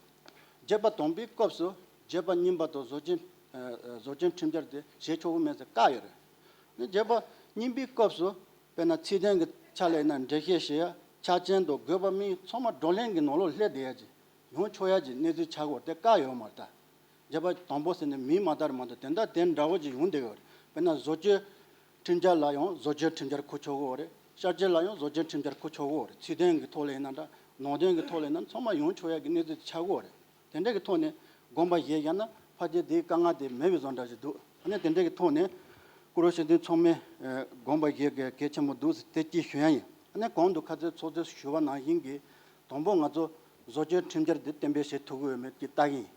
བརྗོད་པ་དང་པོའི་སྐབས་སུ་བརྗོད་པ་གཉིས་པ་དང་བཟོ་བཅོས་ཨ་ཨ་བཟོ་བཅོས་ཁྲིམས་འཆར་དེ་བྱེད་ཆོག་གི་མེད་ཟེར་བཀག་ཡོད་རེད། ནི་བརྗོད་པ་གཉིས་པའི་སྐབས་སུ་དཔེར་ན་ཚིག་དོན་གྱི་ཆ་ལ་ཡིན་ན་འགྲེལ་བཤད་བྱེད་ཡ། ཆ་རྐྱེན་དང་དགོས་པ་མིན་ཚང་མ་བགྲོ་གླེང་གི་ནང་ལོགས་སླེབས་བསྡད་ཡ་ཅིག་ཡོང་ཆོག་ཡ་གི་གནས་ཚུལ་ཆགས་ཡོད་རེད་དེ། བཀག་ཡོད་མ་རེད་ད། རྒྱབ་དང་པོ་ཟེར་ནས་མིང་མ་བཏགས་མ་གཏོགས་དེ་འདྲ་དེ་འདྲ་བོ་ཅིག་ཡོང་བསྡད་ཡོད་རེད། དཔེར་ན་བཟོ་བཅོས་ཁྲིམས་འཆར་ལ་ཡང་བཟོ་བཅོས་ཁྲིམས་འཆར་འཁུར་ཆོག་གི་ཡོད་རེད། ཤར་བསྐྱོད་ལ་ཡང་བཟོ་བཅོས་ཁྲིམས་འཆར་འཁུར་ཆོག་གི་ཡོད་རེད། ཚུལ་ལྡན་གྱི་ཐོག་ལ་ཡིན་ན་འདྲ། ནང་དོན་གྱི་ཐོག་ལ་ཡིན་ན་ཚང་མ་ཡོང་ཆོག་ཡ་གི་གནས་ཚུལ་དེ་ཆགས་ཀྱི་ཡོད་རེད། དེ་འདྲ་གི་ཐོག་ནས་དགོངས་པ་བཞེས་བཞག་ན་ཕལ་ཆེར་དེའི་དཀའ་ངལ་དེ་མེད་པའི་བཟོ་འདྲ་ཞིག་འདུག་ཨ་ནི་དེ་འདྲ་གི་ཐོག་ནས་ཀུ་རུ་ཤི་དོན་ཚང་མས་ཨ་དགོངས་པ་བཞེས་དགོས་གལ་ཆེན་པོ་འདུག་ཟེར་དེ་གཅིག་ཞུ་ཡ་ཡིན། ཨ་ནི་གོང་དུ་ཁ་སང་ཚོགས་གཙོས་ཞུས་པ་ནང་བཞིན་གྱི་དང་པོ་ང་ཚོ་བཟོ་བཅོས་ཁྲིམས་འཆར་དེ་གཏན་འབེབས་བྱེད་ཐུབ་ཀྱི་ཡོད་མེད་ཀྱི་ལྟ་གི་ཡིན།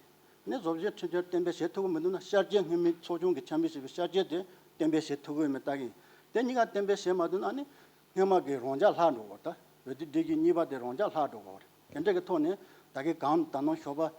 ཨ་ནི་བཟོ་བཅོས་ཁྲིམས་འཆར་གཏན་འབེབས་བྱེད་ཐུབ་ཀྱི་མི་འདུག་ན་ཤར་བསྐྱོད་སྔོན་མའི་ཚོགས་ཆུང་གིས་འཆར་འབུལ་བྱས་པའི་ཤར་བསྐྱོད་དེ་གཏན་འབེབས་བྱེད་ཐུབ་ཀྱི་ཡོད་མེད་ལྟ་གི་ཡིན། དེ་གཉིས་ཀ་གཏན་འབེབས་བྱེད་མ་ཐུབ་ན་ཨ་ནི་སྔོན་མ་གི་རང་འཇགས་ལྷག་འགྲོ་གི་ཡོད་རེད། ད་འོས་བསྡུ་སྒྲིག་གཞི་གཉིས་པ་དེ་རང་འཇགས་ལྷག་འགྲོ་གི་ཡོད་རེད། དེ་འདྲ་གི་ཐོག་ནས་ད་གིན་གང་ད་ནང་ཞོགས་པ་འོས་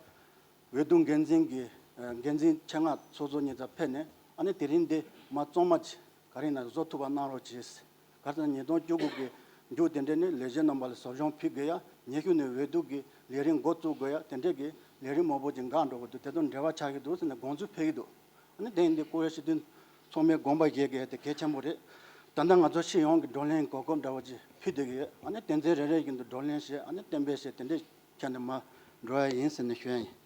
བསྡུ་འགན་འཛིན་གྱི་ཨ་འགན་འཛིན་ཆེད་མངགས་ཚོགས་གཙོ་གཉིས་ཙམ་ཕེབས་ནས་ཨ་ནི་དེ་རིང་འདི་མ་གཙང་མ་ཅིག་ག་རེ་ཡིན་ན་བཟོ་ཐུབ་པ་གནང་རོགས་གྱིས། ག་རེ་ཟེར་ན་ཉིས་སྟོང་བཅུ་དགུ་གི་མཇུག་དེ་འདྲ་ནས་ལས་བྱེད་རྣམ་པ་ལ་ཟབ་སྦྱོང་ཕུལ་དགོས་ཡ། ཉི་ཤུ་ནས་འོས་བསྡུ་གི་ལས་རིམ་འགོ་བཙུགས་དགོས་ཡ། དེ་འདྲ་གི་ལས་རིམ་མང་པོ་ཅིག་འགག་འགྲོ་གི་འདུག་དེ་ཚོ་འབྲེལ་བ་ཆགས་ཀྱི་འདུག་ཟེར་ནས་དགོངས་ཚུལ་ཕེབས་ཀྱི་འདུག་ཨ་ནི་དེ་ཡིན་དུས་ཀུ་རུ་ཤི་དོན་ཚང་མས་དགོངས་པ་བཞེས་དགོས་དེ་གལ་ཆེན་པོ་རེད། ད་ལྟ་ང་ཚོ་སྤྱི་ཡོངས་ཀྱི་བགྲོ་གླེང་གོ་སྐབས་འདྲ་བོ་ཅིག་ཕུལ་བསྡད་ཀྱི་ཡོད། ཨ་ནི་དོན་ཚན་རེ་རེ་བཞིན་དུ་བགྲོ་གླེང་བྱས། ཨ་ནི་གཏན་འབེབས་བྱས། དེ་འདྲས་བྱས་ནས་མར་འགྲོ་ཡ་ཡིན་ཟེར་ནས་ཞུ་ཡ་ཡིན།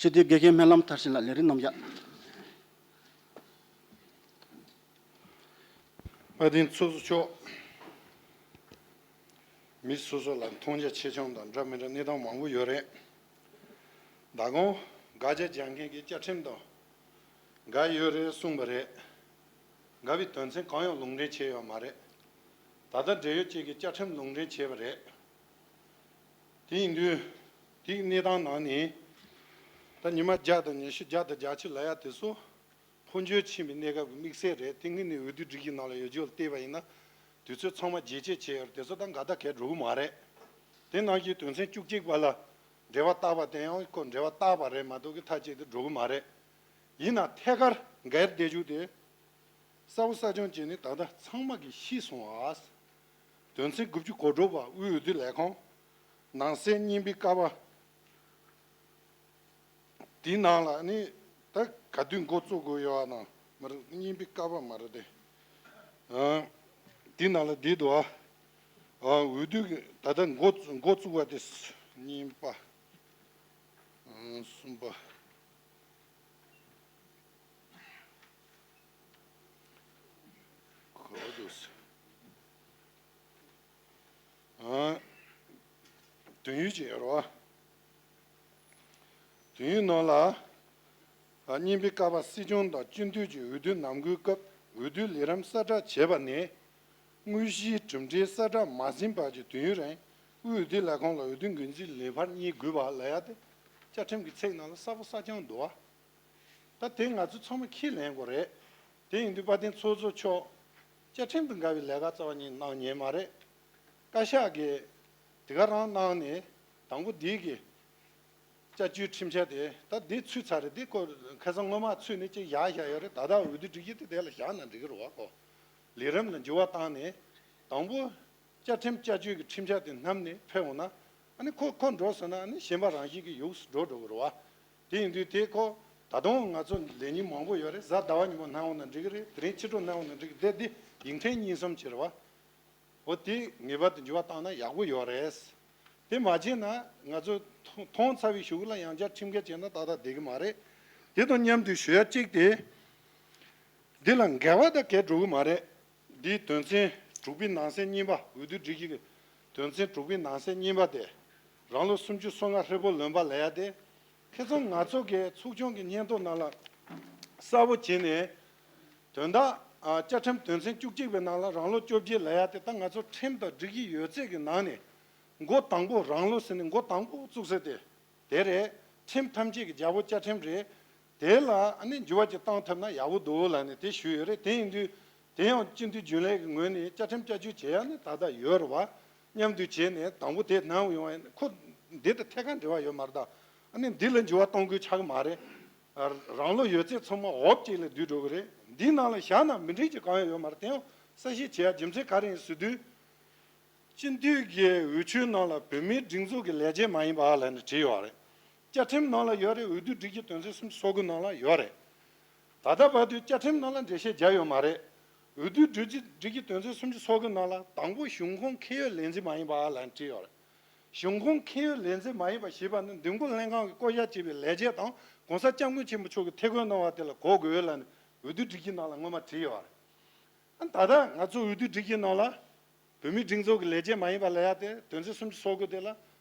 སྤྱི་འཐུས་དགེ་བཤེས་སྨོན་ལམ་མཐར་ཕྱིན་ལགས་ལས་རིམ་རྣམས་བཞག་དཔལ་ལྡན་ཚོགས་གཙོ་མཆོག་མི་སོ་སོ་ལ་མཐོང་རྒྱ་ཆེ་ཆུང་དང་འདྲ་མི་འདྲ་གནས་སྟངས་མང་པོ་ཡོད་རེད། མདང་དགོང་དགག་བྱ་རྒྱག་མཁན་གྱི་བཅའ་ཁྲིམས་དང་འགལ་ཡོད་རེད་གསུངས་པ་རེད། འགལ་བའི་དོན་ཚན་གང་ཡང་ལུང་འདྲེན་བྱས་ཡོད་མ་རེད། ད་ལྟ་འབྲེལ་ཡོད་ཅིག་གིས་བཅའ་ཁྲིམས་ལུང་འདྲེན་བྱས་པ་རེད། དེ་ཡིན་དུས་དེའི་གནས་སྟངས་ནང་ནས་ད་ཉི་མ་བརྒྱ་དང་ཉི་ཤུ་བརྒྱ་དང་བརྒྱད་ཅུ་ལབ་ཡ་དེ་ཚོ་འཕོ་འགྱུར་ཕྱིན་པའི་གནས་སྐབས་ཀྱི་དམིགས་བསལ་རེད། དེ་སྔོན་ནས་འོས་བསྡུ་སྒྲིག་གཞི་ནང་ལ་ཡོད་རྒྱུ་ལ་བལྟས་པ་ཡིན་ན་དུས་ཚོད་ཚང་མ་རྗེས་བྱེད་བྱས་ཡོད་རེད། དེ་ཚོ་ད་འགལ་ཟླ་གས་འགྲོ་གི་མ་རེད། དེ་ནང་བཞིན་དོན་ཚན་བཅུ་གཅིག་པ་ལ་འབྲེལ་བ་བཏགས་པ་དེ་ཡང་ཁོ་འབྲེལ་བ་བཏགས་པ་རེད་མ་གཏོགས་ཀྱི་མཐའ་གཅིག་ཏུ་འགྲོ་གི་མ་རེད། ཡིན་ན་ཐད་ཀར་འགལ་བསྡད་རྒྱུ་དེ་གསལ་པོ་གསལ་རྐྱང་བྱས་ནས་ད་ལྟ་ཚང་མ་གིས་ཤེས་སོང་ཨ། དོན་ཚན་དགུ་བཅུ་གོ་དྲུག་པ་དབུས་འོས་བསྡུ་ལས་ཁང་ནང་གསེས་གཉིས་པའི་ཀ་པ་དེའི་ནང་ལ་ནི་ད་ག་དུས་འགོ་བཙུགས་དགོས་ཡོད་ཨ་ན་མ་རེད། གཉིས་པའི་ཀ་པ་མ་རེད་དེ། ཨ། དེའི་ནང་ལ་བསྡད་འདུག་ཨ། ཨ། འོས་བསྡུ་གི་ད་ལྟ་འགོ་འགོ་བཙུགས་པ་དེ་གཉིས་པ། ཨ། གསུམ་པ། གོ་འདུག་ཟེར། ཨ། དུས་ཡུན་ཅིག་ཡོད་རེད་བ། དུས་ཡུན་ནང་ལ། ཨ། གཉིས་པའི་ཀ་པ་སྲིད་སྐྱོང་དང་སྤྱི་འཐུས་ཀྱི་འོས་བསྡུ་ནམ་འགོའི་སྐབས་འོས་བསྡུའི་ལས་རིམ་གསལ་བསྒྲགས་བྱས་པ་ནས། དངོས་གཞིའི་གྲུབ་འབྲས་གསལ་བསྒྲགས་མ་ཟིན་བར་གྱི་དུས་ཡུན་རིང་དབུས་འོས་བསྡུ་ལས་ཁང་ལ་འོས་བསྡུ་འགན་འཛིན་ལས་འཕར་གཉིས་དགོས་པ་ལབ་ཡ་དེ་བཅའ་ཁྲིམས་ཀྱི་ཚིག་ནང་ལ་གསལ་པོ་གསལ་རྐྱང་འདུག་བ། ད་དེ་ང་ཚོ་ཚང་མ་ཁས་ལེན་དགོས་རེད། དེ་ཡིན་དུས་དཔལ་ལྡན་ཚོགས་གཙོ་མཆོག་བཅའ་ཁྲིམས་དང་འགལ་བའི་ལས་ཀ་རྩ་བ་ཉིད་གནང་མྱོང་མ་རེད། བཀའ་ཤག་གིས་དེ་ག་རང་གནང་ནས་དང་པོ་འདི་གི་བཅའ་བཅོས་ཁྲིམས་འཆར་དེ་ད་འདི་ཚུད་ཚར་རེད། འདི་ཁོ་ཁ་སང་སྔོན་མ་ཚུད་ནས་ཅིག་བཞག་བཞག་ཡོད་རེད། ད་ལྟ་འོས་བསྡུ་སྒྲིག་གཞི་དེ་དེ་ལ་བཞག་ན་འགྲིག་གི་རེད་བ། ཁོ་ལས་རིམ་ལ་འགྱུར་བ་བཏང་ནས་དང་པོ་བཅའ་ཁྲིམས་བཅའ་བཅོས་ཀྱི་ཁྲིམས་འཆར་དེ་བསྣམས་ནས་ཕེབས་འོང་ན། ཨ་ནི་ཁོ་ཁོ་འགྲོ་ཟེར་ན་ཨ་ནི་གཞན་པ་རང་བཞིན་གྱིས་ཡུགས་སུ་འགྲོ་འགྲོ་གི་རེད་བ། དེ་ཡིན་དུས་དེ་ཁོ་ད་དུང་ང་ཚོ་ལས་ཉིན་མང་པོ་ཡོད་རེད། གཟའ་ཟླ་བ་ཉིན་མོ་གནང་འོང་ན་འགྲིག་གི་རེད། དེ་རིང་ཕྱི་དྲོ་གནང་འོང་ན་འགྲིག་གི། དེ་འདི་ཡིག་ཕྲེང་གཉིས་གསུམ་ཅིག་རེད་བ། འོ་དེ་ངེས་པར་དུ་འགྱུར་བ་བཏང་ན་ཡག་པོ་ཡོད་རེད། དེ་མ་བྱས་ན་ང་ཚོ་མཐོང་མཐོང་ཚར་བའི་གཞུག་ལ་ཡང་བསྐྱར་ཁྲིམས་འགལ་བྱས་ན་ཏག་ཏག་བསྡད་ཀྱི་མ་རེད། དེ་དང་མཉམ་དུ་ཞུ་ཡ་གཅིག་དེ། འདི་ལ་འགལ་བ་དང་འགལ་འགྲོ་གི་མ་རེད། འདིའི་དོན་ཚན་དྲུག་པའི་ནང་གསེས་གཉིས་པ། འོས་བསྡུ་སྒྲིག་གཞི་གི་དོན་ཚན་དྲུག་པའི་ནང་གསེས་གཉིས་པ་དེ། རང་ལོ་སུམ་ཅུ་སོ་ལྔ་ཧྲིལ་པོ་ལོན་པ་ལབ་ཡ་དེ། ཁ་སང་ང་ཚོ་གི་ཚོགས་ཆུང་གི་སྙན་ཐོ་ནང་ལ་གསལ་པོ་བྱས་ནས། དོན་དག་ཨ། བཅའ་ཁྲིམས་དོན་ཚན་བཅུ་གཅིག་པའི་ནང་ལ་རང་ལོ་བཅོ་བརྒྱད་ལབ་ཡ་དེ་ད་ང་ཚོ་ཁྲིམས་དང་སྒྲིག་གཞི་ཡོད་ཚད་ཀྱི་ནང་ནས་འགོ་དང་པོ་རང་ལོ་ཟེར་ནས་འགོ་དང་པོ་བཙུགས་ས་དེ་དེ་རེད། ཁྲིམས་ཐམས་ཅད་ཀྱི་རྒྱལ་པོ་བཅའ་ཁྲིམས་རེད། དེ་ལ་ཨ་ནི་འགྱུར་བ་ཅིག་བཏང་ཐུབ་ན་ཡག་པོ་འདུག་ལབ་ནས་དེ་ཞུས་ཡོད་རེད། དེ་ཡིན་དུས་དེ་ཡང་སྤྱི་འཐུས་རྒྱུན་ལས་ཀྱི་ངོས་ནས་བཅའ་ཁྲིམས་བསྐྱར་བཅོས་བྱེད་ཡ་ནི་ད་ལྟ་ཡོད་རེད་བ། མཉམ་དུ་བྱས་ནས་དང་པོ་དེ་གནང་ཡོང་བ་ཡིན་ན་ཁོ་འདི་དང་ཐད་ཀར་འབྲེལ་བ་ཡོད་མ་རེད་ད། ཨ་ནི་འདི་ལ་འགྱུར་བ་གཏོང་དགོས་ཆགས་ཀྱི་མ་རེད། རང་ལོ་ཡོད་ཚད་ཚང་མ་འོབས་གཅིག་ལ་བསྡུས་འགྲོ་གི་རེད། འདིའི་ནང་ལ་བཞག་ན་མི་འགྲིག་ཅིག་གང་ཡང་ཡོད་མ་རེད། དེ་ཡང་གསལ་བཤད་བྱེད་ཡ་རྒྱུ་མཚན་ག་རེ་ཡིན་ཟེར་དུས། སྤྱི་འཐུས་ཀྱི་འོས་ཆོས་ནང་ལ་བོད་མིའི་སྒྲིག་འཛུགས་ཀྱི་ལས་བྱེད་མ་ཡིན་པ་ལབ་ནས་བྲིས་ཡོད་རེད། བཅའ་ཁྲིམས་ནང་ལ་ཡོད་རེད། འོས་བསྡུ་སྒྲིག་གཞི་དོན་ཚན་སུམ་ཅུ་སོ་དགུ་ནང་ལ་ཡོད་རེད། ད་ལྟ་བར་དུ་བཅའ་ཁྲིམས་ནང་ལ་འགྲེལ་བཤད་བརྒྱབ་ཡོད་མ་རེད། འོས་བསྡུ་སྒྲིག་གཞི་སྒྲིག་གཞི་དོན་ཚན་སུམ་ཅུ་སོ་དགུ་ནང་ལ་དང་པོ་གཞུང་ཁོངས་ཁེ་ཡོད་ལས་འཛིན་མ་ཡིན་པ་ལབ་བྲིས་ཡོད་རེད། གཞུང་ཁོངས་ཁེ་ཡོད་ལས་འཛིན་མ་ཡིན་པ་ཞེས་པ་ནི་འདེམས་བསྐོ་ལྷན་ཁང་གིས་བསྐོ་བཞག་བྱས་པའི་ལས་བྱེད་དང་༸གོང་ས་༸སྐྱབས་མགོན་ཆེན་པོ་མཆོག་གིས་ཐད་བསྐོ་གནང་བ་དེ་ལ་གོ་དགོས་ལབ་ནས་འོས་བསྡུ་སྒྲིག་གཞི་ནང་ལ་སྔོན་མ་བྲིས་ཡོད་རེད། ཨ་ད་ལྟ་ང་ཚོ་འོས་བསྡུ་སྒྲིག་གཞི་ནང་ལ་བོད་མིའི་སྒྲིག་འཛུགས་ཀྱི་ལས་བྱེད་མ་ཡིན་པ་ལབ་ཡ་དེ་དོན་ཚན་སུམ་ཅུ་སོ་དགུ་དེ་ལ་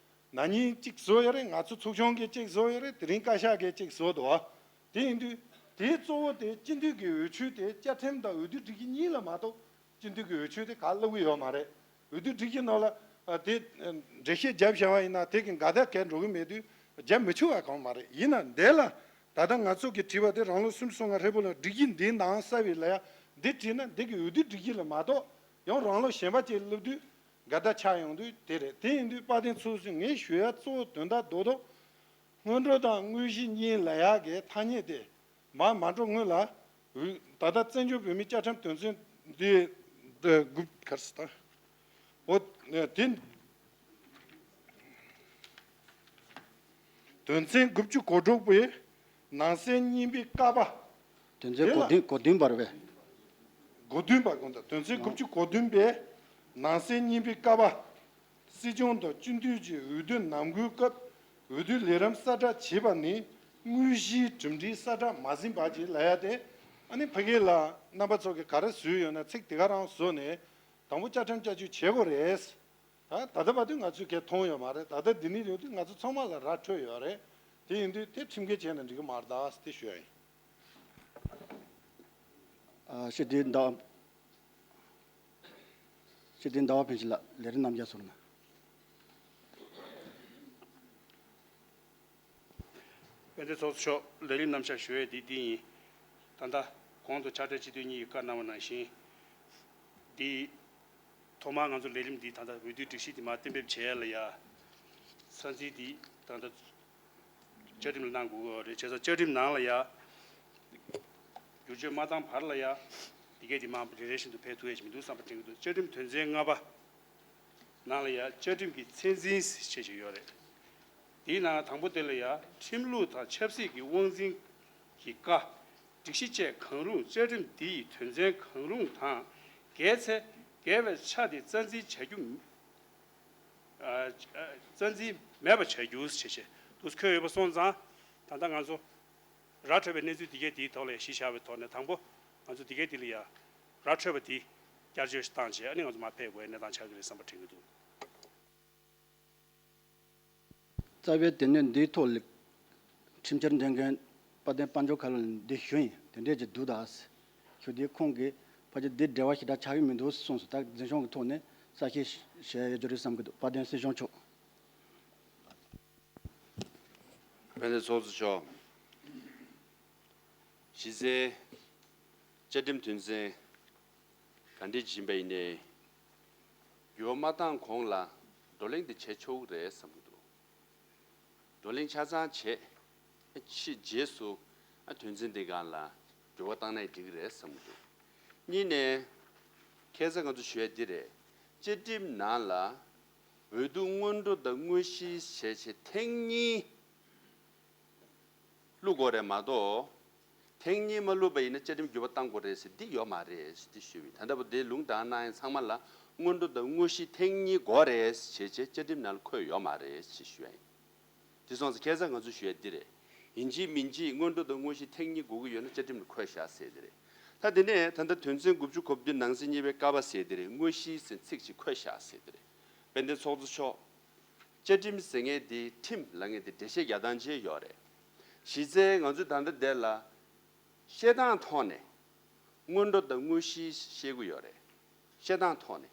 ན་ནིང་གཅིག་བཟོས་ཡོད་རེད། ང་ཚོ་ཚོགས་ཆུང་གིས་གཅིག་བཟོས་ཡོད་རེད། དེ་རིང་བཀའ་ཤག་གིས་གཅིག་བཟོས་འདུག་བ། དེ་ཡིན་དུས་དེའི་གཙོ་བོ་དེ་སྤྱི་འཐུས་ཀྱི་འོས་ཆོས་དེ་བཅའ་ཁྲིམས་དང་འོས་བསྡུ་སྒྲིག་གཞི་གཉིས་ལ་མ་གཏོགས་སྤྱི་འཐུས་ཀྱི་འོས་ཆོས་དེ་ག་ལབ་ཀྱི་ཡོད་མ་རེད། འོས་བསྡུ་སྒྲིག་གཞི་ནང་ལ་ཨ་དེ་འགྲེལ་བཤད་བརྒྱབ་བཞག་པ་ཡིན་ན་དེ་གི་འགལ་ཟླ་གས་འགྲོ་གི་མེད་དུས་བརྒྱབ་མི་ཆོག་པ་གང་མ་རེད། ཡིན་ན་འདི་ལ་ད་ལྟ་ང་ཚོ་གིས་བྲིས་པ་དེ་རང་ལོ་སུམ་ཅུ་སོ་ལྔ་ཧྲིལ་པོ་ལ་སྒྲིག་གཞི་འདིའི་ནང་གསལ་བའི་ལ་ཡ་འདི་བྲིས་ན་འདི་གི་འོས་བསྡུ་སྒྲིག་གཞི་ལ་མ་གཏོགས་ཡང་རང་ལོ་གཞན་པ་ཅིག་སླེབས་དུས་འགལ་ཟླ་ཆགས་ཡོང་དུས་དེ་རེད། དེ་ཡིན་དུས་དཔལ་ལྡན་ཚོགས་གཙོ་ངས་ཞུ་ཡ་གཙོ་བོ་དོན་དག་རྡོག་རྡོག་སྔོན་འགྲོ་དང་དངོས་གཞི་གཉིས་ལབ་ཡག་གི་ཐ་སྙད་དེ་མར་མ་འགྲོ་སྔོན་ལ་འོས་ད་ལྟ་བཙན་བྱོལ་བོད་མིའི་བཅའ་ཁྲིམས་དོན་ཚན་འདི་འདི་དགུ་ག་རེ་ཟེར་ད། འོ་དེ་དོན་ཚན་དགུ་བཅུ་གོ་དྲུག་པའི་ནང་གསེས་གཉིས་པའི་ཀ་པ། དོན་ཚན་གོ་བདུན་གོ་བདུན་པ་རེད་པས། གོ་བདུན་པ་དགོངས་དག་དོན་ཚན་དགུ་བཅུ་གོ་བདུན་པའི་ནང་གསེས་གཉིས་པའི་ཀ་པ། སྲིད་སྐྱོང་དང་སྤྱི་འཐུས་ཀྱི་འོས་བསྡུ་ནམ་འགོའི་སྐབས་འོས་བསྡུ་ལས་རིམ་གསལ་བསྒྲགས་བྱས་པ་ནི་དངོས་གཞིའི་གྲུབ་འབྲས་གསལ་བསྒྲགས་མ་ཟིན་པ་ཞིག་ལབ་ཡ་དེ་ཨ་ནི་ཕ་གི་ལ་རྣམ་པ་ཚོ་གིས་ག་རེ་བཟོས་ཡོད་ན་ཚིག་དེ་ག་རང་བཟོས་ནས་དང་པོ་བཅའ་ཁྲིམས་བསྐྱར་བཅོས་བྱེད་དགོས་རེད། ད་ད་ལྟ་བར་དུ་ང་ཚོས་གས་མཐོང་ཡོད་མ་རེད། ད་ལྟ་འདི་ནས་ཡོང་དུས་ང་ཚོ་ཚང་མ་ལ་ར་འཕྲོད་ཡོད་རེད། དེ་ཡིན་དུས་དེ་ཁྲིམས་འགལ་བྱས་ན་འགྲིག་གི་མ་རེད་ད་དེ་ཞུ་ཡ་ཡིན། ཨ་ཞུ་དེ་འདའ། སྤྱི་འཐུས་ཟླ་བ་ཕུན་ཚོགས་ལགས་ལས་རིམ་རྣམ་གཞག་སོང་ན། དཔལ་ལྡན་ཚོགས་གཙོ་མཆོག་ལས་རིམ་རྣམ་གཞག་ཞུ་ཡས་འདི་འདི་ཡིན། ད་ལྟ་གོང་དུ་ཕྱག་སྦྲེལ་སྤྱི་འཐུས་གཉིས་ཀྱིས་བཀའ་གནང་བ་ནང་བཞིན། འདི་ཐོག་མར་ང་ཚོ་ལས་རིམ་འདི་ད་ལྟ་འོས་བསྡུའི་སྒྲིག་གཞི་འདི་མར་གཏན་འབེབས་བྱས་ཡ་ལ་ཡ། ས་འཛིན་འདི་ད་ལྟ་བཅའ་ཁྲིམས་ལ་གནང་དགོས་ཀྱི་རེད། བྱས་ཙང་བཅའ་ཁྲིམས་ནང་ལ་ཡ། བསྒྱུར་བཅོས་མ་བཏང་བར་ལ་ཡ། འདི་གས་འདི་མང་པོ་རེ་རེ་བཞིན་དུ་ཕེབས་ཐུབ་ཡ་ཞིག་མི་འདུག་བསམ་པ་དྲན་གྱི་འདུག་བཅའ་ཁྲིམས་དོན་ཚན་ལྔ་པ་ནང་ལ་ཡ་བཅའ་ཁྲིམས་ཀྱི་ཚད་འཛིན་ཞེས་བྱས་ཡོད་རེད། དེའི་ནང་དང་པོ་དེ་ལ་ཡ་ཁྲིམས་ལུགས་དང་ཆབ་སྲིད་ཀྱི་དབང་འཛིན་གྱི་བཀའ། སྒྲིག་གཞི་བཅས་གང་རུང་བཅའ་ཁྲིམས་འདི་ཡི་དོན་ཚན་གང་རུང་དང་འགལ་ཚེ་འགལ་བའི་ཆ་དེ་རྩ་འཛིན་བྱ་རྒྱུ། རྩ་འཛིན་མེད་པ་བྱ་རྒྱུ་ཞེས་བྱས་འདུག་འཁོད་ཡོད་པ་སོང་ཙང་། ད་ལྟ་ང་ཚོ་ར་འཕྲོད་པའི་གནས་ཚུལ་འདི་གས་དེའི་ཐོག་ལ་གཞི་བཞག་པའི་ཐོག་ནས་དང་པོ་ང་ཚོ་འདི་གས་དེ་ལ་ཡ་ར་འཕྲོད་པ་དེ་བསྐྱར་བཅོས་ཤིག་བཏང་རྗེས་ཨ་ནི་ང་ཚོ་མར་ཕེབས་དགོས་གནས་སྟངས་ཆགས་ཀྱི་རེད་བསམ་པ་དྲན་གྱི་འདུག་རྩ་བའི་དོན་གནད་འདིའི་ཐོག་ལ་ཁྲིམས་འཆར་འདོན་མཁན་དཔལ་ལྡན་དཔལ་འབྱོར་བཀའ་བློན་འདི་ཞུ་ཡིན། དེ་འདྲས་ཀྱི་འདུག་ད། ཞུ་དེ་ཁོང་གིས་ཕལ་ཆེར་འདི་འབྲེལ་བ་ཞེ་དྲག་ཆགས་ཀྱི་མི་འདུག་གསུངས་སོང་། ད་འཛིན་སྐྱོང་གི་ཐོག་ནས་གསལ་བཤད་བྱས་ཡོད་རྒྱུ་རེད་བསམ་གྱི་འདུག་དཔལ་ལྡན་སྲིད་སྐྱོང་མཆོག་དཔལ་ལྡན་ཚོགས་གཙོ་མཆོག་གཞི་རྩའི་བཅའ་ཁྲིམས་དོན་ཚན་ག་འདྲས་ཡིན་པ་ཡིན་ནའི་འགྱུར་བ་མ་བཏང་གོང་ལ་བགྲོ་གླེང་དེ་བྱེད་ཆོག་གི་རེད་བསམ་གྱི་འདུག་བགྲོ་གླེང་ཆ་ཚང་བྱས། ཕྱི་རྗེས་སུ་དོན་ཚན་འདི་སྒང་ལ་འགྱུར་བ་བཏང་ན་འགྲིག་གི་རེད་བསམ་གྱི་འདུག་གཉིས་ནས་ཁ་སང་ང་ཚོ་ཞུ་ཡ་འདི་རེད། བཅའ་ཁྲིམས་ནང་ལ་འོས་བསྡུ་སྔོན་འགྲོ་དང་དངོས་གཞི་བྱས་བྱས་ཐེངས་གཉིས་བླུག་དགོས་རེད་མ་གཏོགས། ཐེངས་གཉིས་མ་བླུགས་པ་ཡིན་ན་བཅའ་ཁྲིམས་འགྱུར་བ་གཏང་དགོས་རེད་ཟེར་འདི་ཡོད་མ་རེད་ཟེར་འདི་ཞུས་པ་ཡིན། ད་ལྟ་བར་དེའི་ལུང་དྲངས་གནང་ཡ་ཚང་མ་ལ་སྔོན་འགྲོ་དང་དངོས་གཞི་ཐེངས་གཉིས་དགོས་རེད་ཟེར་བྱས་བཅའ་ཁྲིམས་ནང་ལ་འཁོད་ཡོད་མ་རེད་ཟེར་ཞུ་ཡ་ཡིན། དེ་སོང་ཙང་ཁ་སང་ང་ཚོས་ཞུ་ཡ་འདི་རེད། ཡིན་གཅིག་མིན་གཅིག་སྔོན་འགྲོ་དང་དངོས་གཞི་ཐེངས་གཉིས་དགོས་ཀྱི་ཡོད་ན་བཅའ་ཁྲིམས་ལ་འཁོད་བཞག་ཟེར་འདི་རེད། ད་དེ་ནས་ད་ལྟ་དོན་ཚན་དགུ་བཅུ་གོ་བདུན་ནང་གསེས་གཉིས་པའི་ཀ་པ་ཟེར་འདི་རེད། དངོས་གཞི་ཟེར་ཚིག་ཅིག་འཁོད་བཞག་ཟེར་འདི་རེད། དཔལ་ལྡན་ཚོགས་གཙོ་མཆོག་བཅའ་ཁྲིམས་ཟེར་མཁན་དེ་ཁྲིམས་ལབ་མཁན་དེ་འགྲེལ་བཤད་རྒྱག་སྟངས་གཅིག་ཡོད་རེད། གཞི་རྩའི་ང་ཚོས་ད་ལྟ་འདིར་ལ་བཤད་སྟངས་ཐོག་ནས་སྔོན་འགྲོ་དང་དངོས་གཞི་བཤད་ཀྱི་ཡོད་རེད། བཤད་སྟངས་ཐོག་ནས་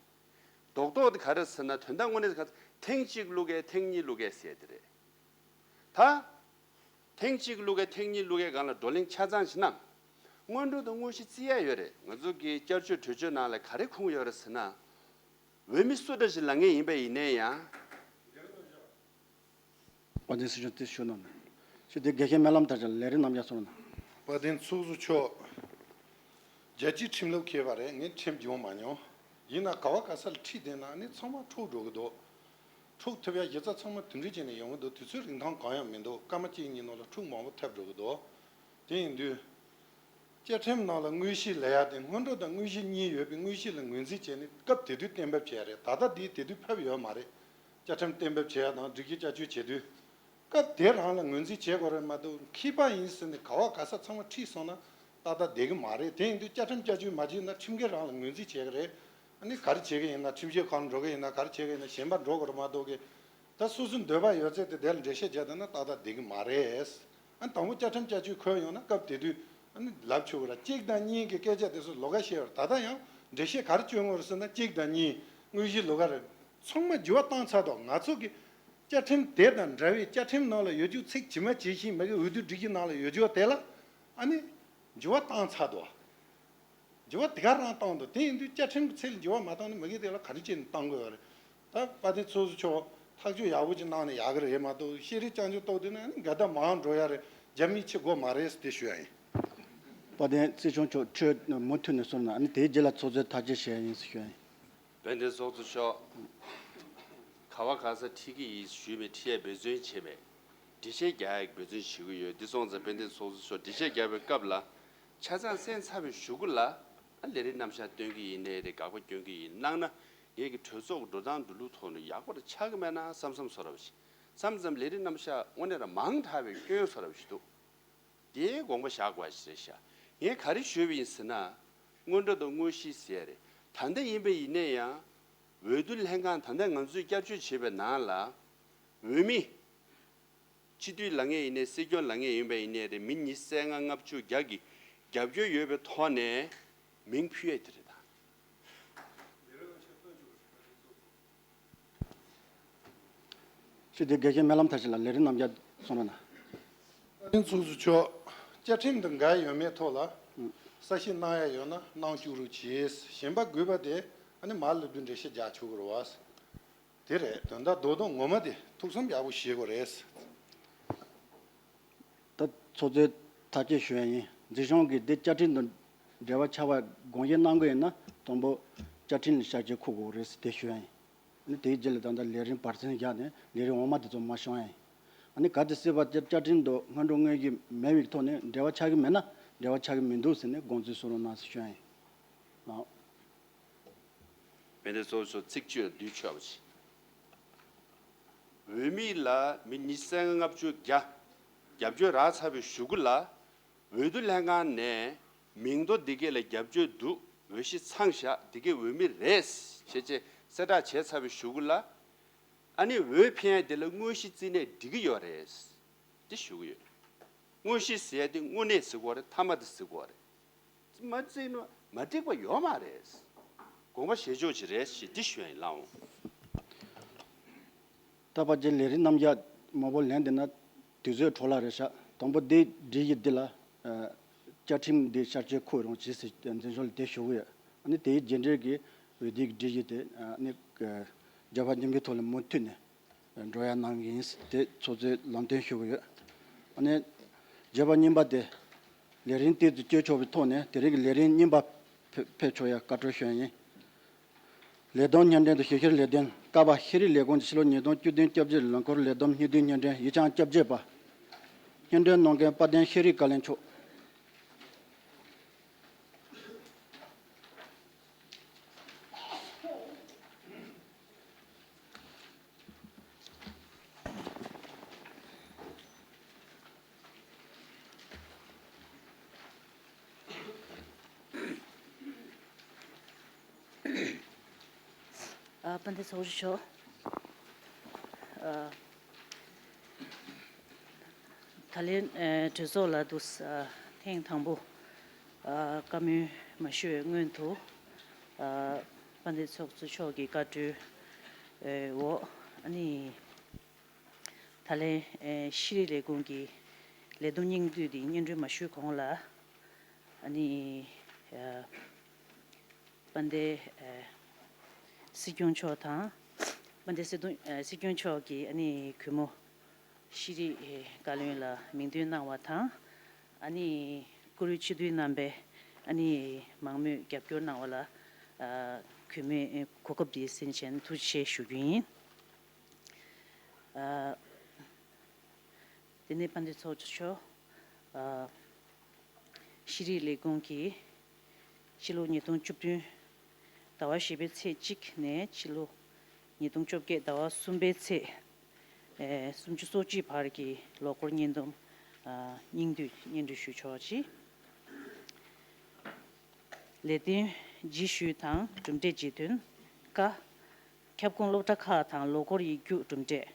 རྡོག་རྡོག་དེ་ག་རེ་ཟེར་ན་དོན་དག་དངོས་གནས་ག་ཐེངས་གཅིག་བླུག་གས་ཐེངས་གཉིས་བླུག་གས་ཟེར་དེ་རེད། ད་ཐེངས་གཅིག་བླུག་གས་ཐེངས་གཉིས་བླུག་གས་སྒང་ལ་བགྲོ་གླེང་ཆ་ཚང་བྱེད་ན་སྔོན་འགྲོ་དང་དངོས་གཞི་བརྩི་ཡ་ཡོད་རེད། ང་ཚོ་གི་བསྐྱར་བཅོས་གྲོས་ཆོད་ནང་ལ་ག་རེ་ཁུངས་ཡོད་རེད་ཟེར་ན། འོས་མི་སུ་འདྲ་ཞིག་ལངས་མཁན་ཡིན་པ་ཡིན་ན་ཡང་། དཔལ་ལྡན་སྲིད་སྐྱོང་དེ་ཞུ་གནང་ནས། ཞུ་དེ་དགེ་བཤེས་སྨོན་ལམ་དར་རྒྱས་ལགས་ལས་རིམ་རྣམ་གཞག་སོང་ན། དཔལ་ལྡན་ཚོགས་གཙོ་མཆོག་རྒྱལ་སྤྱིའི་ཁྲིམས་ལུགས་མཁས་པ་རེད། ངས་ཁྲིམས་སྦྱོང་མ་མྱོང་། ཡིན་ན་ག་བ་ག་ས་ལ་ཁྲིད་བསྡད་ན་ནི་ཚང་མ་འཁྲུག་འགྲོ་གི་འདུག་འཁྲུག་ཐུབ་ཡ་གཞི་རྩ་ཚང་མ་དེ་འདྲ་བྱས་ནས་ཡོང་གི་འདུག་དུས་ཚོད་རིན་ཐང་གང་ཡང་མི་འདུག་སྐར་མ་གཅིག་གཉིས་ནང་ལ་འཁྲུག་མང་པོ་ཐེབས་འགྲོ་གི་འདུག་དེ་ཡིན་དུས། བཅའ་ཁྲིམས་ནང་ལ་དངོས་གཞི་ལབ་ཡ་དེ་སྔོན་འགྲོ་དང་དངོས་གཞི་གཉིས་ཡོད་པའི་དངོས་གཞི་ལ་ངོས་འཛིན་བྱས་ནས་སྐབས་དེ་དུས་གཏན་འབེབས་བྱས་རེད། ད་ལྟ་དེ་དེ་དུས་ཕེབས་ཡོད་མ་རེད། བཅའ་ཁྲིམས་གཏན་འབེབས་བྱས་ཡ་དང་སྒྲིག་གཞི་བསྐྱར་བཅོས་བྱེད་དུས་སྐབས་དེ་རང་ལ་ངོས་འཛིན་བྱེད་དགོས་རེད་མ་གཏོགས། མཁས་པ་ཡིན་ཟེར་ནས་ག་བ་ག་ས་ཚང་མ་ཁྲིད་སོང་ན་ཏག་ཏག་བསྡད་ཀྱི་མ་རེད། དེ་ཡིན་དུས་བཅའ་ཁྲིམས་བསྐྱར་བཅོས་མ་བྱས་ན་ཁྲིམས་འགལ་རང་ལ་ངོས་འཛིན་བྱེད་ཀྱི་རེད། ཨ་ནི་ག་རེ་བྱེད་ཀྱི་ཡིན་ན། ཁྲིམས་ཞིབ་ཁང་འགྲོ་གི་ཡིན་ན། ག་རེ་བྱེད་ཀྱི་ཡིན་ན་གཞན་པ་འགྲོ་དགོས་རེད་མ་གཏོགས་གི། ད་སོ་སོའི་འདོད་པ་ཡོད་ཚད་དེ་དེ་ལ་འགྲེལ་བཤད་བརྒྱབ་བསྡད་ན་ཏག་ཏག་བསྡད་ཀྱི་མ་རེད། ཨ་ནི་དང་པོ་བཅའ་ཁྲིམས་བསྐྱར་བཅོས་འཁོད་ཡོང་ན་སྐབས་དེ་དུས་ཨ་ནི་ལབ་ཆོག་གི་རེད། གཅིག་དང་གཉིས་ཀྱི་སྐད་ཆ་དེ་ཚོ་ལོགས་ཀ་བཤད་པ་རེད། ད་ལྟ་ཡང་འགྲེལ་བཤད་ག་རེ་བསྐྱོན་དགོས་རེད་ཟེར་ན། གཅིག་དང་གཉིས་དངོས་གཞི་ལོགས་ཀ་རེད། ཚང་མ་འགྱུར་བ་བཏང་ཚར་འདུག་ང་ཚོ་གི་བཅའ་ཁྲིམས་དེ་དང་འདྲ་བའི་བཅའ་ཁྲིམས་ནང་ལ་ཡོད་རྒྱུ་ཚིག་ཇི་མ་ཇི་བཞིན་མ་གི་འོས་བསྡུ་སྒྲིག་གཞི་ནང་ལ་ཡོད་རྒྱུ་དེ་ལ་ཨ་ནི་འགྱུར་བ་བཏང་ཚར་འདུག་འགྱུར་བ་དེ་ག་རང་བཏང་འདུག་དེ་ཡིན་དུས་བཅའ་ཁྲིམས་ཀྱི་ཚིག་ལ་འགྱུར་བ་མ་བཏང་ན་མ་གི་དེ་ལ་ག་རེ་བྱས་ནས་བཏང་དགོས་པ་རེད། ད་དཔལ་ལྡན་ཚོགས་གཙོ་མཆོག་ཐག་གཅོད་ཡག་པོ་ཅིག་གནང་ནས་ཡག་གི་རེད་མ་གཏོགས། ཤེས་རིག་བསྐྱར་བཅོས་གཏོང་དུས་ན་ཨ་ནི་འགལ་ཟླ་མང་འགྲོ་ཡ་རེད། རྒྱ་མིས་བྱེད་དགོས་མ་རེད་ཟེར་དེ་ཞུ་ཡ་ཡིན། དཔལ་ལྡན་སྲིད་སྐྱོང་མཆོག་ཁྲོས་མུ་མཐུད་ནས་གསུངས་ན། ཨ་ནི་དེའི་རྗེས་ལ་ཚོགས་གཙོས་ཐག་གཅོད་བྱེད་ཡ་ཡིན་ཟེར་ཞུ་ཡ་ཡིན། དཔལ་ལྡན་ཚོགས་གཙོ་མཆོག་ག་བ་ག་ས་ཁྲིད་ཀྱི་ཡིན་ཞུས་པའི་ཁྲིད་ཡ་འབད་བརྩོན་བྱས་པས། འགྲེལ་བཤད་རྒྱག་ཡག་འབད་བརྩོན་བྱེད་ཀྱི་ཡོད། འདི་སོང་ཙང་དཔལ་ལྡན་ཚོགས་གཙོ་མཆོག་འགྲེལ་བཤད་རྒྱག་པའི་སྐབས་ལ་ཆ་ཚང་གསན་ཚར་བའི་གཞུག་གུ་ལ་ཨ་ལས་རིམ་རྣམ་གཞག་སྟོན་གྱི་ཡིན་ནའི་རེད། དགག་པ་སྐྱོན་གྱི་ཡིན་གནང་ན། ངེད་ཀྱི་གྲོས་ཚོགས་ཀྱི་འགྲོ་སྟངས་འགྲོ་ལུགས་ཐོག་ནས་ཡག་པོ་ར་ཆགས་ཀྱི་མེད་ན་བསམ་བསམ་བཟོ་འདྲ་བ་ཞིག་མཚམས་མཚམས་ལས་རིམ་རྣམ་གཞག་དངོས་གནས་ར་མང་དྲགས་པའི་སྐྱོན་བཟོ་འདྲ་བ་ཞིག་འདུག་དེའི་དགོངས་པ་བཞག་དགོས་པ་ཞིག་རེད་ཤག་ངས་ག་རེ་ཞུས་པ་ཡིན་ཟེར་ན། སྔོན་འགྲོ་དང་དངོས་གཞི་ཟེར་ཡ་རེད། ད་ལྟ་ཡིན་པ་ཡིན་ན་ཡང་འོས་བསྡུ་ལྷན་ཁང་ད་ལྟ་ང་ཚོས་བསྐྱར་བཅོས་བྱས་པའི་ནང་ལ་འོས་མི་སྤྱི་འཐུས་ལབ་མཁན་ཡིན་ནའི་སྲིད་སྐྱོང་ལབ་མཁན་ཡིན་པ་ཡིན་ནའི་རེད། མི་ཉི་ཤུ་རྩ་ལྔ་ལྔ་བཅུ་བརྒྱ་གི་རྒྱབ་སྐྱོར་ཡོད་པའི་ཐོག་ནས་མིང་ཕུལ་ཡས་དེ་རེད་ད། ཞུ་དེ་དགེ་བཤེས་སྨོན་ལམ་མཐར་ཕྱིན་ལགས་ལས་རིམ་རྣམ་གཞག་གསུང་རོགས་གནང་། བཀའ་དྲིན་ཚོགས་གཙོ་མཆོག་བཅའ་ཁྲིམས་དང་འགལ་ཡོད་མེད་ཐོག་ལ་ཨུ། གསལ་བཤད་གནང་ཡ་ཡོད་ན་གནང་བཅུག་རོགས་གྱིས། གཞན་པ་དགོས་པ་དེ་ཨ་ནི་མར་སླེབས་དུས་འགྲེལ་བཤད་རྒྱག་ཆོག་གི་རེད་བ། དེ་རེད། དོན་དག་རྡོག་རྡོག་ངོ་མ་དེ་ཐུགས་བསམ་ཡག་པོ་བཞེས་དགོས་རེད། ད་ཚོགས་གཙོས་ཐག་གཅོད་ཞུ་ཡ་ཡིན། འཛིན་སྐྱོང་གིས་འདི་བཅའ་ཁྲིམས་དང་འབྲེལ་བ་ཆགས་པ་དགོངས་བཞེས་གནང་དགོས་ཡིན་ན་དང་པོ་བཅའ་ཁྲིམས་ལ་བསྐྱར་བཅོས་འཁོད་དགོས་རེད་ཟེར་དེ་ཞུ་ཡ་ཡིན། ཨ་ནི་དེའི་རྗེས་ལ་ད་ལྟ་ལས་རིམ་བར་མཚམས་བཞག་ནས་ལས་རིམ་འོག་མ་དེ་ཚོ་མར་ཤོང་ཡ་ཡིན། ཨ་ནི་གལ་ཏེ་སྲིད་པ་བཅའ་ཁྲིམས་དང་སྔོན་འགྲོ་དངོས་གཞི་མེད་པའི་ཐོག་ནས་འབྲེལ་བ་ཆགས་ཀྱི་མེད་ན་འབྲེལ་བ་ཆགས་ཀྱི་མི་འདུག་ཟེར་ནས་དགོངས་ཚུལ་གསུང་རོགས་གནང་ཟེར་ཞུ་ཡ་ཡིན། ལགས། དཔལ་ལྡན་ཚོགས་གཙོ་ཚིག་བརྗོད་བསྡུས་ཆོག་པ་ཞིག་འོས་མི་ལ་མི་ཉི་ཤུ་རྩ་ལྔ་ལྔ་བཅུ་བརྒྱ་རྒྱབ་སྐྱོར་རག་ཚར་བའི་གཞུག་གུ་ལ་འོས་བསྡུ་ལྷན་ཁང་ནས་མིང་ཐོ་འདི་གས་ལ་རྒྱབ་སྐྱོར་འདུག་འོས་གཞི་ཚང་བཞག་འདི་གས་འོས་མི་རེད་ཞེས་བྱས་གསལ་བསྒྲགས་བྱས་ཚར་བའི་གཞུག་གུ་ལ། ཨ་ནི་འོས་འཕེན་ཡ་དེ་ལ་དངོས་གཞི་བརྩིས་ནས་འགྲིག་གི་ཡོད་རེད། དེ་ཞུ་གི་ཡོད། དངོས་གཞི་ཟེར་ཡ་དེ་དངོས་གནས་ཟེར་དགོས་རེད། མཐའ་མ་དེ་ཟེར་དགོས་རེད། མ་བརྩིས་ན་མ་འགྲིག་པ་ཡོད་མ་རེད། དགོངས་པ་བཞེས་ཕྱོགས་ཅིག་རེད་ཞེས་འདི་ཞུ་ཡ་ཡིན། ལགས་འོང་། ད་ཕལ་ཆེར་ལས་རིམ་རྣམ་གཞག་མང་པོ་ལེན་བསྡད་ན་དུས་ཚོད་འཕྲོ་བརླག་རེད་ཤག་དང་པོ་འདི་སྒྲིག་གཞི་འདི་ལ་ཨ་བཅའ་ཁྲིམས་འདི་བསྐྱར་བཅོས་འཁོད་རོགས་གྱིས་ཟེར་འཛིན་སྐྱོང་ལ་དེ་ཞུ་གི་ཡོད། ཨ་ནི་དེའི་རྗེས་འབྲེལ་གྱི་འོས་བསྡུའི་སྒྲིག་གཞི་དེ་ཨ་ནི་ཨ་བརྗོད་པ་རྙིང་པའི་ཐོག་ལ་མུ་མཐུད་ནས་འགྲོ་ཡ་གནང་གི་ཡིན། དེ་ཚོགས་གཙོས་ལམ་སྟོན་ཞུ་གི་ཡོད། ཨ་ནི་བརྗོད་པ་རྙིང་པ་དེ་ལས་རིམ་ཏོག་ཙམ་བསྐྱོད་ཆོག་པའི་ཐོག་ནས་དེ་རིང་གི་ལས་རིམ་རྙིང་པ་ཕེབས་ཕེབས་ཆོག་ཡ་བཀའ་འཁྲོལ་ཞུ་ཡ་ཡིན། ལས་བསྡོམས་བརྙན་འཕྲིན་དང་ཞིབ་བཤེར་ལས་དོན། ཀ་པ་ཤེས་རིག་ལས་ཁུངས་ཀྱི་ཕྱི་ལོ་ཉིས་སྟོང་བཅུ་བདུན་སྐྱོབ་བརྗེ་ལོ་འཁོར་ལས་བསྡོམས་སྙིང་བསྡུས་བརྙན་འཕྲིན་ཡིག་བྱང་སྐྱོབ་བརྗེ་པ། བརྙན་འཕྲིན་གནང་མཁན་དཔལ་ལྡན་ཤེས་རིག་བཀའ་བློན་མཆོག་ཨ་དཔལ་ལྡན་ཚོགས་གཙོ་མཆོག་ཨ་ད་ལན་ཨ་གྲོས་ཚོགས་ལ་འདུག་ཨ་ཐེངས་དང་པོ་ཨ་བཀའ་མོལ་མ་ཞུ་བའི་སྔོན་དུ་ཨ་དཔལ་ལྡན་ཚོགས་གཙོ་མཆོག་གི་བཀའ་འཁྲོལ་ཨེ་འོག་ཨ་ནི་ད་ལན་ཨེ་ཤེས་རིག་ལས་ཁུངས་ཀྱི་ལས་བསྡོམས་སྙིང་བསྡུས་འདི་སྙན་སྒྲོན་མ་ཞུས་གོང་ལ་ཨ་ནི་ཨ་དཔལ་ལྡན་ཨ་སྲིད་སྐྱོང་མཆོག་དང་། དཔལ་ལྡན་སྲིད་སྐྱོང་ཨ་སྲིད་སྐྱོང་མཆོག་གིས་ཨ་ནི་གུས་མོ་ཤེས་རིག་ཨ་བཀའ་བློན་ལ་མིང་འདོན་གནང་བ་དང་། ཨ་ནི་བཀུར་འོས་སྤྱི་འཐུས་རྣམ་པས་ཨ་ནི་མང་མོས་རྒྱབ་སྐྱོར་གནང་བ་ལ་ཨ་གུས་མོས་ཨ་གོ་སྐབས་འདི་གསན་བྱས་ཐུགས་རྗེ་ཆེ་ཞུ་རྒྱུ་ཡིན། ཨ་དེ་ནས་དཔལ་ལྡན་ཚོགས་གཙོ་མཆོག་ཨ་ཤེས་ ཤེས་རིག་ལས་ཁུངས་ཀྱིས་ཕྱི་ལོ་ཉིས་སྟོང་བཅུ་བདུན་ཟླ་བ་བཞི་པའི་ཚེས་གཅིག་ནས་ཕྱི་ལོ་ཉིས་སྟོང་བཅོ་བརྒྱད་ཟླ་བ་གསུམ་པའི་ཚེས་ཨེ་སུམ་ཅུ་སོ་གཅིག་བར་གྱི་ལོ་འཁོར་སྙིང་སྡོམ་ཨ་སྙིང་བསྡུས་སྙན་སྒྲོན་ཞུ་ཆོག་ཅིང་། ལས་དོན་རྗེས་ཤུལ་དང་གྲུབ་འབྲས་རྗེས་མཐུན། ཀ་ཁྱབ་ཁོངས་སློབ་གྲྭ་ཁག་དང་ལོ་འཁོར་ཡིག་རྒྱུགས་གྲུབ་འབྲས།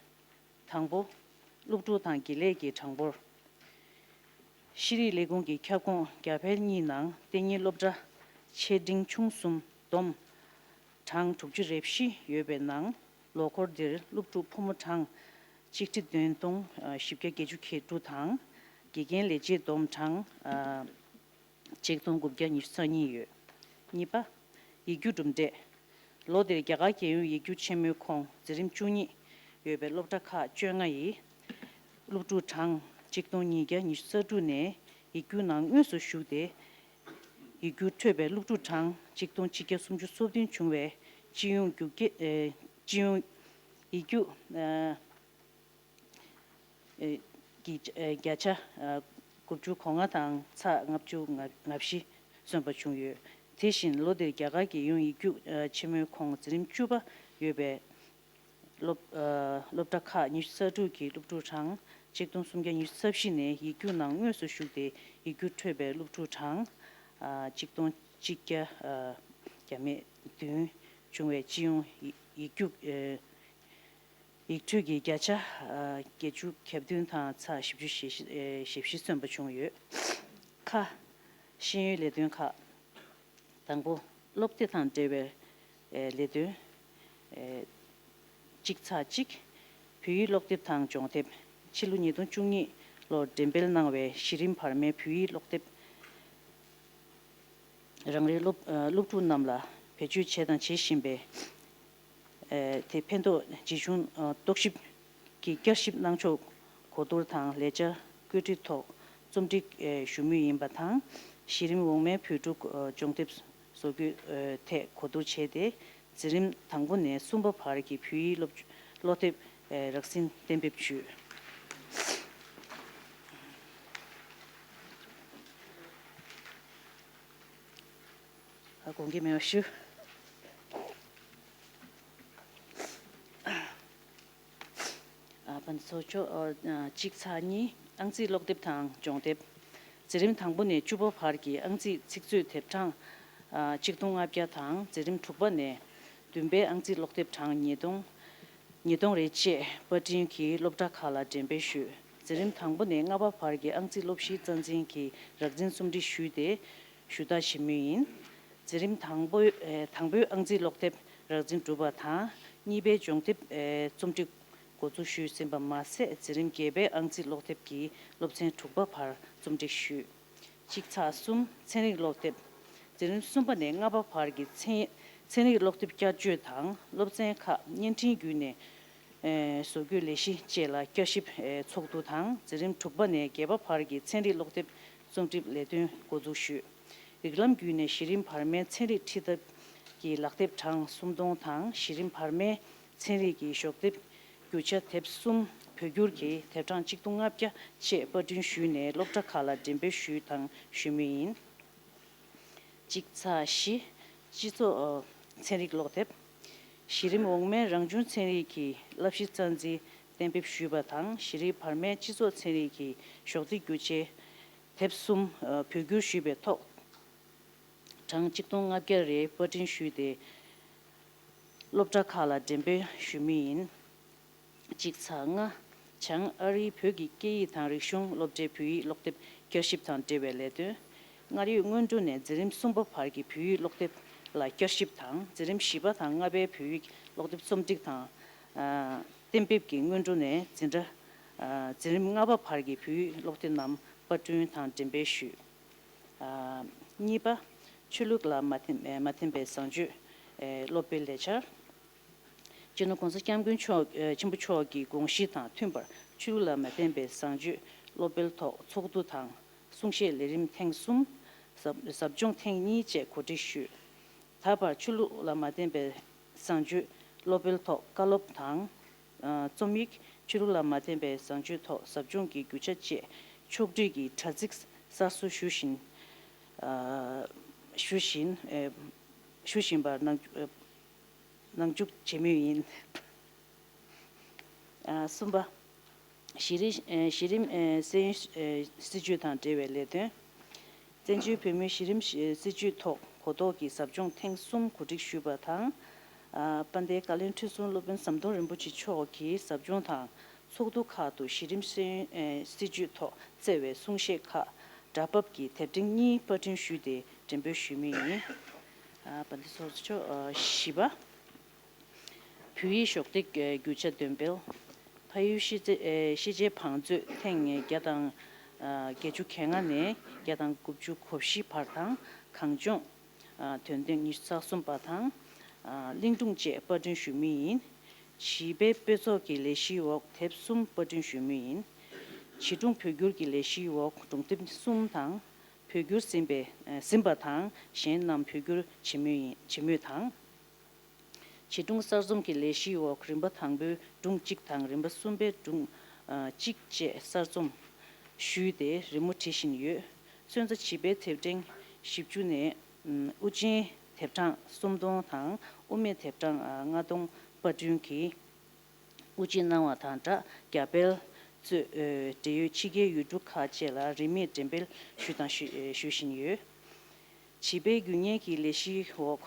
དང་པོ། སློབ་ཕྲུག་དང་དགེ་ལས་ཀྱི་གྲངས་འབོར། ཤེས་རིག་ལས་ཁུངས་ཀྱི་ཁྱབ་ཁོངས་རྒྱ་བལ་གཉིས་ནང་གཏན་ཉིན་སློབ་གྲྭ་ཆེ་འབྲིང་ཆུང་གསུམ་བསྡོམས་གྲངས་དྲུག་ཅུ་རེ་བཞི་ཡོད་པའི་ནང་ལོ་འཁོར་འདིར་སློབ་ཕྲུག་ཕོ་མོ་གྲངས་གཅིག་ཁྲི་བདུན་སྟོང་བཞི་བརྒྱ་བརྒྱད་ཅུ་གྱ་དྲུག་དང་དགེ་རྒན་ལས་བྱེད་བསྡོམས་གྲངས་ཆིག་སྟོང་དགུ་བརྒྱ་ཉི་ཤུ་རྩ་གཉིས་ཡོད། གཉིས་པ། ཡིག་རྒྱུགས་གྲུབ་འབྲས། ལོ་འདིར་རྒྱ་གར་རྒྱལ་ཡོངས་ཡིག་རྒྱུགས་ཆེན་མོའི་ཁོངས་འཛིན་རིམ་བཅུ་གཉིས་ཡོད་པའི་སློབ་གྲྭ་ཁག་བཅོ་ལྔ་ཡི་སློབ་ཕྲུག་གྲངས་ཆིག་སྟོང་ཉིས་བརྒྱ་ཉི་ཤུ་རྩ་དྲུག་ནས་ཡིག་རྒྱུགས་ནང་དངོས་སུ་ཞུགས་ཏེ། ཡིག་རྒྱུགས་འཕྲོད་པའི་སློབ་ཕྲུག་གྲངས་ཆིག་སྟོང་ཆིག་བརྒྱ་སུམ་ཅུ་སོ་བདུན་བྱུང་བའི་སྤྱི་ཡོངས་རྒྱུགས་ཨེ་སྤྱི་ཡོངས་ཡིག་རྒྱུགས་ཨེ་ཨེ་གི་ཨེ་བརྒྱ་ཆ་ཨ་དགུ་བཅུ་གོ་ལྔ་དང་ཚེག་ལྔ་བཅུ་ང་བཞི་སོན་པ་བྱུང་ཡོད། དེ་བཞིན་ལོ་འདིར་རྒྱ་གར་གྱི་ཡོངས་ཡིག་རྒྱུགས་ཨ་ཆེན་མོའི་ཁོངས་འཛིན་རིམ་བཅུ་པ་ཡོད་པའི་སློབ་ཨ་སློབ་གྲྭ་ཁག་ཉི་ཤུ་རྩ་དྲུག་གི་སློབ་ཕྲུག་གྲངས་ཆིག་སྟོང་སུམ་བརྒྱ་ཉི་ཤུ་རྩ་བཞི་ནས་ཡིག་རྒྱུགས་ནང་དངོས་སུ་ཞུགས་ཏེ་ཡིག་རྒྱུགས་འཕྲོད་པའི་སློབ་ཕྲུག་གྲངས་ཨ་ཆིག་སྟོང་གཅིག་བརྒྱ་ཨ་བརྒྱ་མེད་བདུན་བྱུང་བའི་སྤྱི་ཡོངས་ཡིག་ཡིག་རྒྱུགས་ཨ་ཡིག་འཕྲོད་ཀྱི་བརྒྱ་ཆ་ཨ་བརྒྱད་ཅུ་གྱ་བདུན་དང་ཚེག་བཞི་བཅུ་ཞེ་བཞི་ཨེ་ཞེ་བཞི་སོན་པ་བྱུང་ཡོད། ཁ། ཤེས་ཡོན་ལས་དོན་ཁག་དང་པོ། སློབ་དེབ་དང་འབྲེལ་བའི་ཨེ་ལས་དོན། ཨེ་གཅིག་ཚེག་གཅིག་བོད་ཡིག་ཀློག་དེབ་དང་སྦྱོང་དེབ། ཕྱི་ལོ་ཉིས་སྟོང་བཅུ་གཉིས་ལོར་འགྲེམས་སྤེལ་གནང་བའི་གཞི་རིམ་བར་མའི་བོད་ཡིག་ཀློག་དེབ། རང་རེའི་སློབ་ཨ་སློབ་ཕྲུག་རྣམས་ལ་བེད་སྤྱོད་བྱས་དང་བྱེད་བཞིན་པའི་ཨ་དེ་ཕན་ཐོགས་ཇི་བྱུང་ཨ་རྟོག་ཞིབ་ཀྱི་བསྐྱར་ཞིབ་གནང་ཕྱོགས་གོ་བསྡུར་དང་ལས་འཆར་བཀོད་སྒྲིག་ཐོག་རྩོམ་སྒྲིག་ཨ་ཞུ་མུས་ཡིན་པ་དང་། གཞི་རིམ་འོག་མའི་བོད་ཕྲུག་ཨ་སྦྱོང་དེབ་བཟོ་རྒྱུའི་ཨ་ཐད་གོ་བསྡུར་བྱས་ཏེ། འཛིན་རིམ་དང་པོ་ནས་གསུམ་པ་བར་གྱི་བོད་ཡིག་སློབ་ཀློག་དེབ་ཨེ་རགས་ཟིན་གཏན་འབེབས་ཞུས། ཨ་དགོངས་འགལ་མེད་པ་ཞུ། ཨ་པ་ཚོ་ཆོ་ཨ་གཅིག་ཚེག་གཉིས་ཨང་རྩིས་ཀློག་དེབ་དང་སྦྱོང་དེབ། འཛིན་རིམ་དང་པོ་ནས་བཅུ་པ་བར་གྱི་ཨང་རྩིས་ཚིག་མཛོད་དེབ་གྲངས་ཨ་ཆིག་སྟོང་ལྔ་བརྒྱ་དང་། འཛིན་རིམ་དྲུག་པ་ནས་བདུན་པའི་ཨང་རྩིས་ཀློག་དེབ་གྲངས་ཉིས་སྟོང་ཉིས་སྟོང་རེ་བཅས་པར་སྐྲུན་གྱིས་སློབ་གྲྭ་ཁག་ལ་འགྲེམས་སྤེལ་ཞུས། འཛིན་རིམ་དང་པོ་ནས་ལྔ་པ་བར་གྱི་ཨང་རྩིས་སློབ་གཞིའི་རྩ་འཛིན་གྱིས་རགས་འཛིན་རྩོམ་སྒྲིག་ཞུས་ཏེ་ཞུ་དག་བྱེད་མུས་ཡིན། འཛིན་རིམ་དང་པོའི་ཨེ་དང་པོའི་ཨང་རྩིས་ཀློག་དེབ་རགས་འཛིན་གྲུབ་པ་དང་། གཉིས་པའི་སྦྱོང་དེབ་ཨེ་རྩོམ་སྒྲིག་འགོ་འཛུགས་ཞུས་ཟིན་པ་མ་ཟད། འཛིན་རིམ་བརྒྱད་པའི་ཨང་རྩིས་ཀློག་དེབ་ཀྱི་སློབ་ཚན་དྲུག་པ་བར་རྩོམ་སྒྲིག་ཞུས། གཅིག་ཚེག་གསུམ་ཚན་རིག་ཀློག་དེབ། འཛིན་རིམ་གསུམ་པ་ནས་ལྔ་པ་བར་གྱི་ཚན་ཚན་རིག་ཀློག་དེབ་བསྐྱར་བཅོས་དང་སློབ་ཚན་ཁག་བརྙན་འཕྲིན་བརྒྱུད་ནས་ཨེ་བཟོ་བཀོད་ལས་གཞི་བཅས་ལ་བསྐྱར་ཞིབ་ཨེ་ཚོགས་འདུ་དང་། འཛིན་རིམ་དྲུག་པ་ནས་བརྒྱད་པ་བར་གྱི་ཚན་རིག་ཀློག་དེབ་རྩོམ་སྒྲིག་ལས་དོན་འགོ་འཛུགས་ཞུས། རིགས་ལམ་བརྒྱུད་ནས་གཞི་རིམ་བར་མའི་ཚན་རིག་ཁྲིད་ཐབས་ཀྱི་ལག་དེབ་གྲངས་སུམ་སྟོང་དང་། གཞི་རིམ་བར་མའི་ཚན་རིག་གི་ཞོགས་དེབ་རྒྱུ་ཆ་དེབ་གསུམ་བོད་བསྒྱུར་གྱི་དེབ་གྲངས་ཆིག་སྟོང་ལྔ་བརྒྱ་བཅས་པར་སྐྲུན་ཞུས་ནས་སློབ་གྲྭ་ཁག་ལ་འགྲེམས་སྤེལ་ཞུས་དང་ཞུ་མུས་ཡིན། གཅིག་ཚེག་བཞི། སྤྱི་ཚོགས་ཨ་ཚན་རིག་ཀློག་དེབ། གཞི་རིམ་འོག་མའི་རང་བྱུང་ཚན་རིག་གི་བསླབ་གཞི་རྩ་འཛིན་གཏན་འབེབས་ཞུས་པ་དང་། གཞི་རིམ་བར་མའི་སྤྱི་ཚོགས་ཚན་རིག་གི་ཞོགས་འདེགས་རྒྱུ་ཆའི་དེབ་གསུམ་ཨ་བོད་བསྒྱུར་ཞུས་པའི་ཐོག་གྲངས་ཆིག་སྟོང་ལྔ་བརྒྱ་རེ་པར་སྐྲུན་ཞུས་ཏེ། སློབ་གྲྭ་ཁག་ལ་འགྲེམས་སྤེལ་ཞུ་མུས་ཡིན། གཅིག་ཚེག་ལྔ། བྱང་ཨ་རིའི་བོད་ཀྱི་སྐད་ཡིག་དང་རིག་གཞུང་སློབ་གྲྭའི་བོད་ཡིག་ཀློག་དེབ་བསྐྱར་ཞིབ་དང་འབྲེལ་བའི་ལས་དོན། སྔར་ཡོད་སྔོན་འགྲོ་ནས་འཛིན་རིམ་གསུམ་པ་བར་གྱི་བོད་ཡིག་ཀློག་དེབ་ལ་བསྐྱར་ཞིབ་དང་། འཛིན་རིམ་བཞི་པ་དང་ལྔ་པའི་བོད་ཡིག་ཀློག་དེབ་རྩོམ་སྒྲིག་དང་། ཨ་གཏན་འབེབས་ཀྱི་སྔོན་འགྲོ་ནས་འཛིན་གྲྭ། ཨ་འཛིན་རིམ་ལྔ་པ་བར་གྱི་བོད་ཡིག་ཀློག་དེབ་རྣམས་པར་སྐྲུན་དང་འགྲེམས་སྤེལ་ཞུས། ཨ་གཉིས་པ། ཆོས་ལུགས་ལ་མ་བརྟེན་མ་བརྟེན་པའི་བཟང་སྤྱོད་ཨེ་སློབ་སྤེལ་ལས་འཆར། སྤྱི་ནོར་༸གོང་ས་༸སྐྱབས་མགོན་མཆོག་ཨེ་ཆེན་པོ་མཆོག་གི་དགོངས་གཞི་དང་མཐུན་པར་ཆོས་ལུགས་ལ་མ་བརྟེན་པའི་བཟང་སྤྱོད་སློབ་སྤེལ་ཐོག་ཚོགས་འདུ་དང་གསུང་བཤད་ལས་རིམ་ཐེངས་གསུམ། ཟབ་ཟབ་སྦྱོང་ཐེངས་གཉིས་བཅས་གོ་སྒྲིག་ཞུས། ད་བར་ཆོས་ལུགས་ལ་མ་བརྟེན་པའི་བཟང་སྤྱོད་སློབ་སྤེལ་ཐོག་བཀའ་སློབ་དང་། ཨ་རྩོམ་ཡིག་ཆོས་ལུགས་ལ་མ་བརྟེན་པའི་བཟང་སྤྱོད་ཐོག་ཟབ་སྦྱོང་གི་རྒྱུ་ཆ་བཅས་ཕྱོགས་སྒྲིག་གི་དྲ་ཚིགས་གསར་བཟོ་ཞུ་བཞིན། ཞུ་བཞིན་ཞུ་བཞིན་པར་ནང་ནང་འཇུག་བྱེད་མུས་ཡིན། གསུམ་པ། གཞི་རིམ་གཞི་རིམ་ཤེས་ཡོན་སྲིད་ཇུས་དང་འབྲེལ་བའི་ལས་དོན། བཙན་བྱོལ་བོད་མིའི་གཞི་རིམ་སྲིད་ཇུས་ཐོག་གོ་རྟོགས་ཀྱི་ཟབ་སྦྱོང་ཐེངས་གསུམ་གོ་སྒྲིག་ཞུས་པ་དང་། དཔལ་ལྡན་བཀའ་བློན་ཁྲི་ཟུར་སློབ་དཔོན་ཟམ་གདོང་རིན་པོ་ཆེ་མཆོག་གིས་ཟབ་སྦྱོང་དང་ཚོགས་འདུ་ཁག་ཏུ་གཞི་རིམ་ཤེས་ཡོན་སྲིད་ཇུས་ཐོག་བསྩལ་བའི་གསུང་བཤད་ཁག་སྒྲ་ཕབ་ཀྱི་དེབ་ཕྲེང་གཉིས་པར་སྐྲུན་ཞུས་ཏེ་འགྲེམས་སྤེལ་ཞུས་མུས་ཡིན། དཔལ་ལྡན་ཚོགས་གཙོ་མཆོག་བཞི་པ། བོད་ཡིག་གཞོགས་འདེགས་རྒྱུ་ཆ་འདོན་སྤེལ། ཕ་ཡུལ་ཤེས་ཚད་ཤེས་བྱའི་བང་མཛོད་ཐེངས་བརྒྱ་དང་བརྒྱད་ཅུ་གྱ་ལྔ་ནས་བརྒྱ་དང་དགུ་བཅུ་གོ་བཞི་བར་དང་གངས་ལྗོངས་དོན་ལྡན་ཉི་ཤུ་རྩ་གསུམ་པ་དང་གླིང་སྒྲུང་བཅས་པར་སྐྲུན་ཞུ་མུས་ཡིན། བྱིས་པའི་དཔེ་ཚོགས་ཀྱི་ལས་གཞིའི་འོག་དེབ་གསུམ་པར་སྐྲུན་ཞུ་མུས་ཡིན། བྱིས་སྒྲུང་བོད་བསྒྱུར་གྱི་ལས་གཞིའི་འོག་སྒྲུང་དེབ་གསུམ་དང་བོད་བསྒྱུར་ཟིན་པའི་ཟིན་པ་དང་གཞན་རྣམས་བོད་བསྒྱུར་བྱེད་མུས་ཡིན་བྱེད་མུས་དང་། བྱིས་སྒྲུང་གསར་རྩོམ་གྱི་ལས་གཞིའི་འོག་རིམ་པ་དང་པོའི་སྒྲུང་གཅིག་དང་རིམ་པ་གསུམ་པའི་སྒྲུང་གཅིག་བཅས་གསར་རྩོམ་ཞུས་ཏེ་རི་མོ་བྲི་བཞིན་ཡོད། སོན་རྩ་བྱིས་པའི་དེབ་ཕྲེང་བཞི་བཅུ་ནས་དབུ་ཅན་དེབ་གྲངས་སུམ་སྟོང་དང་དབུ་མེད་དེབ་གྲངས་ལྔ་སྟོང་པར་སྐྲུན་གྱིས་དབུ་ཅན་གནང་བ་དང་སྦྲགས་རྒྱ་བལ་གཙོས་འབྲེལ་ཡོད་ཕྱི་རྒྱལ་ཡུལ་གྲུ་ཁག་བཅས་ལ་རིན་མེད་འགྲེམས་སྤེལ་ཞུས་དང་ཞུ་ཞུ་བཞིན་ཡོད། བྱིས་པའི་རྒྱུད་བརྙན་གྱི་ལས་གཞིའི་འོག་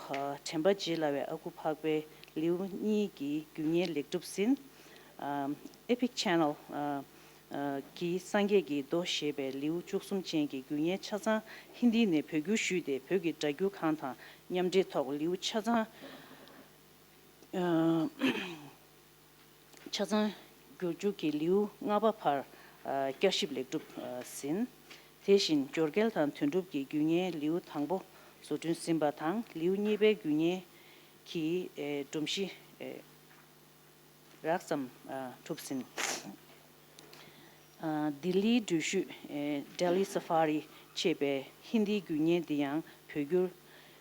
དྲན་པ་བརྗེད་སླ་བའི་ཨ་ཁུ་འཕགས་པའི་ལེའུ་གཉིས་ཀྱི་རྒྱུད་བརྙན་ལེགས་གྲུབ་ཟིན། Epic Channel གྱི་སངས་རྒྱས་ཀྱི་མདོ་ཞེས་པའི་ལེའུ་བཅུ་གསུམ་ཅན་གྱི་རྒྱུད་བརྙན་ཆ་ཚང་ཧིན་དི་ནས་བོད་བསྒྱུར་ཞུས་ཏེ་བོད་ཀྱི་སྒྲ་སྒྱུར་ཁང་དང་མཉམ་འབྲེལ་ཐོག་ལེའུ་ཆ་ཚང་ཆ་ཚང་བསྒྱུར་བཅོས་ཀྱི་ལེའུ་ལྔ་པ་བར་བསྐྱར་ཞིབ་ལེགས་གྲུབ་ཟིན། དེ་བཞིན་སྦྱོར་སྐྱེལ་དང་དོན་གྲུབ་ཀྱི་རྒྱུད་བརྙན་ལེའུ་དང་པོ་བཟོ་སྐྲུན་ཟིན་པ་དང་ལེའུ་གཉིས་པའི་རྒྱུད་བརྙན་གྱི་སྒྲོམ་གཞི་རགས་ཙམ་གྲུབ་ཟིན། ལྡི་ལིའི་འགྲུལ་བཞུད་Delhi Safari ཅེས་པའི་ཧིན་དིའི་རྒྱུད་བརྙན་འདི་ཡང་བོད་བསྒྱུར་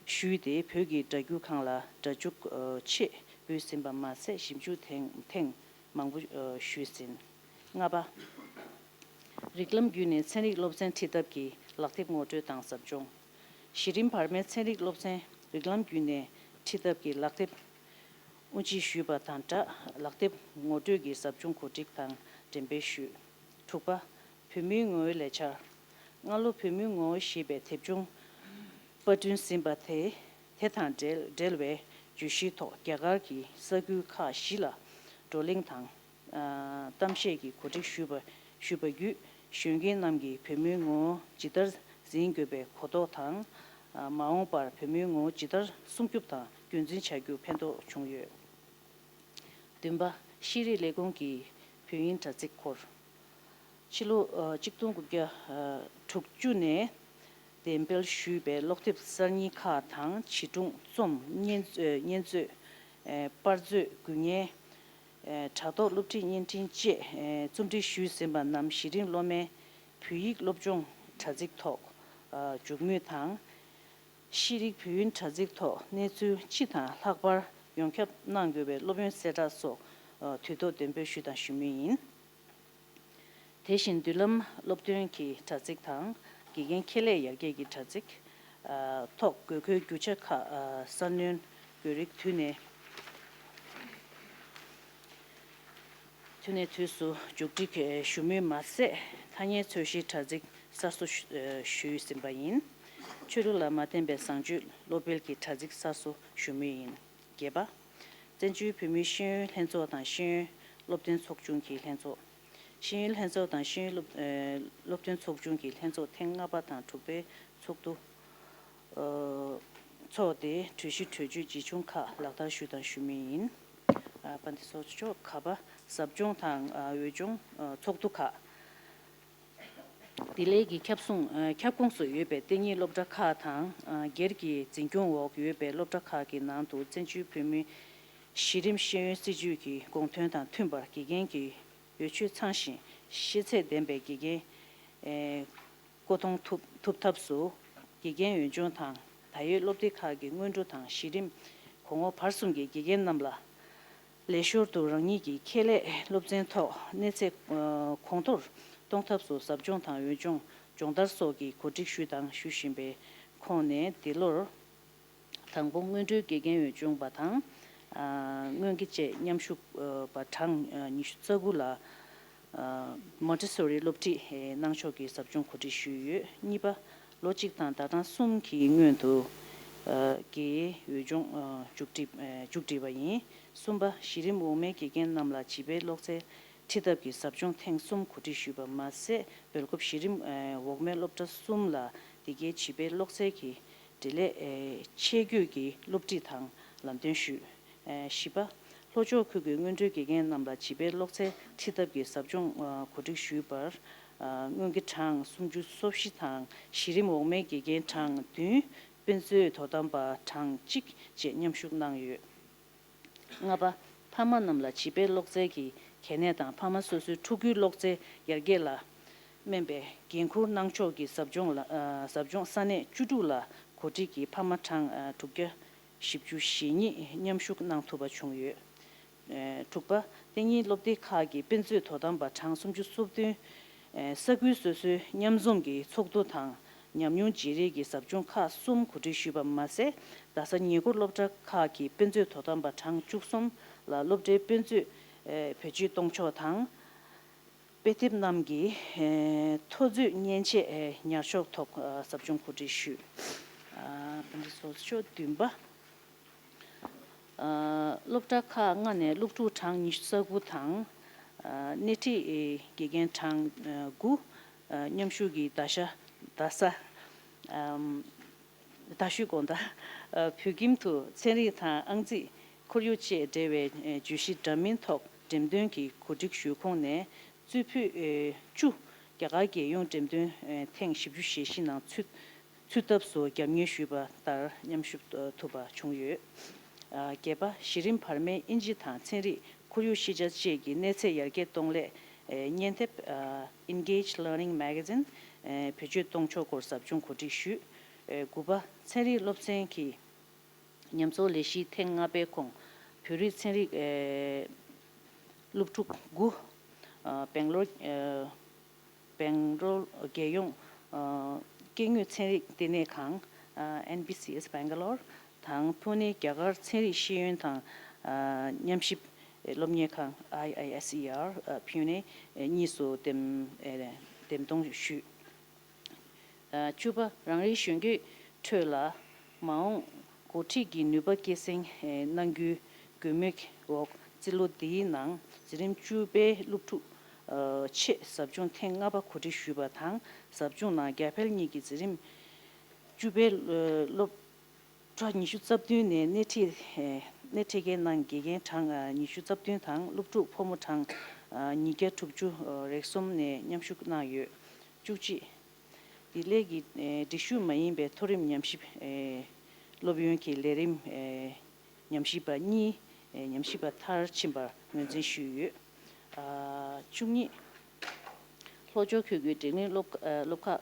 ཞུས་ཏེ་བོད་ཀྱི་སྒྲ་སྒྱུར་ཁང་ལ་སྒྲ་འཇུག་ཆེད་འབུལ་ཟིན་པ་མ་ཟད་ཞིབ་འཇུག་ཐེངས་ཐེངས་མང་པོ་ཞུས་ཟིན། ལྔ་པ། རིགས་ལམ་བརྒྱུད་ནས་ཚན་རིག་སློབ་ཚན་ཁྲིད་ཐབས་ཀྱི་ལག་དེབ་ངོ་སྤྲོད་དང་ཟབ་སྦྱོང་། གཞི་རིམ་བར་མའི་ཚན་རིག་སློབ་ཚན་རིགས་ལམ་བརྒྱུད་ནས་ཁྲིད་ཐབས་ཀྱི་ལག་དེབ་དབུ་འབྱེད་ཞུས་པ་དང་སྦྲགས་ལག་དེབ་ངོ་སྤྲོད་ཀྱི་ཟབ་སྦྱོང་གོ་སྒྲིག་དང་འགྲེམས་སྤེལ་ཞུས། དྲུག་པ། བོད་མིའི་ངོ་བོའི་ལས་འཆར། སྔ་ལོ་བོད་མིའི་ངོ་བོ་ཞེས་པའི་དེབ་ཆུང་པར་སྐྲུན་ཟིན་པ་དེ་དེ་དང་འབྲེལ་འབྲེལ་བའི་བརྗོད་གཞིའི་ཐོག་རྒྱ་གར་གྱི་ས་ཁུལ་ཁག་བཞི་ལ་བགྲོ་གླེང་དང་། གཏམ་བཤད་ཀྱི་གོ་སྒྲིག་ཞུས་པ་ཞུས་པ་བརྒྱུད་གཞོན་སྐྱེས་རྣམས་ཀྱིས་བོད་མིའི་ངོ་བོ་ཇི་ལྟར་འཛིན་དགོས་པའི་གོ་རྟོགས་དང་། མ་འོངས་པར་བོད་མིའི་ངོ་བོ་ཇི་ལྟར་སྲུང་སྐྱོབ་དང་རྒྱུན་འཛིན་བྱ་རྒྱུར་ཕན་ཐོགས་བྱུང་ཡོད། བདུན་པ། ཤེས་རིག་ལས་ཁུངས་ཀྱི་བོད་དབྱིན་དྲ་ཚིགས་སྐོར། ཕྱི་ལོ་གཅིག་སྟོང་དགུ་བརྒྱ་དྲུག་ཅུ་ནས་འགྲེམས་སྤེལ་ཞུས་པའི་ཀློག་དེབ་གསར་རྙིང་ཁག་དང་བྱིས་སྒྲུང་རྩོམ་བརྙན་བརྙན་མཛོད། པར་མཛོད་རྒྱུད་བརྙན། དྲ་ཐོག་སློབ་ཁྲིད་བརྙན་འཕྲིན་བཅས་རྩོམ་སྒྲིག་ཞུས་ཟིན་པ་རྣམས་གཞི་རིམ་སློབ་མའི་བོད་ཡིག་སློབ་སྦྱོང་དྲ་ཚིགས་ཐོག་འཇུག་མུས་དང་། ཤེས་རིག་བོད་ཡིག་དྲ་ཚིགས་ཐོག་གནས་ཚུལ་སྤྱི་དང་ལྷག་པར་ཡོངས་ཁྱབ་གནང་དགོས་པའི་སློབ་ཡོན་གསལ་བསྒྲགས་སོགས་དུས་ཐོག་འདོན་སྤེལ་ཞུས་དང་ཞུ་མུས་ཡིན། དེ་བཞིན་མདུན་ལམ་སློབ་སྟོན་གྱི་དྲ་ཚིགས་དང་དགེ་རྒན་ཁྱད་ལས་ཡར་རྒྱས་ཀྱི་དྲ་ཚིགས་ཐོག་དགོས་མཁོའི་རྒྱུ་ཆ་ཁག་གསར་སྣོན་དགོས་རིགས་དུས་ནས་དུས་ནས་དུས་སུ་མཇུག་སྒྲིལ་ཞུ་མུས་མ་ཟད་ཐ་སྙད་རྩོད་གཞིའི་དྲ་ཚིགས་གསར་བཟོ་ཞུས་ཟིན་པ་ཡིན། ཆོས་ལུགས་ལ་མ་བརྟེན་པའི་བཟང་སྤྱོད་སློབ་སྤེལ་གྱི་དྲ་ཚིགས་གསར་བཟོ་ཞུ་མུས་ཡིན། བརྒྱད་པ། བཙན་བྱོལ་བོད་མིའི་ཤེས་ཡོན་ལྷན་ཚོགས་དང་ཤེས་ཡོན་སློབ་སྟོན་ཚོགས་ཆུང་གི་ལྷན་ཚོགས། ཤེས་ཡོན་ལྷན་ཚོགས་དང་ཤེས་ཡོན་སློབ་ཨེ་སློབ་སྟོན་ཚོགས་ཆུང་གི་ལྷན་ཚོགས་ཐེངས་ལྔ་པ་དང་དྲུག་པའི་ཚོགས་འདུ་ཨ་ཚོགས་ཏེ་གྲོས་གཞི་གྲོས་ཆོད་ཇི་བྱུང་ཁག་ལག་བསྟར་ཞུས་དང་ཞུ་མུས་ཡིན། ཨ་དཔལ་ལྡན་ཚོགས་གཙོ་མཆོག་ག་པ། ཟབ་སྦྱོང་དང་ཨ་འོས་སྦྱོང་ཨ་ཚོགས་འདུ་ཁག་དེ་ལས་ཀྱི་ཁྱབ་ཁོངས་ཨ་ཁྱབ་ཁོངས་སུ་ཡོད་པའི་གཏན་ཉིད་སློབ་གྲྭ་ཁག་དང་ཨ་སྒེར་གྱི་འཛིན་སྐྱོང་འོག་ཡོད་པའི་སློབ་གྲྭ་ཁག་གི་ནང་དུ་བཙན་བྱོལ་བོད་མིའི་གཞི་རིམ་ཤེས་ཡོན་སྲིད་བྱུས་ཀྱི་དགོངས་དོན་དང་མཐུན་པར་དགེ་རྒན་གྱི་འོས་ཆོས་ཚང་ཞིང་ཤེས་ཚད་ལྡན་པའི་དགེ་རྒན་ཨེ་བསྐོ་གཏོང་ཐུབ་ཐུབ་ཐབས་སུ་དགེ་རྒན་འོས་སྦྱོང་དང་ད་ཡོད་སློབ་སྡེ་ཁག་གི་སྔོན་འགྲོ་དང་གཞི་རིམ་གོང་འོག་བར་གསུམ་གྱི་དགེ་རྒན་རྣམས་ལ་ལས་ཞོར་དུ་རང་ཉིད་ཀྱི་ཁྱད་ལས་སློབ་ཚན་ཐོག་གནས་ཚད་གོང་མཐོར་གཏོང་ཐབས་སུ་ཟབ་སྦྱོང་དང་འོས་སྦྱོང་སྦྱོང་བརྡར་སོགས་ཀྱི་གོ་སྒྲིག་ཞུས་དང་ཞུ་བཞིན་པའི་ ཁོངས་ནས་འདི་ལོར་དང་པོ་སྔོན་འགྲོའི་དགེ་རྒན་འོས་སྦྱོང་པ་དང་། ཨ། སྔོན་དགེ་བཅས་མཉམ་ཞུགས་པ་གྲངས་ཉི་ཤུ་རྩ་དགུ་ལ། ཨ། མོན་ཊེ་སོ་རི་སློབ་ཁྲིད་གནང་ཕྱོགས་ཀྱི་ཟབ་སྦྱོང་གོ་སྒྲིག་ཞུས་ཡོད། གཉིས་པ། ལོ་གཅིག་དང་ཟླ་གྲངས་གསུམ་གྱི་སྔོན་དུ། ཨ། དགེ་འོས་སྦྱོང་མཇུག་སྒྲིལ་མཇུག་སྒྲིལ་བ་ཡིན། གསུམ་པ། གཞི་རིམ་འོག་མའི་དགེ་རྒན་རྣམས་ལ་བྱིས་པའི་གློག་རྩལ་ཁྲིད་ཐབས་ཀྱི་ཟབ་སྦྱོང་ཐེངས་གསུམ་གོ་སྒྲིག་ཞུས་པ་མ་ཟད། སྦེལ་ཀོབ་གཞི་རིམ་འོག་མའི་སློབ་གྲྭ་གསུམ་ལ་འདི་གའི་བྱིས་པའི་གློག་རྩལ་གྱི་འབྲེལ་ལས་ཆེད་བསྐྱོད་ཀྱི་སློབ་ཁྲིད་དང་ལམ་སྟོན་ཞུས། བཞི་པ། ལྷོ་ཕྱོགས་ཁུལ་གྱི་སྔོན་འགྲོའི་དགེ་རྒན་རྣམས་ལ་བྱིས་པའི་གློག་རྩལ་ཁྲིད་ཐབས་ཀྱི་ཟབ་སྦྱོང་གོ་སྒྲིག་ཞུས་པར། སྔོན་དགེ་གྲངས་སུམ་ཅུ་སོ་བཞི་དང་གཞི་རིམ་འོག་མའི་དགེ་རྒན་གྲངས་བདུན། དཔེ་མཛོད་དོ་དམ་པ་གྲངས་གཅིག་བཅས་མཉམ་ཞུགས་གནང་ཡོད། ལྔ་པ། ཕ་མ་རྣམས་ལ་བྱིས་པའི་གློག་རྩལ་གྱི་གལ་གནད་དང་ཕ་མ་སོ་སོའི་ཕྲུ་གུའི་གློག་རྩལ་ཡར་རྒྱས་ལ་སྨན་པའི་འགན་འཁུར་གནང་ཕྱོགས་ཀྱི་ཟབ་སྦྱོང་ལ། ཨ། ཟབ་སྦྱོང་ས་གནས་བཅུ་དྲུག་ལ་གོ་སྒྲིག་གིས་ཕ་མ་གྲངས་དྲུག་བརྒྱ་བཞི་བཅུ་ཞེ་གཉིས་མཉམ་ཞུགས་གནང་ཐུབ་པ་བྱུང་ཡོད། ཨ། དྲུག་པ། གཏན་ཉིན་སློབ་སྡེ་ཁག་གི་དཔེ་མཛོད་དོ་དམ་པ་གྲངས་སུམ་ཅུ་སོ་བདུན། ཨ། ས་ཁུལ་སོ་སོའི་མཉམ་འཛོམས་ཀྱི་ཚོགས་འདུ་དང་ཉམས་མྱོང་བརྗེ་རེས་ཀྱི་ཟབ་སྦྱོང་ཁག་གསུམ་གོ་སྒྲིག་ཞུས་པ་མ་ཟད། རྡ་ས་ཉེ་འཁོར་སློབ་གྲྭ་ཁག་གི་དཔེ་མཛོད་དོ་དམ་པ་གྲངས་བཅུ་གསུམ་ལ་སློབ་གྲྭའི་དཔེ་མཛོད་བེད་སྤྱོད་གཏོང་ཕྱོགས་དང་། དཔེ་དེབ་རྣམས་ཀྱི་ཐོ་འཛུལ་མཉེན་ཆས་ཉར་ཕྱོགས་ཐོག་ཟབ་སྦྱོང་གོ་སྒྲིག་ཞུས། ཨ། ཕྱོགས་བདུན་པ། ཨ། སློབ་གྲྭ་ཁག་ལྔ་ནས་སློབ་ཕྲུག་གྲངས་ཉི་ཤུ་རྩ་དགུ་དང་། ཨ། སྣེ་ཁྲིད་དགེ་རྒན་གྲངས་དགུ། ཨ། མཉམ་ཞུགས་ཀྱིས་རྡ་ཤ། རྡ་ས། ཨམ། རྡ་ཤོད་དགོངས་དག་ཨ། བོད་ཁྱིམ་དུ་ཚན་རིག་དང་ཨང་རྩིས། ཁོར་ཡུག་བཅས་འབྲེལ་བའི་བརྗོད་གཞི་འདྲ་མིན་ཐོག་འགྲེམས་སྟོན་གྱི་གོ་སྒྲིག་ཞུས་ཁོངས་ནས་རྩིས་འཕོས་བཅུ། རྒྱ་གར་རྒྱལ་ཡོངས་འགྲེམས་སྟོན་ཐེངས་བཞི་བཅུ་ཞེ་བཞི་ནང་ཚུད་ཚུད་ཐབས་སུ་རྒྱབ་གཉེར་ཞུས་པ་ལྟར་མཉམ་ཞུགས་ཐུབ་པ་བྱུང་ཡོད། ཨ། བརྒྱད་པ། གཞི་རིམ་བར་མའི་དབྱིན་ཇི་དང་ཚན་རིག་ཁོར་ཡུག་ཤེས་བྱ་བཅས་ཀྱི་གནས་ཚད་ཡར་རྒྱས་གཏོང་སླད། ཨ། བརྙན་དེབ། ཨ། Engage Learning Magazine། ཨ། བེད་སྤྱོད་གཏོང་ཕྱོགས་སྐོར་ཟབ་སྦྱོང་གོ་སྒྲིག་ཞུས། ཨ། དགུ་པ། ཚན་རིག་སློབ་ཚན་གྱི་ཉམས་གསོ་ལས་གཞིའི་ཐེངས་ལྔ་པའི་ཁོངས། བོད་རིགས་ཚན་རིག་ཨ། སློབ་ཕྲུག་དགུ། ཨ། སྦེང་ལོར། ཨ། སྦེང་ལོར་རྒྱལ་ཡོངས། ཨ། སྐྱེ་དངོས་ཚན་རིག་ལྟེ་གནས་ཁང་། ཨ། N B C S Bangalore། དང་ཕུ་ནེ་རྒྱ་གར་ཚན་རིག་ཤེས་ཡོན་དང་། ཨ། ཉམས་ཞིབ་སློབ་གཉེར་ཁང་། I I S E R། ཨ། ཕུ་ནེ་གཉིས་སུ་འདེམས། ཨ། འདེམས་གཏོང་ཞུས། ཨ། བཅུ་པ། རང་རེའི་གཞོན་སྐྱེས་ཁྲོད་ལ་མ་འོངས་འགོ་ཁྲིད་ཀྱི་ནུས་པ་སྐྱེད་སྲིང་གནང་རྒྱུའི་དགོས་མེད་འོག་རྩིས་ལོ་འདིའི་ནང་འཛིན་རིམ་བཅུ་པའི་སློབ་ཕྲུག་ཨ། ཆེད་ཟབ་སྦྱོང་ཐེངས་ལྔ་པ་གོ་སྒྲིག་ཞུས་པ་དང་། ཟབ་སྦྱོང་ནང་རྒྱ་བལ་གཉིས་ཀྱི་འཛིན་རིམ་བཅུ་པའི་སློབ་གྲྭ་ཉི་ཤུ་རྩ་བདུན་ནས་སྣེ་ཁྲིད། ཨ། སྣེ་ཁྲིད་མཁན་ནང་དགེ་རྒན་གྲངས་ཉི་ཤུ་རྩ་བདུན་དང་སློབ་ཕྲུག་ཕོ་མོ་གྲངས་ཉིས་བརྒྱ་དྲུག་ཅུ་རེ་གསུམ་ནས་མཉམ་ཞུགས་གནང་ཡོད། བཅུ་གཅིག་འདི་ལས་ཀྱི་སྒྲིག་ཞུགས་མ་ཡིན་པའི་མཐོ་རིམ་ཉམས་ཞིབ་སློབ་ཡོན་གྱི་ལས་རིམ་ཉམས་ཞིབ་པ་གཉིས། ཉམས་ཞིབ་པ་མཐར་ཕྱིན་པར་ངོས་འཛིན་ཞུས་ཡོད། བཅུ་གཉིས། ལྷོ་ཕྱོགས་ཁུལ་གྱི་འབྲིང་རིམ་སློབ་སློབ་ཁག་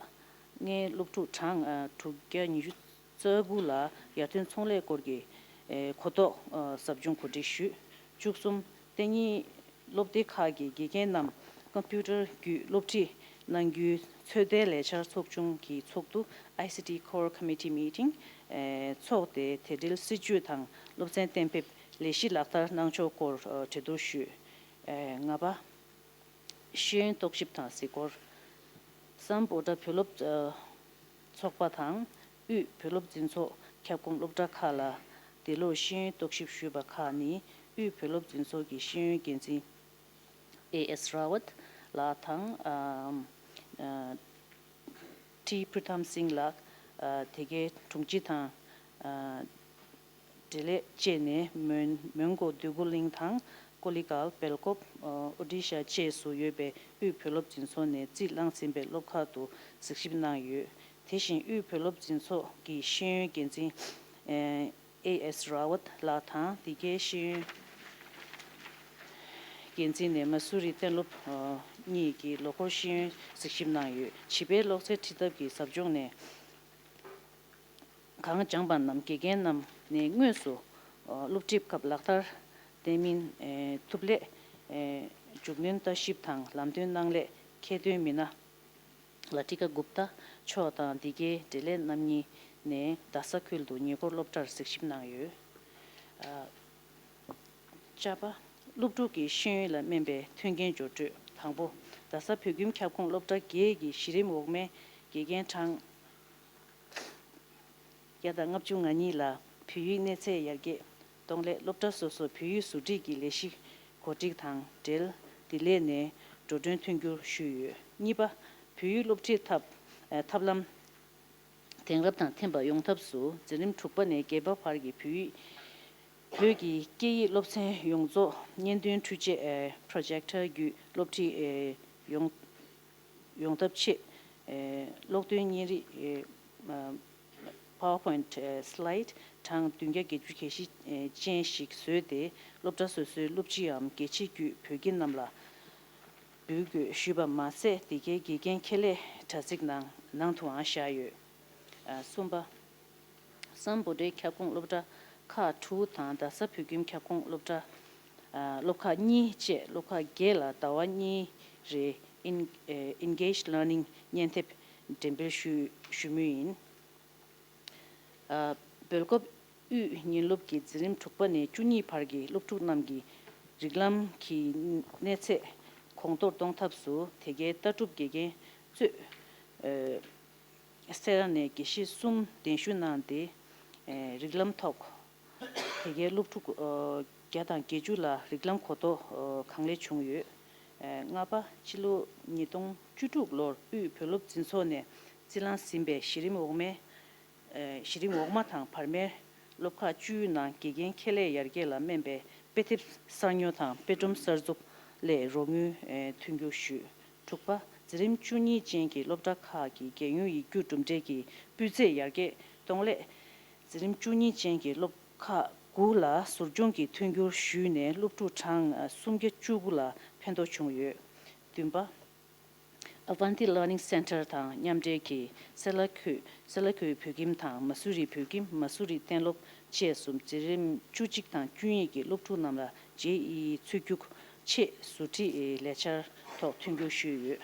ལྔའི་སློབ་ཕྲུག་གྲངས་དྲུག་བརྒྱ་ཉི་ཤུ་རྩ་དགུ་ལ་ཡར་ཐོན་ཚོང་ལས་སྐོར་གྱི་གོ་རྟོགས་ཟབ་སྦྱོང་གོ་སྒྲིག་ཞུས། བཅུ་གསུམ། གཏན་ཉིན་སློབ་སྡེ་ཁག་གི་དགེ་རྒན་རྣམས་ཀམ་པུ་ཊར་བརྒྱུད་སློབ་ཁྲིད་གནང་རྒྱུའི་ཚོད་ལྟའི་ལས་འཆར་ཚོགས་ཆུང་གི་ཚོགས་འདུ། I C T Core Committee Meeting། ཚོགས་ཏེ་དེ་འབྲེལ་སྲིད་བྱུས་དང་སློབ་ཚན་གཏན་འབེབས་ལས་གཞི་ལག་བསྟར་གནང་ཕྱོགས་སྐོར་གྲོས་བསྡུར་ཞུས། ལྔ་པ། ཤེས་ཡོན་རྟོག་ཞིབ་དང་གཟིགས་སྐོར། སམ་བྷོ་ཊ་བོད་སློབ་ཚོགས་པ་དང་དབུས་བོད་སློབ་འཛིན་ཚོགས་ཁྱབ་ཁོངས་སློབ་གྲྭ་ཁག་ལ་འདི་ལོར་ཤེས་ཡོན་རྟོག་ཞིབ་ཞུས་པ་ཁག་ནི། དབུས་བོད་སློབ་འཛིན་ཚོགས་ཀྱི་ཤེས་ཡོན་འགན་འཛིན་ཨེ་ཨེས་ར་ཝད་ལགས་དང་། ཨ། ཊི་པུ་རི་ཐམ་སིང་ལགས། ཨ། དེ་གའི་དྲུང་ཆེ་དང་། ཨ། འབྲེལ་ལས་བཅས་ནས་མོན་མོན་གྷོ། འདོད་རྒུ་གླིང་དང་ཀོ་ལི་གྷལ། སྦེལ་ཀོབ། ཨོ་ཌི་ཤ་བཅས་སུ་ཡོད་པའི་དབུས་བོད་སློབ་འཛིན་ཚོགས་ནས་རྩིས་བླངས་ཟིན་པའི་སློབ་ཁག་ཏུ་གཟིགས་ཞིབ་གནང་ཡོད། དེ་བཞིན་དབུས་བོད་སློབ་འཛིན་ཚོགས་ཀྱི་ཤེས་ཡོན་འགན་འཛིན་ཨེ་ཨེས་ར་ཝད་ལགས་དང་། འདི་གའི་ཤེས་ཡོན་འགན་འཛིན་ནས་མ་སུ་རི་གཏན་སློབ་གཉིས་ཀྱི་ལོ་འཁོར་ཤེས་ཡོན་གཟིགས་ཞིབ་གནང་ཡོད། བྱིས་པའི་གློག་རྩལ་ཁྲིད་ཐབས་ཀྱི་ཟབ་སྦྱོང་ནས། གང་སྦྱངས་པ་རྣམས་དགེ་རྒན་རྣམས་ནས་དངོས་སུ་སློབ་ཁྲིད་སྐབས་ལག་བསྟར་བསྟན་མིན་ཐུབ་སླད། མཇུག་སྣོན་ལྟ་ཞིབ་དང་ལམ་སྟོན་གནང་སླད་ཁྱད་ཐོན་མི་སྣ་ལ་ཊི་ཀ་གུབ་ཏ་མཆོག་དང་འདི་གའི་འབྲེལ་ལས་རྣམ་གཉིས། ནས་རྡ་ས་ཁུལ་དུ་ཉེ་འཁོར་སློབ་གྲྭར་གཟིགས་ཞིབ་གནང་ཡོད། ཨ། བཅའ་པ། སློབ་ཕྲུག་གི་ཤེས་ཡོན་ལ་སྨན་པའི་མཐུན་རྐྱེན་སྦྱོར་སྤྲོད། དང་པོ། རྡ་ས་བོད་ཁྱིམ་ཁྱབ་ཁོངས་སློབ་གྲྭ་བརྒྱད་ཀྱི་གཞི་རིམ་འོག་མའི་དགེ་རྒན་གྲངས་བརྒྱ་དང་ལྔ་བཅུ་ང་གཉིས་ལ་བོད་ཡིག་གནས་ཚད་ཡར་རྒྱས་གཏོང་སླད། སློབ་གྲྭ་སོ་སོར་བོད་ཡིག་བཟོ་སྒྲིག་གི་ལས་གཞི་གོ་སྒྲིག་དང་འབྲེལ་ལྡི་ལི་ནས་འགྲོ་གྲོན་མཐུན་འགྱུར་ཞུས་ཡོད། གཉིས་པ། བོད་ཡིག་སློབ་ཁྲིད་ཐབས་ཨ་ཐབས་ལམ་དེང་རབས་དང་མཐུན་པ་ཡོང་ཐབས་སུ། འཛིན་རིམ་དྲུག་པ་ནས་བརྒྱད་པ་བར་གྱི་བོད་ཡིག་བོད་ཀྱི་སྐད་ཡིག་སློབ་ཚན་ཡོངས་རྫོགས་བརྙན་ཐུང་འཕྲུལ་ཆས་ཨེ་པྲོ་ཇེག་ཊར་བརྒྱུད་སློབ་ཁྲིད་ཨེ་ཡོང་ཡོང་ཐབས་ཆེད། ཨེ་ཀློག་འདོན་བརྙན་རིས་ཨེ་ཨ་PowerPoint ཨེ་slide གྲངས་བདུན་བརྒྱ་བརྒྱད་ཅུ་གྱ་བཞི་ཨེ་ཅན་ཞིག་བཟོས་ཏེ། སློབ་གྲྭ་སོ་སོའི་སློབ་སྤྱིའམ་དགེ་ཆེ་བརྒྱུད་བོད་དགེ་རྣམས་ལ་འབུལ་དགོས་ཞུས་པ་མ་ཟད། འདི་གའི་དགེ་རྒན་ཁྱད་ལས་དྲ་ཚིགས་ནང་ནང་དུའང་བཞག་ཡོད། ཨ། གསུམ་པ། སམ་བྷོ་ཊའི་ཁྱབ་ཁོངས་སློབ་གྲྭ་ཁག་དྲུག་དང་རྡ་ས་བོད་ཁྱིམ་ཁྱབ་ཁོངས་སློབ་གྲྭ། ཨ། སློབ་ཁག་གཉིས་བཅས་སློབ་ཁག་བརྒྱད་ལ་ཟླ་བ་གཉིས་རེའི་ཨིན་ཨེ་Engaged Learning བརྙན་དེབ་འགྲེམས་སྤེལ་ཞུ་ཞུ་མུས་ཡིན། ཨ། སྦེལ་ཀོབ་དབུས་ཉིན་སློབ་ཀྱི་འཛིན་རིམ་དྲུག་པ་ནས་བཅུ་གཉིས་བར་གྱི་སློབ་ཕྲུག་རྣམས་ཀྱི་རིགས་ལམ་གྱི་གནས་ཚད་གོང་མཐོར་གཏོང་ཐབས་སུ། དེ་གའི་ལྟ་གྲུབ་དགེ་རྒན་གཙོས་ཨ་སེ་ར་ནས་དགེ་བཤེས་གསུམ་གདན་ཞུ་གནང་སྟེ། ཨ། རིགས་ལམ་ཐོག་དེ་གའི་སློབ་ཕྲུག་ཨ་བརྒྱ་དང་བརྒྱད་ཅུ་ལ་རིགས་ལམ་གོ་རྟོགས་ཨ་གང་ལེགས་བྱུང་ཡོད། ཨ། ལྔ་པ། ཕྱི་ལོ་ཉིས་སྟོང་བཅུ་དྲུག་ལོར་དབུས་བོད་སློབ་འཛིན་ཚོགས་ནས་རྩིས་ལེན་ཟིན་པའི་གཞི་རིམ་འོག་མའི་ཨ་གཞི་རིམ་འོག་མ་དང་བར་མའི་སློབ་ཁག་བཅུའི་ནང་དགེ་རྒན་ཁྱད་ལས་ཡར་རྒྱས་ལ་སྨན་པའི་དཔེ་དེབ་གསར་ཉོ་དང་དཔེ་སྒྲོམ་གསར་འཛུགས་སླད་རོགས་དངུལ་ཨ་མཐུན་འགྱུར་ཞུས། དྲུག་པ། འཛིན་རིམ་བཅུ་གཉིས་ཅན་གྱི་སློབ་གྲྭ་ཁག་གི་རྒྱལ་ཡོངས་ཡིག་རྒྱུགས་གྲུབ་འབྲས་ཀྱི་སྤུས་ཚད་ཡར་རྒྱས་གཏོང་སླད། འཛིན་རིམ་བཅུ་གཉིས་ཅན་གྱི་སློབ་ཁག་དགུ་ལ་ཟུར་སྦྱོང་གི་མཐུན་འགྱུར་ཞུས་ནས་སློབ་ཕྲུག་གྲངས་ཨ་སུམ་བརྒྱ་བཅུ་དགུ་ལ་ཕན་ཐོགས་བྱུང་ཡོད། བདུན་པ། Avanti Learning Center དང་མཉམ་འབྲེལ་གྱིས་སེ་ལ་ཁུལ་སེ་ལ་ཁུལ་བོད་ཁྱིམ་དང་མ་སུ་རི་བོད་ཁྱིམ། མ་སུ་རི་གཏན་སློབ་བཅས་སུ་འཛིན་རིམ་བཅུ་གཅིག་དང་བཅུ་གཉིས་ཀྱི་སློབ་ཕྲུག་རྣམས་ལ་ཇེ་ཨི་ཚུད་རྒྱུགས་ཆེད་ཟུར་ཁྲིད་ལས་འཆར་ཐོག་མཐུན་འགྱུར་ཞུས་ཡོད།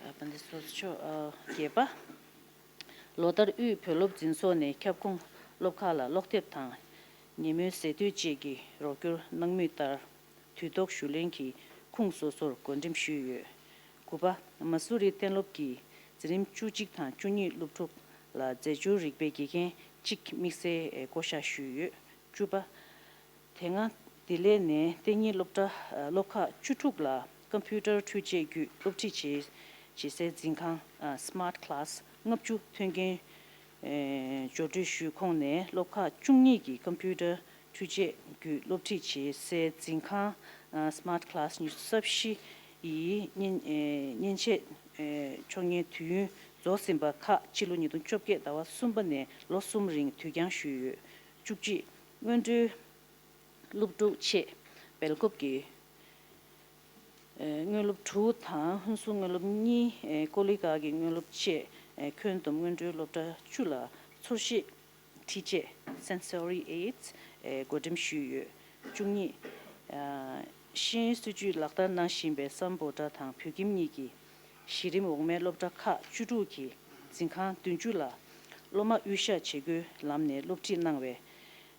ཨ། བན་དེ་སོགས་ཆོག་ཨ། བརྒྱད་པ། ལོ་ལྟར་དབུས་བོད་སློབ་འཛིན་ཚོགས་ནས་ཁྱབ་ཁོངས་སློབ་ཁག་ལ་ཀློག་དེབ་དང་ཉིན་མོའི་ཟས་དུས་བཅས་ཀྱི་རོགས་སྐྱོར་གནང་མུས་ལྟར། དུས་ཐོག་ཞུ་ལེན་གྱིས་ཁུངས་སོ་སོར་བགོ་འགྲེམས་ཞུས་ཡོད། དགུ་པ། མ་སུ་རི་གཏན་སློབ་ཀྱི་འཛིན་རིམ་བཅུ་གཅིག་དང་བཅུ་གཉིས་སློབ་ཕྲུག་ལ་རྫས་སྦྱོར་རིག་པའི་དགེ་རྒན་གཅིག་དམིགས་བསལ་བསྐོ་བཞག་ཞུས་ཡོད། བཅུ་པ། དེ་སྔ་ལྡི་ལི་ནས་གཏན་ཉིན་སློབ་གྲྭ་སློབ་ཁག་བཅུ་དྲུག་ལ་ཀམ་པུ་ཊར་འཕྲུལ་ཆས་བརྒྱུད་སློབ་ཁྲིད་བྱེད་བྱེད་སའི་འཛིན་ཁང་Smart Class ལྔ་བཅུ་མཐུན་རྐྱེན་སྦྱོར་སྤྲོད་ཞུས་ཁོངས་ནས་སློབ་ཁག་བཅུ་གཉིས་ཀྱི་ཀམ་པུ་ཊར་འཕྲུལ་ཆས་བརྒྱུད་སློབ་ཁྲིད་བྱེད་སའི་འཛིན་ཁང་Smart Class ཉི་ཤུ་རྩ་བཞི་ཡི་མཉེན་མཉེན་ཆས་ཕྱོགས་ངན་དུས་ཡུན་རྫོགས་ཟིན་པ་ཁག་ཕྱི་ལོ་ཉིས་སྟོང་བཅོ་བརྒྱད་ཟླ་བ་གསུམ་པ་ནས་ལོ་གསུམ་རིང་དུས་འགྱངས་ཞུས་ཡོད། བཅུ་གཅིག་སྔོན་འགྲོའི་སློབ་ཕྲུག་ཆེད་སྦེལ་ཀོབ་ཀྱི་ཨེ་སྔོན་སློབ་དྲུག་དང་ཧུན་སུར་སྔོན་སློབ་གཉིས། ཨེ་ཀོ་ལི་གྷལ་གྱི་སྔོན་སློབ་བཅས། ཨེ་ཁྱོན་བསྡོམས་སྔོན་འགྲོའི་སློབ་གྲྭ་བཅུ་ལ་ཚོར་ཤེས་འཕྲུལ་ཆས་Sensory Aids ཨེ་བགོ་འགྲེམས་ཞུས་ཡོད། བཅུ་གཉིས། ཨ་ཤེས་ཡོན་སྲིད་བྱུས་ལག་བསྟར་གནང་བཞིན་པའི་སམ་བྷོ་ཊ་དང་བོད་ཁྱིམ་གཉིས་ཀྱི་གཞི་རིམ་འོག་མའི་སློབ་གྲྭ་ཁག་བཅུ་དྲུག་གི་འཛིན་ཁང་བདུན་ཅུ་ལ་སློབ་མ་དབུས་ཤག་བྱེད་སྒོའི་ལམ་ནས་སློབ་ཁྲིད་གནང་བའི་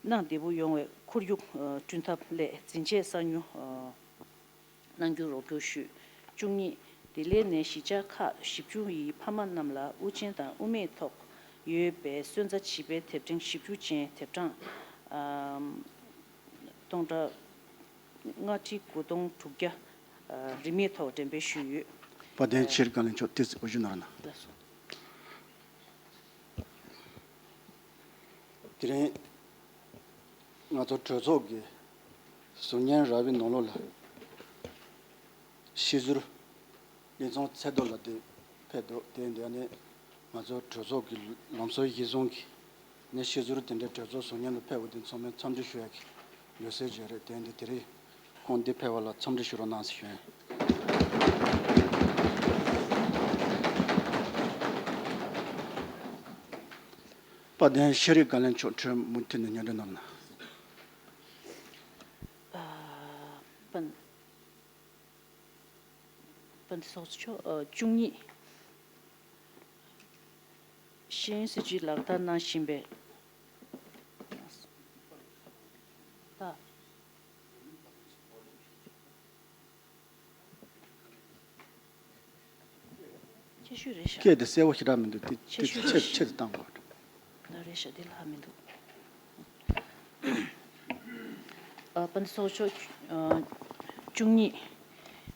གནང་བདེ་པོ་ཡོང་བའི་ཁོར་ཡུག་ཨ་བསྐྲུན་ཐབས་སླད་འཛིན་ཆས་གསར་ཉོ་ཨ་གནང་རྒྱུར་རོགས་སྐྱོར་ཞུས། བཅུ་གཉིས། ལྡི་ལི་ནས་གཞིས་ཆགས་ཁག་བཞི་བཅུ་ཡི་ཕ་མ་རྣམས་ལ་དབུགས་ཆེན་དང་དབུ་མེད་ཐོག་ཡོད་པའི་སོན་རྩ་བྱིས་པའི་དེབ་ཕྲེང་བཞི་བཅུ་ཅན་དེབ་གྲངས་ཨ་སྟོང་ཕྲག་ལྔ་ཁྲི་དགུ་སྟོང་དྲུག་བརྒྱ་ཨ་རིན་མེད་ཐོག་འགྲེམས་སྤེལ་ཞུས་ཡོད། དཔལ་ལྡན་ཨ་ཤེས་རིག་བཀའ་བློན་མཆོག་ཏོག་ཙམ་འོས་ཤོག་གནང་རོགས་གནང་། ལགས་སོ། དེ་རིང་ང་ཚོ་གྲོས་ཚོགས་ཀྱི་ཟུར་ཉན་ར་བའི་ནང་ལོགས་ལ་ཤེས་ཟུར་བློན་ཚོགས་ཚལ་རྡོ་ལགས་དེ་ཕེབས་འདུག་དེ་འདི་ནི་ང་ཚོ་གྲོས་ཚོགས་ཀྱི་ལམ་སྲོལ་གཞིར་བཟུང་གིས་ནི་ཤེས་ཟུར་དེ་འདྲའི་གྲོས་ཚོགས་ཟུར་ཉན་ལ་ཕེབས་པ་དེ་ཚང་མས་འཚམས་འདྲི་ཞུ་ཡག་གི་ཡོད་ཟེར་བརྗོད་རེད། དེ་འདི་དེ་རིང་ཁོང་འདི་ཕེབས་པ་ལ་འཚམས་འདྲི་ཞུ་རོགས་གནང་ཟེར་ཞུ་ཡིན། དཔལ་ལྡན་ཤེས་རིག་བཀའ་བློན་མཆོག་ཁྲིམས་མུ་མཐུད་ནས་སྙན་སྒྲོན་གནང་གནང་། ཨ་པན་པན་སོགས་ཆོ་ཨ་བཅུ་གཉིས། ཤེས་ཡོན་སྲིད་བྱུས་ལག་བསྟར་གནང་བཞིན་པའི། ད། ཁྱད་ཆོས་རེད་ཤག་སྐད་དེ་གསལ་པོ་ཞེ་དྲག་མི་འདུག་དེ་ཁྱད་ཆོས་ཆེ་རེད་ཤག་ཆེ་རུ་བཏང་དགོས། ད་རེད་ཤག་དེ་ལྷག་མི་འདུག་ཨ། པཎ་ཚོགས་མཆོག་ཨ། བཅུ་གཉིས།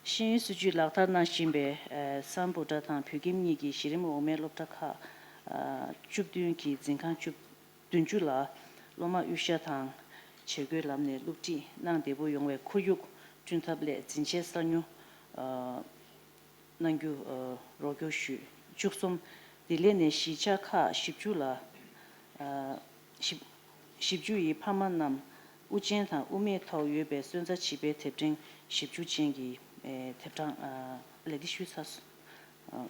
ཤེས་ཡོན་སྲིད་བྱུས་ལག་བསྟར་གནང་བཞིན་པའི་ཨ། སམ་བྷོ་ཊ་དང་བོད་ཁྱིམ་གཉིས་ཀྱི་གཞི་རིམ་འོག་མའི་སློབ་གྲྭ་ཁག་ཨ། བཅུ་བདུན་གྱི་འཛིན་ཁང་བཅུ། བདུན་ཅུ་ལ་སློབ་མ་དབུལ་ཞྭ་དང་བྱེད་སྒོའི་ལམ་ནས་སློབ་ཁྲིད་གནང་བདེ་པོ་ཡོང་བའི་ཁོར་ཡུག་བསྐྲུན་ཐབས་སླད་འཛིན་ཆས་གསར་ཉོ་ཨ། གནང་རྒྱུ་ཨ། རོགས་སྐྱོར་ཞུས། བཅུ་གསུམ། ལྡི་ལི་ནས་གཞིས་ཆགས་ཁག་བཞི་བཅུ་ལ་ཨ། བཞི་བཞི་བཅུ་ཡི་ཕ་མ་རྣམས་དབུ་ཅན་དང་དབུ་མེད་ཐོག་ཡོད་པའི་སོན་རྩ་བྱིས་པའི་དེབ་ཕྲེང་བཞི་བཅུ་ཅན་གྱི་ཨེ། དེབ་གྲངས་ཨ། ལས་འདི་ཞུས་ཚར་སོང་། ཨ།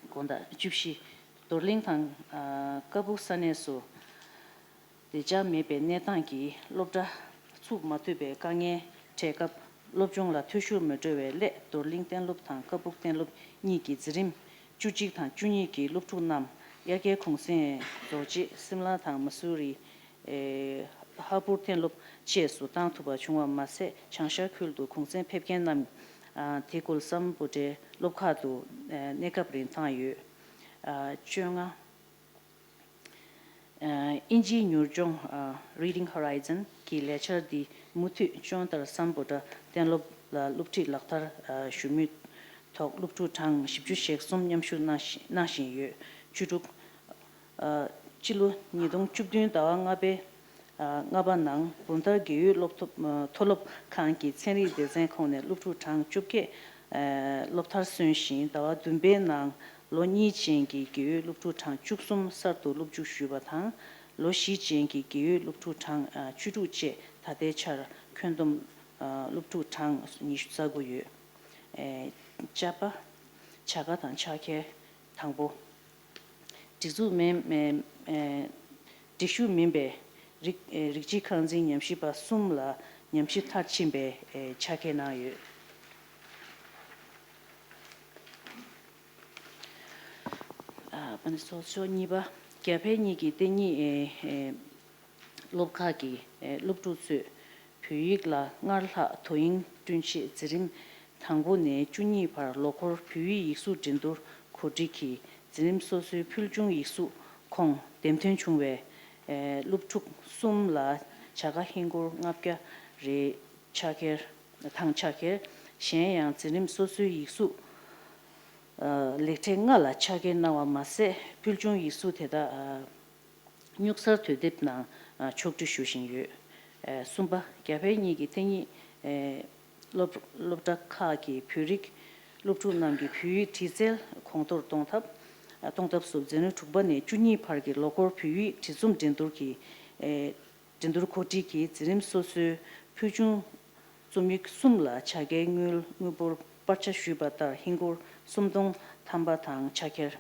དགོངས་དག་བཅུ་བཞི། རྡོར་གླིང་དང་ཨ། ཀ་སྦུག་ས་གནས་སུ་བདེ་འཇགས་མེད་པའི་གནས་སྟངས་ཀྱིས་སློབ་གྲྭ་ཚུགས་མ་ཐུབ་པའི་དཀའ་ངལ་འཕྲད་སྐབས་སློབ་སྦྱོང་ལ་འཐུས་ཤོར་མི་འགྲོ་བའི་སླད་རྡོར་གླིང་གཏན་སློབ་དང་ཀ་སྦུག་གཏན་སློབ་གཉིས་ཀྱི་འཛིན་རིམ་བཅུ་གཅིག་དང་བཅུ་གཉིས་ཀྱི་སློབ་ཕྲུག་རྣམས་དབྱར་ཁའི་གུང་སེང་རྫོགས་རྗེས་སིམ་ལ་དང་མ་སུ་རི། ཨེ། ཧ་པུར་གཏན་སློབ་བཅས་སུ་བཏང་ཐུབ་པ་བྱུང་བ་མ་ཟད་བྱང་ཤར་ཁུལ་དུ་གུང་སེང་ཕེབས་མཁན་རྣམས་ཨ། དེ་ཁུལ་སམ་བྷོ་ཊའི་སློབ་ཁག་ཏུ་ཨེ། གནས་སྐབས་རིང་བཏང་ཡོད། ཨ། བཅོ་ལྔ། ཨ། དབྱིན་ཇིའི་མྱུར་སྦྱོང་ཨ། Reading Horizon གྱི་ལས་འཆར་འདི་མུ་མཐུད་སྦྱོང་བརྡར་སམ་བྷོ་ཊ་གཏན་སློབ་ལ་སློབ་ཁྲིད་ལག་བསྟར་ཨ། ཞུ་མུས་ཐོག་སློབ་ཕྲུག་གྲངས་བཞི་བཅུ་ཞེ་གསུམ་མཉམ་ཞུགས་གནང་བཞིན་གནང་བཞིན་ཡོད། བཅུ་དྲུག་ཨ། སྤྱི་ལོ་ཉིས་སྟོང་བཅུ་བདུན་ཟླ་བ་ལྔ་པའི་ཨ། ལྔ་པ་ནང་བུམ་ཐང་རྒས་ཡོལ་སློབ་ཐོབ་ཨ། མཐོ་སློབ་ཁང་གི་ཚན་རིག་སྡེ་ཚན་ཁོངས་ནས་སློབ་ཕྲུག་གྲངས་བཅོ་བརྒྱད་ཨ། སློབ་མཐར་སོན་ཞིང་ཟླ་བ་བདུན་པའི་ནང་ལོ་གཉིས་ཅན་གྱི་རྒས་ཡོལ་སློབ་ཕྲུག་གྲངས་བཅུ་གསུམ་གསར་དུ་སློབ་འཇུག་ཞུས་པ་དང་། ལོ་བཞི་ཅན་གྱི་རྒས་ཡོལ་སློབ་ཕྲུག་གྲངས་ཨ། བཅུ་དྲུག་བཅས་ད་ལྟའི་ཆར་ཁྱོན་བསྡོམས་ཨ། སློབ་ཕྲུག་གྲངས་ཉི་ཤུ་རྩ་དགུ་ཡོད། ཨེ། བཅའ་པ། བྱ་དགའ་དང་ཕྱག་འཁྱེར། དང་པོ། སྒྲིག་འཛུགས་མིན་ཨེ། ཨེ། སྒྲིག་ཞུགས་མིན་པའི་རིགས་ཨེ། རིགས་གཅིག་ཁང་འཛིན་ཉམས་ཞིབ་པ་གསུམ་ལ་ཉམས་ཞིབ་མཐར་ཕྱིན་པའི་ཨེ། ཕྱག་འཁྱེར་གནང་ཡོད། ཨ། པ་ནི་ཚོགས་གཙོ་གཉིས་པ། རྒྱ་བལ་གཉིས་ཀྱི་གཏན་ཉིད་ཨེ། ཨེ། སློབ་ཁག་གི་ཨེ། སློབ་ཕྲུག་ཚོས་བོད་ཡིག་ལ་སྔར་ལྷག་དོ་དབྱིངས་བསྐྲུན་ཆེད་འཛིན་རིམ་དང་པོ་ནས་བཅུ་གཉིས་བར་ལོ་འཁོར་བོད་ཡིག་ཡིག་གཟུགས་འགྲན་བསྡུར་གོ་སྒྲིག་གིས་འཛིན་རིམ་སོ་སོའི་ཕུལ་བྱུང་ཡིག་གཟུགས་ཁོངས་འདེམས་ཐོན་བྱུང་བའི་ཨེ། སློབ་ཕྲུག་གསུམ་ལ་བྱ་དགའ་ཧིན་སྒོར་ལྔ་བརྒྱ་རེ་ཕྱག་འཁྱེར་དང་ཕྱག་འཁྱེར། གཞན་ཡང་འཛིན་རིམ་སོ་སོའི་ཡིག་གཟུགས་ཨ། ལེགས་གྲས་ལྔ་ལ་ཕྱག་འཁྱེར་གནང་བ་མ་ཟད་ཕུལ་བྱུང་ཡིག་གཟུགས་དེ་དག་ཨ། སྨྱུག་གསར་དུས་དེབ་ནང་ཨ། ཕྱོགས་སྒྲིག་ཞུ་བཞིན་ཡོད། ཨ། གསུམ་པ། རྒྱ་བལ་གཉིས་ཀྱི་མཚན་ཉིད་ཨ། སློབ་སློབ་གྲྭ་ཁག་གི་བོད་རིགས་སློབ་ཕྲུག་རྣམས་ཀྱི་བོད་ཡིག་བྲིས་རྩལ་གོང་མཐོར་གཏོང་ཐབས་ཨ། གཏོང་ཐབས་སུ་འཛིན་རིམ་དྲུག་པ་ནས་བཅུ་གཉིས་བར་གྱི་ལོ་འཁོར་བོད་ཡིག་བྲིས་རྩོམ་འགྲན་བསྡུར་གྱི་ཨ། འགྲན་བསྡུར་གོ་སྒྲིག་གིས་འཛིན་རིམ་སོ་སོའི་ཕུལ་བྱུང་རྩོམ་ཡིག་གསུམ་ལ་བྱ་དགའི་དངུལ་དངུལ་འབོར་སྤར་ཆ་ཞུས་པ་ལྟར་ཧིན་སྒོར་སུམ་སྟོང་ཐམ་པ་དང་ཕྱག་འཁྱེར།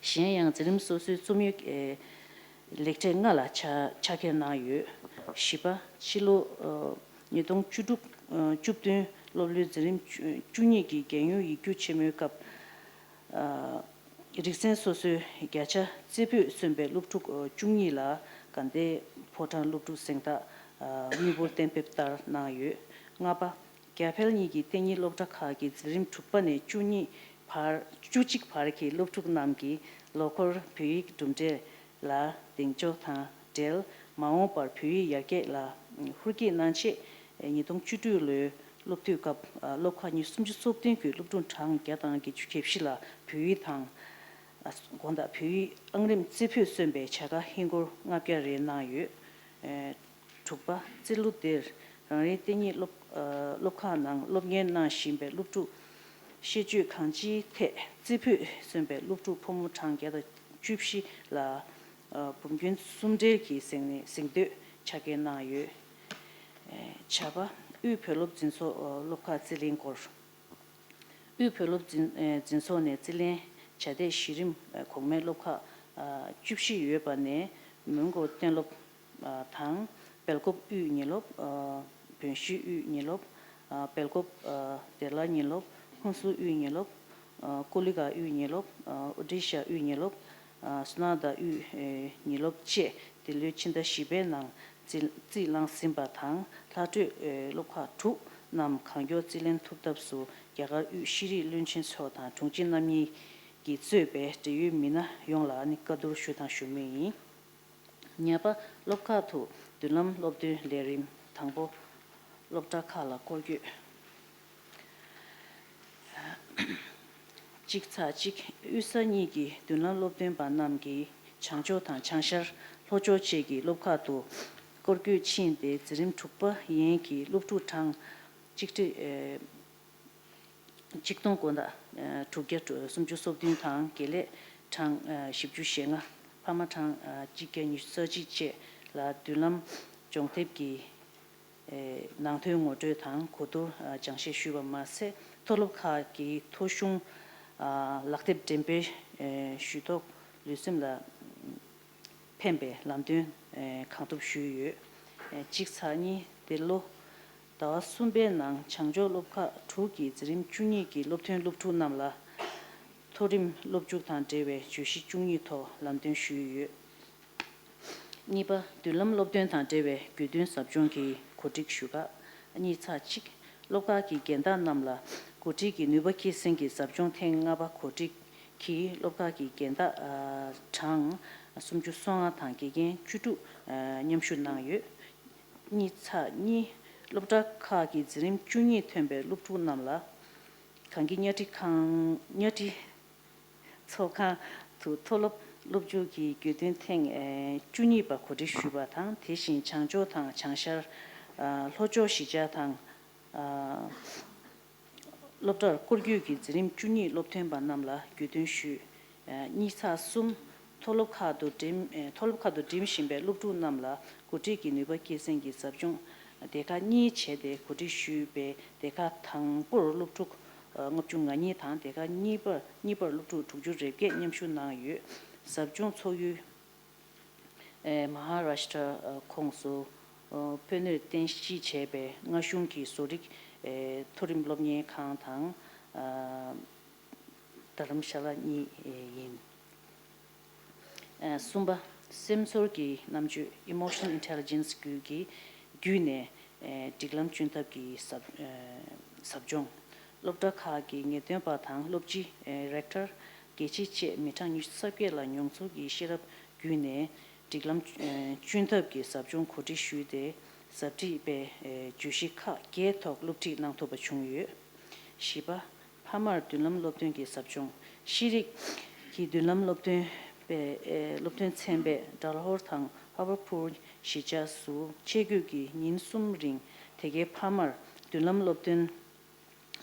གཞན་ཡང་འཛིན་རིམ་སོ་སོའི་རྩོམ་ཡིག་ཨེ། ལེགས་གྲས་ལྔ་ལ་ཕྱག་ཕྱག་འཁྱེར་གནང་ཡོད། བཞི་པ། ཕྱི་ལོ་ཨ། ཉིས་སྟོང་བཅུ་དྲུག་ཨ། བཅུ་བདུན་སློབ་ལོའི་འཛིན་རིམ་བཅུ་བཅུ་གཉིས་ཀྱི་རྒྱལ་ཡོངས་ཡིག་རྒྱུགས་ཆེན་མོའི་སྐབས། ཨ། རིག་ཚན་སོ་སོའི་བརྒྱ་ཆ་རྩེ་ཕུད་སོན་པའི་སློབ་ཕྲུག་ཨ། བཅུ་གཉིས་ལ་དགའ་ལྡན་ཕོ་བྲང་སློབ་ཕྲུག་གཟེངས་རྟགས་ཨ། དངུལ་འབོར་གཏན་འབེབས་ལྟར་གནང་ཡོད། ལྔ་པ། རྒྱ་བལ་གཉིས་ཀྱི་གཏན་ཉིད་སློབ་གྲྭ་ཁག་གི་འཛིན་རིམ་དྲུག་པ་ནས་བཅུ་གཉིས་བར་བཅུ་གཅིག་བར་གྱི་སློབ་ཕྲུག་རྣམས་ཀྱིས་ལོ་འཁོར་བོད་ཡིག་གྲུབ་འབྲས་ལ་གདེང་འཇོག་དང་འབྲེལ། མ་འོངས་པར་བོད་ཡིག་ཡར་རྒྱས་ལ་ཧུར་བསྐྱེད་གནང་ཆེད། ཉིས་སྟོང་བཅུ་དྲུག་ལོའི་སློབ་དུས་སྐབས་སློབ་ཁག་ཉི་ཤུ་སོ་བདུན་གྱི་སློབ་ཕྲུག་གྲངས་བརྒྱ་དང་བརྒྱད་ཅུ་གྱ་བཞི་ལ་བོད་ཡིག་དང་། དགོངས་དག་བོད་ཡིག་ཨང་རིམ་རྩེ་ཕུད་སོན་པའི་བྱ་དགའ་ཧིན་སྒོར་ལྔ་བརྒྱ་རེ་གནང་ཡོད། དྲུག་པ། རྩིས་ལོ་འདིར་རང་རེའི་གཏན་ཉིད་སློབ་སློབ་ཁག་ནང་སློབ་གཉེར་གནང་བཞིན་པའི་སློབ་ཕྲུག་ཤེས་སྤྱོད་གང་ཅིའི་ཐད་རྩེ་ཕུད་སོན་པའི་སློབ་ཕྲུག་ཕོ་མོ་གྲངས་བརྒྱ་དང་བཅུ་བཞི་ལ་འབུམ་སྐྱོན་གསུམ་བྲལ་གྱི་གཟེངས་ནས་གཟེངས་བསྟོད་ཕྱག་འཁྱེར་གནང་ཡོད། བྱ་བ། དབུས་བོད་སློབ་འཛིན་ཚོགས་སློབ་ཁག་རྩིས་ལེན་སྐོར། དབུས་བོད་སློབ་འཛིན་འཛིན་ཚོགས་ནས་རྩིས་ལེན་བྱ་སྡེ་གཞི་རིམ་གོང་མའི་སློབ་ཁག་བཅུ་བཞི་ཡོད་པ་ནས་མོན་གྷོ་གཏན་སློབ་དང་སྦེལ་ཀོབ་དབུས་ཉིན་སློབ། བོན་ཤུལ་དབུས་ཉིན་སློབ། སྦེལ་ཀོབ་ཏེ་ལ་ཉིན་སློབ། ཧུན་སུར་དབུས་ཉིན་སློབ། ཀོ་ལི་གྷལ་དབུས་ཉིན་སློབ། ཨོ་ཌི་ཤ་དབུས་ཉིན་སློབ། སུ་ན་ད་དབུས་ཉིན་སློབ་བཅས་འདི་ལོའི་ཕྱི་ཟླ་བཞི་པའི་ནང་རྩིས་རྩིས་བླངས་ཟིན་པ་དང་། ལྷག་འཕྲོས་སློབ་ཁག་དྲུག་རྣམས་གང་མགྱོགས་རྩིས་ལེན་ཐུབ་ཐབས་སུ་རྒྱ་གར་དབུས་ཤེས་རིག་བློན་ཆེན་མཆོག་དང་དྲུང་ཆེ་རྣམ་གཉིས་ཀྱིས་གཙོས་པའི་འབྲེལ་ཡོད་མི་སྣ་ཡོངས་ལ་ནི་བཀའ་བསྡུར་ཞུ་དང་ཞུ་མུས་ཡིན། ཉ་པ། སློབ་ཁག་ཏུ་མདུན་ལམ་སློབ་སྟོན་ལས་རིམ་དང་པོ། སློབ་གྲྭ་ཁག་ལ་སྐོར་སྐྱོད། གཅིག་ཚེག་གཅིག་དབུས་ས་གཉིས་ཀྱི་མདུན་ལམ་སློབ་སྟོན་པ་རྣམས་ཀྱིས་བྱང་ཕྱོགས་དང་བྱང་ཤར་ལྷོ་ཕྱོགས་བཅས་ཀྱི་སློབ་ཁག་ཏུ་སྐོར་སྐྱོད་ཕྱིན་ཏེ། འཛིན་རིམ་དྲུག་པ་ཡན་གྱི་སློབ་ཕྲུག་གྲངས་གཅིག་ཁྲི་གཅིག་སྟོང་དགུ་བརྒྱ་དྲུག་ཅུ་སུམ་ཅུ་སོ་བདུན་དང་། དགེ་ལས་གྲངས་བཞི་བཅུ་ཞེ་ལྔ། ཕ་མ་གྲངས་གཅིག་བརྒྱ་ཉི་ཤུ་རྩ་གཅིག་བཅས་ལ་མདུན་ལམ་སྦྱོང་ཐེབས་ཀྱི་ནང་དོན་ངོ་སྤྲོད་དང་གོ་བསྡུར་སྦྱང་བཤད་ཞུས་པ་མ་ཟད། མཐོ་སློབ་ཁག་གི་ཐོ་གཞུང་ལག་དེབ་འགྲེམས་སྤེལ་ཞུས་ཐོག་ལུས་སེམས་ལ་ཕན་པའི་ལམ་སྟོན་གང་ཐུབ་ཞུས་ཡོད། གཅིག་ཚེག་གཉིས་འདི་ལོ་ཟླ་བ་གསུམ་པའི་ནང་བྱང་ཕྱོགས་སློབ་ཁག་དྲུག་གི་འཛིན་རིམ་བཅུ་གཉིས་ཀྱི་སློབ་ཐོན་སློབ་ཕྲུག་རྣམས་ལ་མཐོ་རིམ་སློབ་འཇུག་དང་འབྲེལ་བའི་བརྗོད་གཞི་བཅུ་གཉིས་ཐོག་ལམ་སྟོན་ཞུས་ཡོད། གཉིས་པ། མདུན་ལམ་སློབ་སྟོན་དང་འབྲེལ་བའི་དགོས་འདུན་ཟབ་སྦྱོང་གི་གོ་སྒྲིག་ཞུ་ཁག་གཉིས་ཚེག་གཅིག་སློབ་ཁག་གི་རྒན་བདག་རྣམས་ལ་གོ་སྒྲིག་གི་ནུས་པ་སྐྱེད་སྲིང་གི་ཟབ་སྦྱོང་ཐེངས་ལྔ་པ་གོ་སྒྲིག་གིས་སློབ་ཁག་གི་རྒན་བདག་གྲངས་སུམ་ཅུ་སོ་ལྔ་དང་དགེ་རྒན་བཅུ་དྲུག་མཉམ་ཞུགས་གནང་ཡོད། གཉིས་ཚེག་གཉིས། སློབ་གྲྭ་ཁག་གི་འཛིན་རིམ་བཅུ་གཉིས་ཐོན་པའི་སློབ་ཕྲུག་རྣམས་ལ་གངས་སྐྱིད་གཉའ་ཁྲི་ཁང་གཉའ་ཁྲི་ཚོགས་ཁང་དུ་མཐོ་སློབ་སློབ་འཇུག་གི་དགོས་འདུན་ཐེངས་བཅུ་གཉིས་པ་གོ་སྒྲིག་ཞུས་པ་དང་། དེ་བཞིན་བྱང་ཕྱོགས་དང་བྱང་ཤར་ལྷོ་ཕྱོགས་གཞིས་ཆགས་དང་སློབ་གྲྭར་སྐོར་སྐྱོད་ཀྱི་འཛིན་རིམ་བཅུ་གཉིས་སློབ་ཐོན་པ་རྣམས་ལ་དགོས་འདུན་ཞུས། གཉིས་ཚེག་གསུམ། མཐོ་སློབ་ཁག་ཏུ་འགྲིམ་མཐོ་སློབ་ཁག་ཏུ་འགྲིམ་བཞིན་པའི་སློབ་ཕྲུག་རྣམས་ལ་གོ་སྒྲིག་གི་ནུས་པ་སྐྱེད་སྲིང་གི་ཟབ་སྦྱོང་སྡེ་ཁག་གཉིས་བྱས་ཏེ། གོ་སྒྲིག་ཞུས་པའི་སྡེ་ཁག་དང་པོར་སློབ་ཕྲུག་ལྔ་བཅུ་ང་གཉིས་དང་། སྡེ་ཁག་གཉིས་པར་གཉིས་པར་སློབ་ཕྲུག་དྲུག་ཅུ་རེ་བརྒྱད་མཉམ་ཞུགས་གནང་ཡོད། ཟབ་སྦྱོང་ཚོགས་ཡུལ་མ་ཧཱ་རཱ་ཤི་ཏྲ་ཁོངས་སུ་དཔོན་གཉེར་རྟེན་གཞི་བྱས་པའི་མངའ་གཞུང་གི་བཟོ་རིག་མཐོ་རིམ་སློབ་གཉེར་ཁང་དང་། དྷ་རམ་ཤ་ལ་གཉིས་ཡིན། གསུམ་པ། སེམས་ཚོར་གྱི་རྣམ་དཔྱོད་Emotional Intelligence བརྒྱུད་ཀྱི་བརྒྱུད་ནས་སྒྲིག་ལམ་གཅུན་ཐབས་ཀྱི་ཟབ་ཟབ་སྦྱོང་། སློབ་གྲྭ་ཁག་གི་ངེས་སྟོན་པ་དང་སློབ་སྤྱི་Rector དགེ་ཆེ་བཅས་མི་གྲངས་ཉི་ཤུ་རྩ་བརྒྱད་ལ་མྱོང་ཚོར་གྱི་ཤེས་རབ་བརྒྱུད་ནས་སྒྲིག་ལམ་གཅུན་ཐབས་ཀྱི་ཟབ་སྦྱོང་གོ་སྒྲིག་ཞུས་ཏེ། ཟབ་ཁྲིད་པའི་བརྗོད་གཞི་ཁག་བརྒྱད་ཐོག་སློབ་ཁྲིད་གནང་ཐུབ་པ་བྱུང་ཡོད། བཞི་པ། ཕ་མར་མདུན་ལམ་སློབ་སྟོན་གྱི་ཟབ་སྦྱོང་། ཤེས་རིག་གི་མདུན་ལམ་སློབ་སྟོན་པའི་སློབ་སྟོན་ཚན་པས་ཌལ་ཧོར་དང་ཧ་བར་ཕུར་གཞིས་ཆགས་སུ་ཆེད་བསྐོས་ཀྱིས་ཉིན་གསུམ་རིང་དེ་གའི་ཕ་མར་མདུན་ལམ་སློབ་སྟོན་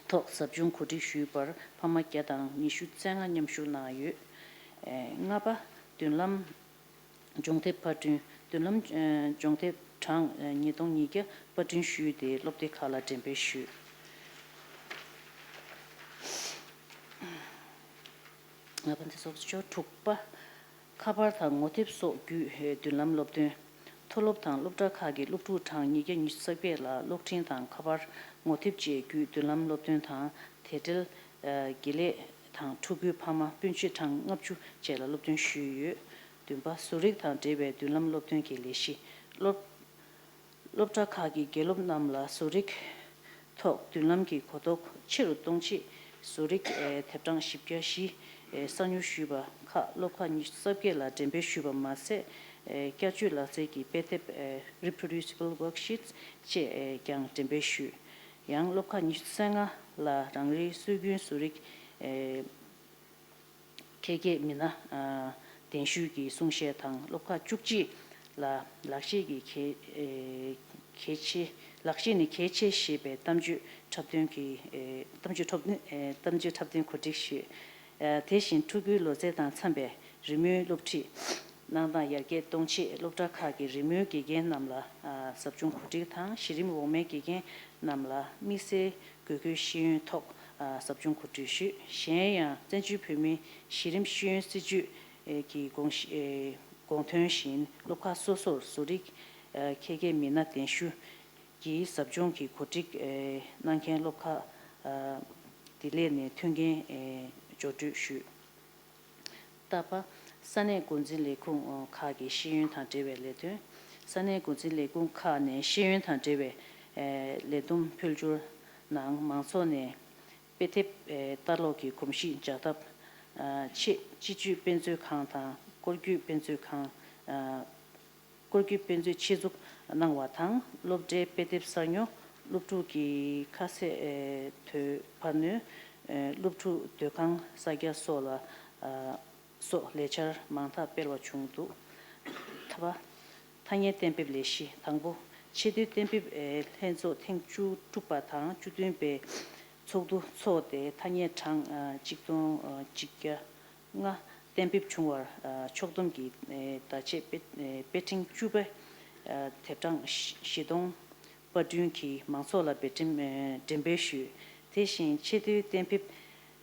ཐོག་ཟབ་སྦྱོང་གོ་སྒྲིག་ཞུས་པར་ཕ་མ་བརྒྱ་དང་ཉི་ཤུ་རྩ་ལྔ་མཉམ་ཞུགས་གནང་ཡོད། ལྔ་པ། མདུན་ལམ་སྦྱོང་དེབ་པར་སྐྲུན། མདུན་ལམ་སྦྱོང་དེབ་གྲངས་ཉིས་སྟོང་ཉིས་བརྒྱ་པར་སྐྲུན་ཞུས་ཏེ་སློབ་སྡེ་ཁག་ལ་འགྲེམས་སྤེལ་ཞུས། ལྔ་པ་འདི་སོགས་ཆོ་དྲུག་པ། ཁ་པར་དང་ངོ་དེབ་སོགས་བརྒྱུད་མདུན་ལམ་སློབ་སྟོན། མཐོ་སློབ་དང་སློབ་གྲྭ་ཁག་གི་སློབ་ཕྲུག་གྲངས་ཉིས་བརྒྱ་ཉི་ཤུ་རྩ་བརྒྱད་ལ་གློག་འཕྲིན་དང་ཁ་པར་ངོ་དེབ་བཅས་བརྒྱུད་མདུན་ལམ་སློབ་སྟོན་དང་དེ་འབྲེལ་དགེ་ལས་དང་ཕྲུ་གུའི་ཕ་མ་སྤུན་མཆེད་གྲངས་ལྔ་བཅུ་བཅས་ལ་སློབ་སྟོན་ཞུས་ཡོད། བདུན་པ། བཟོ་རིག་དང་འབྲེལ་བའི་མདུན་ལམ་སློབ་སྟོན་གྱི་ལས་གཞི། སློབ་སློབ་གྲྭ་ཁག་གི་དགེ་སློབ་རྣམས་ལ་བཟོ་རིག་ཐོག་མདུན་ལམ་གྱི་གོ་རྟོགས་ཆེ་རུ་གཏོང་ཆེད། བཟོ་རིག་དེབ་གྲངས་བཞི་བརྒྱ་བཞི་གསར་ཉོ་ཞུས་པ་ཁག་སློབ་ཁག་ཉི་ཤུ་རྩ་བརྒྱད་ལ་འགྲེམས་སྤེལ་ཞུས་པ་མ་ཟད། བསྐྱར་བཅོས་ལག་རྩལ་གྱི་དཔེ་དེབ་Reproducible Worksheets བཅས་ཀྱང་འགྲེམས་སྤེལ་ཞུས། ཡང་སློབ་ཁག་ཉི་ཤུ་རྩ་ལྔ་ལ་རང་རེའི་སྲོལ་རྒྱུན་བཟོ་རིག་མཁས་སྐྱེད་མི་སྣ་གདན་ཞུས་ཀྱི་གསུང་བཤད་དང་། སློབ་ཁག་བཅུ་གཅིག་ལ་ལག་ཤེས་ཀྱི་གལ་གལ་ཆེ། ལག་ཤེས་ནི་གལ་ཆེ་ཞེས་པའི་གཏམ་བརྗོད་འཁྲབ་སྟོན་གྱི་གཏམ་བརྗོད་འཁྲབ་གཏམ་བརྗོད་འཁྲབ་སྟོན་གོ་སྒྲིག་ཞུས། དེ་བཞིན་ཕྲུ་གུའི་ལོ་ཚད་དང་འཚམ་པའི་རི་མོའི་སློབ་ཁྲིད་གནང་སྟངས་ཡར་རྒྱས་གཏོང་ཆེད། སློབ་གྲྭ་ཁག་གི་རི་མོའི་དགེ་རྒན་རྣམས་ལ་ཟབ་སྦྱོང་གོ་སྒྲིག་དང་། གཞི་རིམ་འོག་མའི་དགེ་རྒན་རྣམས་ལ་དམིགས་བསལ་དགོས་མཁོའི་ཤེས་ཡོན་ཐོག་ཟབ་སྦྱོང་གོ་སྒྲིག་ཞུས། གཞན་ཡང་བཙན་བྱོལ་བོད་མིའི་གཞི་རིམ་ཤེས་ཡོན་སྲིད་བྱུས་ཀྱི་དགོངས་གཞི་དགོངས་དོན་བཞིན་སློབ་ཁག་སོ་སོར་བཟོ་རིག་མཁས་སྐྱེད་མི་སྣ་གདན་ཞུ་གིས་ཟབ་སྦྱོང་གི་གོ་སྒྲིག་གནང་མཁན་སློབ་ཁག་བདེ་ལེགས་ནས་མཐུན་རྐྱེན་སྦྱོར་སྤྲོད་ཞུས། ལྟ་བ། ས་གནས་འགོ་འཛིན་ལས་ཁུངས་ཁག་གི་ཤེས་ཡོན་དང་འབྲེལ་བའི་ལས་དོན། ས་གནས་འགོ་འཛིན་ལས་ཁུངས་ཁག་ནས་ཤེས་ཡོན་དང་འབྲེལ་བའི་ལས་བསྡོམས་ཕུལ་སྦྱོར་ནང་མང་ཚོགས་ནས་དཔེ་དེབ་ལྟ་ཀློག་གི་གོམས་གཤིས་འཇགས་ཐབས་ཆེད་སྤྱི་སྤྱོད་དཔེ་མཛོད་ཁང་དང་སྐོར་སྐྱོད་དཔེ་མཛོད་ཁང་། སྐོར་སྐྱོད་དཔེ་མཛོད་ཆེད་འཛུགས་གནང་བ་དང་སློབ་གྲྭའི་དཔེ་དེབ་གསར་ཉོ། སློབ་ཕྲུག་གི་ཁ་ཟས་དོད་འཕར་སྣོན། སློབ་ཕྲུག་སྡོད་ཁང་གསར་རྒྱག་སོགས་ལ་སོགས་ལས་འཆར་མང་དག་སྤེལ་བ་བྱུང་འདུག་ཐ་པ། ཐ་སྙད་གཏན་འབེབས་ལས་གཞི་དང་པོ། ཆེས་མཐོའི་གཏན་འབེབས་ལྷན་ཚོགས་ཐེངས་བཅུ་དྲུག་པ་དང་བཅུ་བདུན་པའི་ཚོགས་འདུ་འཚོགས་ཏེ་ཐ་སྙད་གྲངས་གཅིག་སྟོང་གཅིག་བརྒྱ། ལྔ་གཏན་འབེབས་བྱུང་བར་ཨ་ཕྱོགས་བསྡོམས་ཀྱིས་ཨེ་བརྡ་ཆད་དཔེ་ཨེ་དཔེ་ཕྲེང་བཅུ་པའི་ཨ་དེབ་གྲངས་བཞི་སྟོང་པར་སྐྲུན་གྱིས་མང་ཚོགས་ལ་འབེལ་འགྲེམས་ཨེ་འགྲེམས་སྤེལ་ཞུས། དེ་བཞིན་ཆེས་མཐོའི་གཏན་འབེབས་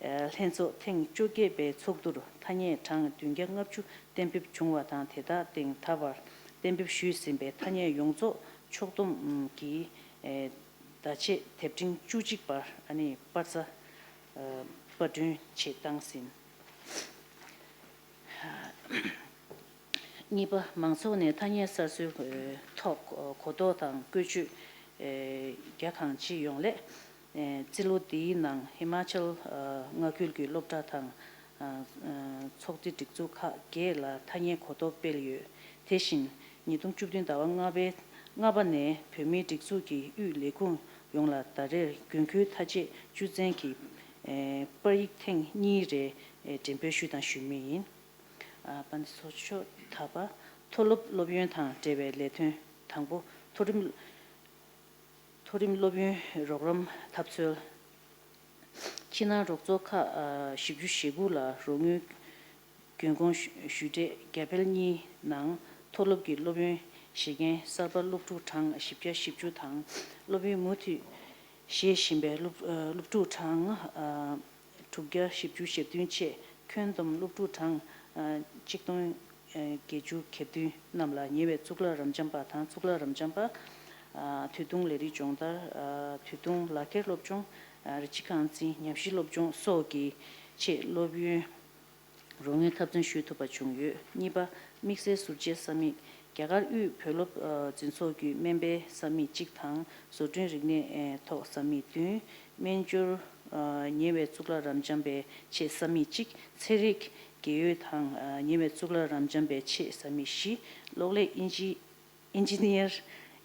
ཨེ་ལྷན་ཚོགས་ཐེངས་བཅོ་བརྒྱད་པའི་ཚོགས་འདུར་ཐ་སྙད་གྲངས་བདུན་བརྒྱ་ལྔ་བཅུ་གཏན་འབེབས་བྱུང་བ་དང་དེ་དག་སྟེང་ད་བར་གཏན་འབེབས་ཞུས་ཟིན་པའི་ཐ་སྙད་ཡོངས་རྫོགས་ཕྱོགས་བསྡོམས་ཀྱིས་ཨེ་བརྡ་ཆད་དེབ་ཕྲེང་བཅུ་གཅིག་པར་ཨ་ནི་པར་རྩ་ཨ་པར་སྐྲུན་ཆེད་བཏང་ཟིན། གཉིས་པ། མང་ཚོགས་ནས་ཐ་སྙད་གསར་བཟོའི་ཐོག་གོ་རྟོགས་དང་བཀོལ་སྤྱོད་རྒྱ་གང་ཆེ་ཡོང་སླད། རྩིས་ལོ་འདིའི་ནང་ཧི་མ་ཅལ་མངའ་ཁུལ་གྱི་སློབ་གྲྭ་དང་ཚོགས་སྡེ་སྒྲིག་འཛུགས་ཁག་བརྒྱད་ལ་ཐ་སྙད་གོ་རྟོགས་སྤེལ་ཡོད། དེ་བཞིན་ཉིས་སྟོང་བཅུ་བདུན་ཟླ་བ་ལྔ་པའི་ལྔ་པ་ནས་བོད་མིའི་སྒྲིག་འཛུགས་ཀྱི་དབུས་ལས་ཁུངས་ཡོངས་ལ་ཟླ་རེར་དགོས་མཁོའི་ཐ་ཆད་བཅུ་ཚན་གྱི་པར་ཡིག་ཐེངས་གཉིས་རེ་འགྲེམས་སྤེལ་ཞུས་དང་ཞུ་མུས་ཡིན། ཨ་པ་འདི་ཚོ་ཆོ་ད་པ། མཐོ་སློབ་སློབ་ཡོན་དང་འབྲེལ་བའི་ལས་དོན་དང་པོ། མཐོ་རིམ་མཐོ་རིམ་སློབ་ཡོན་རོགས་རམ་ཐབས་འཚོལ། ཕྱི་ནང་རོགས་ཚོགས་ཁག་ཨ་བཞི་བཅུ་ཞེ་དགུ་ལ་རོགས་དངུལ་རྒྱུན་གོང་ཞུ་ཞུ་འབྲས་རྒྱ་འཕེལ་གཉིས་ནང་མཐོ་སློབ་ཀྱི་སློབ་ཡོན་བཞེས་མཁན་གསར་པ་སློབ་ཕྲུག་གྲངས་བཞི་བརྒྱ་བཞི་བཅུ་དང་སློབ་ཡོན་མུ་མཐུད་བཞེས་བཞིན་པའི་སློབ་ཨ་སློབ་ཕྲུག་གྲངས་ཨ་དྲུག་བརྒྱ་བཞི་བཅུ་ཞེ་བདུན་བཅས་ཁྱོན་བསྡོམས་སློབ་ཕྲུག་གྲངས་ཨ་གཅིག་སྟོང་ཨ་བརྒྱད་ཅུ་གྱ་བདུན་རྣམས་ལ་ཉེ་བའི་གཙུག་ལག་རབ་འབྱམས་པ་དང་གཙུག་ལག་རབ་འབྱམས་པ་ཨ་དུས་ཐུང་ལས་རིགས་སྦྱོང་བརྡར་ཨ་དུས་ཐུང་ལག་འཁྱེར་སློབ་སྦྱོང་ཨ་རིགས་གཅིག་རྐང་འཛིན་ཉམས་ཞིབ་སློབ་སྦྱོང་སོགས་ཀྱི་ཆེད་སློབ་ཡོན་རོགས་དངུལ་ཐབས་འཚོལ་ཞུ་ཐུབ་པ་བྱུང་ཡོད། གཉིས་པ། དམིགས་བསལ་ཟུར་བཅད་ས་མིག་རྒྱ་གར་དབུས་བོད་སློབ་ཨ་འཛིན་ཚོགས་བརྒྱུད་སྨན་པའི་ས་མིག་གཅིག་དང་བཟོ་སྐྲུན་རིག་གནས་ཨེ་ཐོག་ས་མིག་བདུན། སྨན་སྦྱོར་ཨ་ཉེ་བའི་གཙུག་ལག་རབ་འབྱམས་པའི་ཆེད་ས་མིག་གཅིག་ཚན་རིག་རྒས་ཡོལ་དང་ཨ་ཉེ་བའི་གཙུག་ལག་རབ་འབྱམས་པའི་ཆེད་ས་མིག་བཞི། གློག་ཀླད་ཨིན་ཇི་ཨིན་ཇི་ནི་ཡར་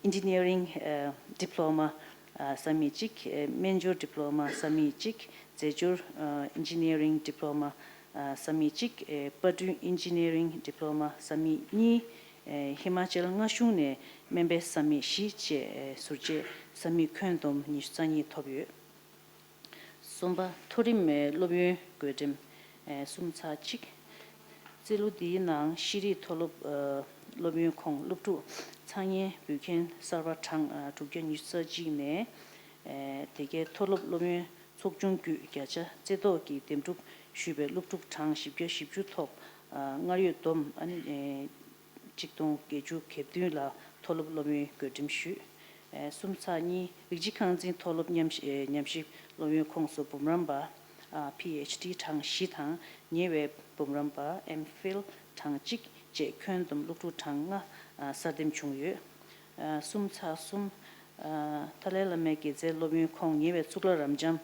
ཨིན་ཇི་ནི་ཡ་རིང་ཨ་ཌི་པི་ལོ་མ་ཨ་ས་མིག་གཅིག་ཨེ་སྨན་སྦྱོར་ཌི་པི་ལོ་མ་ས་མིག་གཅིག་རྫས་སྦྱོར་ཨ་ཨིན་ཇི་ནི་ཡ་རིང་ཌི་པི་ལོ་མ་ཨ་ས་མིག་གཅིག་ཨེ་པར་སྐྲུན་ཨིན་ཇི་ནི་ཡ་རིང་ཌི་པི་ལོ་མ་ས་མིག་གཉིས། ཨེ་ཧི་མ་ཅལ་མངའ་གཞུང་ནས་སྨན་པའི་ས་མིག་བཞི་བཅས་ཨེ་ཟུར་བཅད་ས་མིག་ཁྱོན་བསྡོམས་ཉི་ཤུ་རྩ་གཉིས་ཐོབ་ཡོད། གསུམ་པ། མཐོ་རིམ་སློབ་ཡོན་བགོ་འགྲེམས། ཨེ་གསུམ་ཚེག་གཅིག་རྩིས་ལོ་འདིའི་ནང་ཤེས་རིག་མཐོ་སློབ་ཨ་སློབ་ཡོན་ཁོངས་སློབ་ཕྲུག་ཚང་མའི་འབུལ་མཁན་གསར་པ་གྲངས་ཨ་དྲུག་བརྒྱ་ཉི་ཤུ་རྩ་གཅིག་ནས། ཨེ་དེ་གའི་མཐོ་སློབ་སློབ་ཡོན་ཚོགས་ཆུང་བརྒྱུད་བརྒྱ་ཆ་རྩེ་བཏོག་གིས་འདེམས་སྒྲུག་ཞུས་པའི་སློབ་ཕྲུག་གྲངས་བཞི་བརྒྱ་བཞི་བཅུ་ཐོབ་ཨ་སྔར་ཡོད་བསྡོམས་ཨ་ནི་ཨེ་གཅིག་སྟོང་བརྒྱད་ཅུ་གྱ་བདུན་ལ་མཐོ་སློབ་སློབ་ཡོན་བགོ་འགྲེམས་ཞུས། ཨེ་གསུམ་ཚེག་གཉིས། རིགས་གཅིག་ཁང་འཛིན་མཐོ་སློབ་ཉམས་ཞིབ་ཨེ་ཉམས་ཞིབ་སློབ་ཡོན་ཁོངས་སུ་འབུམ་རམས་པ་ཨ་པི་ཨེཆ་ཌི་གྲངས་བཞི་དང་ཉེ་བའི་འབུམ་རམས་པ་ཨེམ་ཕིལ་གྲངས་གཅིག་བཅས་ཁྱོན་བསྡོམས་སློབ་ཕྲུག་གྲངས་ལྔ་ཨ་གསར་འདེམས་བྱུང་ཡོད། ཨ་གསུམ་ཚེག་གསུམ། ཨ་ཏཱ་ལའི་བླ་མའི་དགེ་རྩའི་སློབ་ཡོན་ཁོངས་ཉེ་བའི་གཙུག་ལག་རབ་འབྱམས་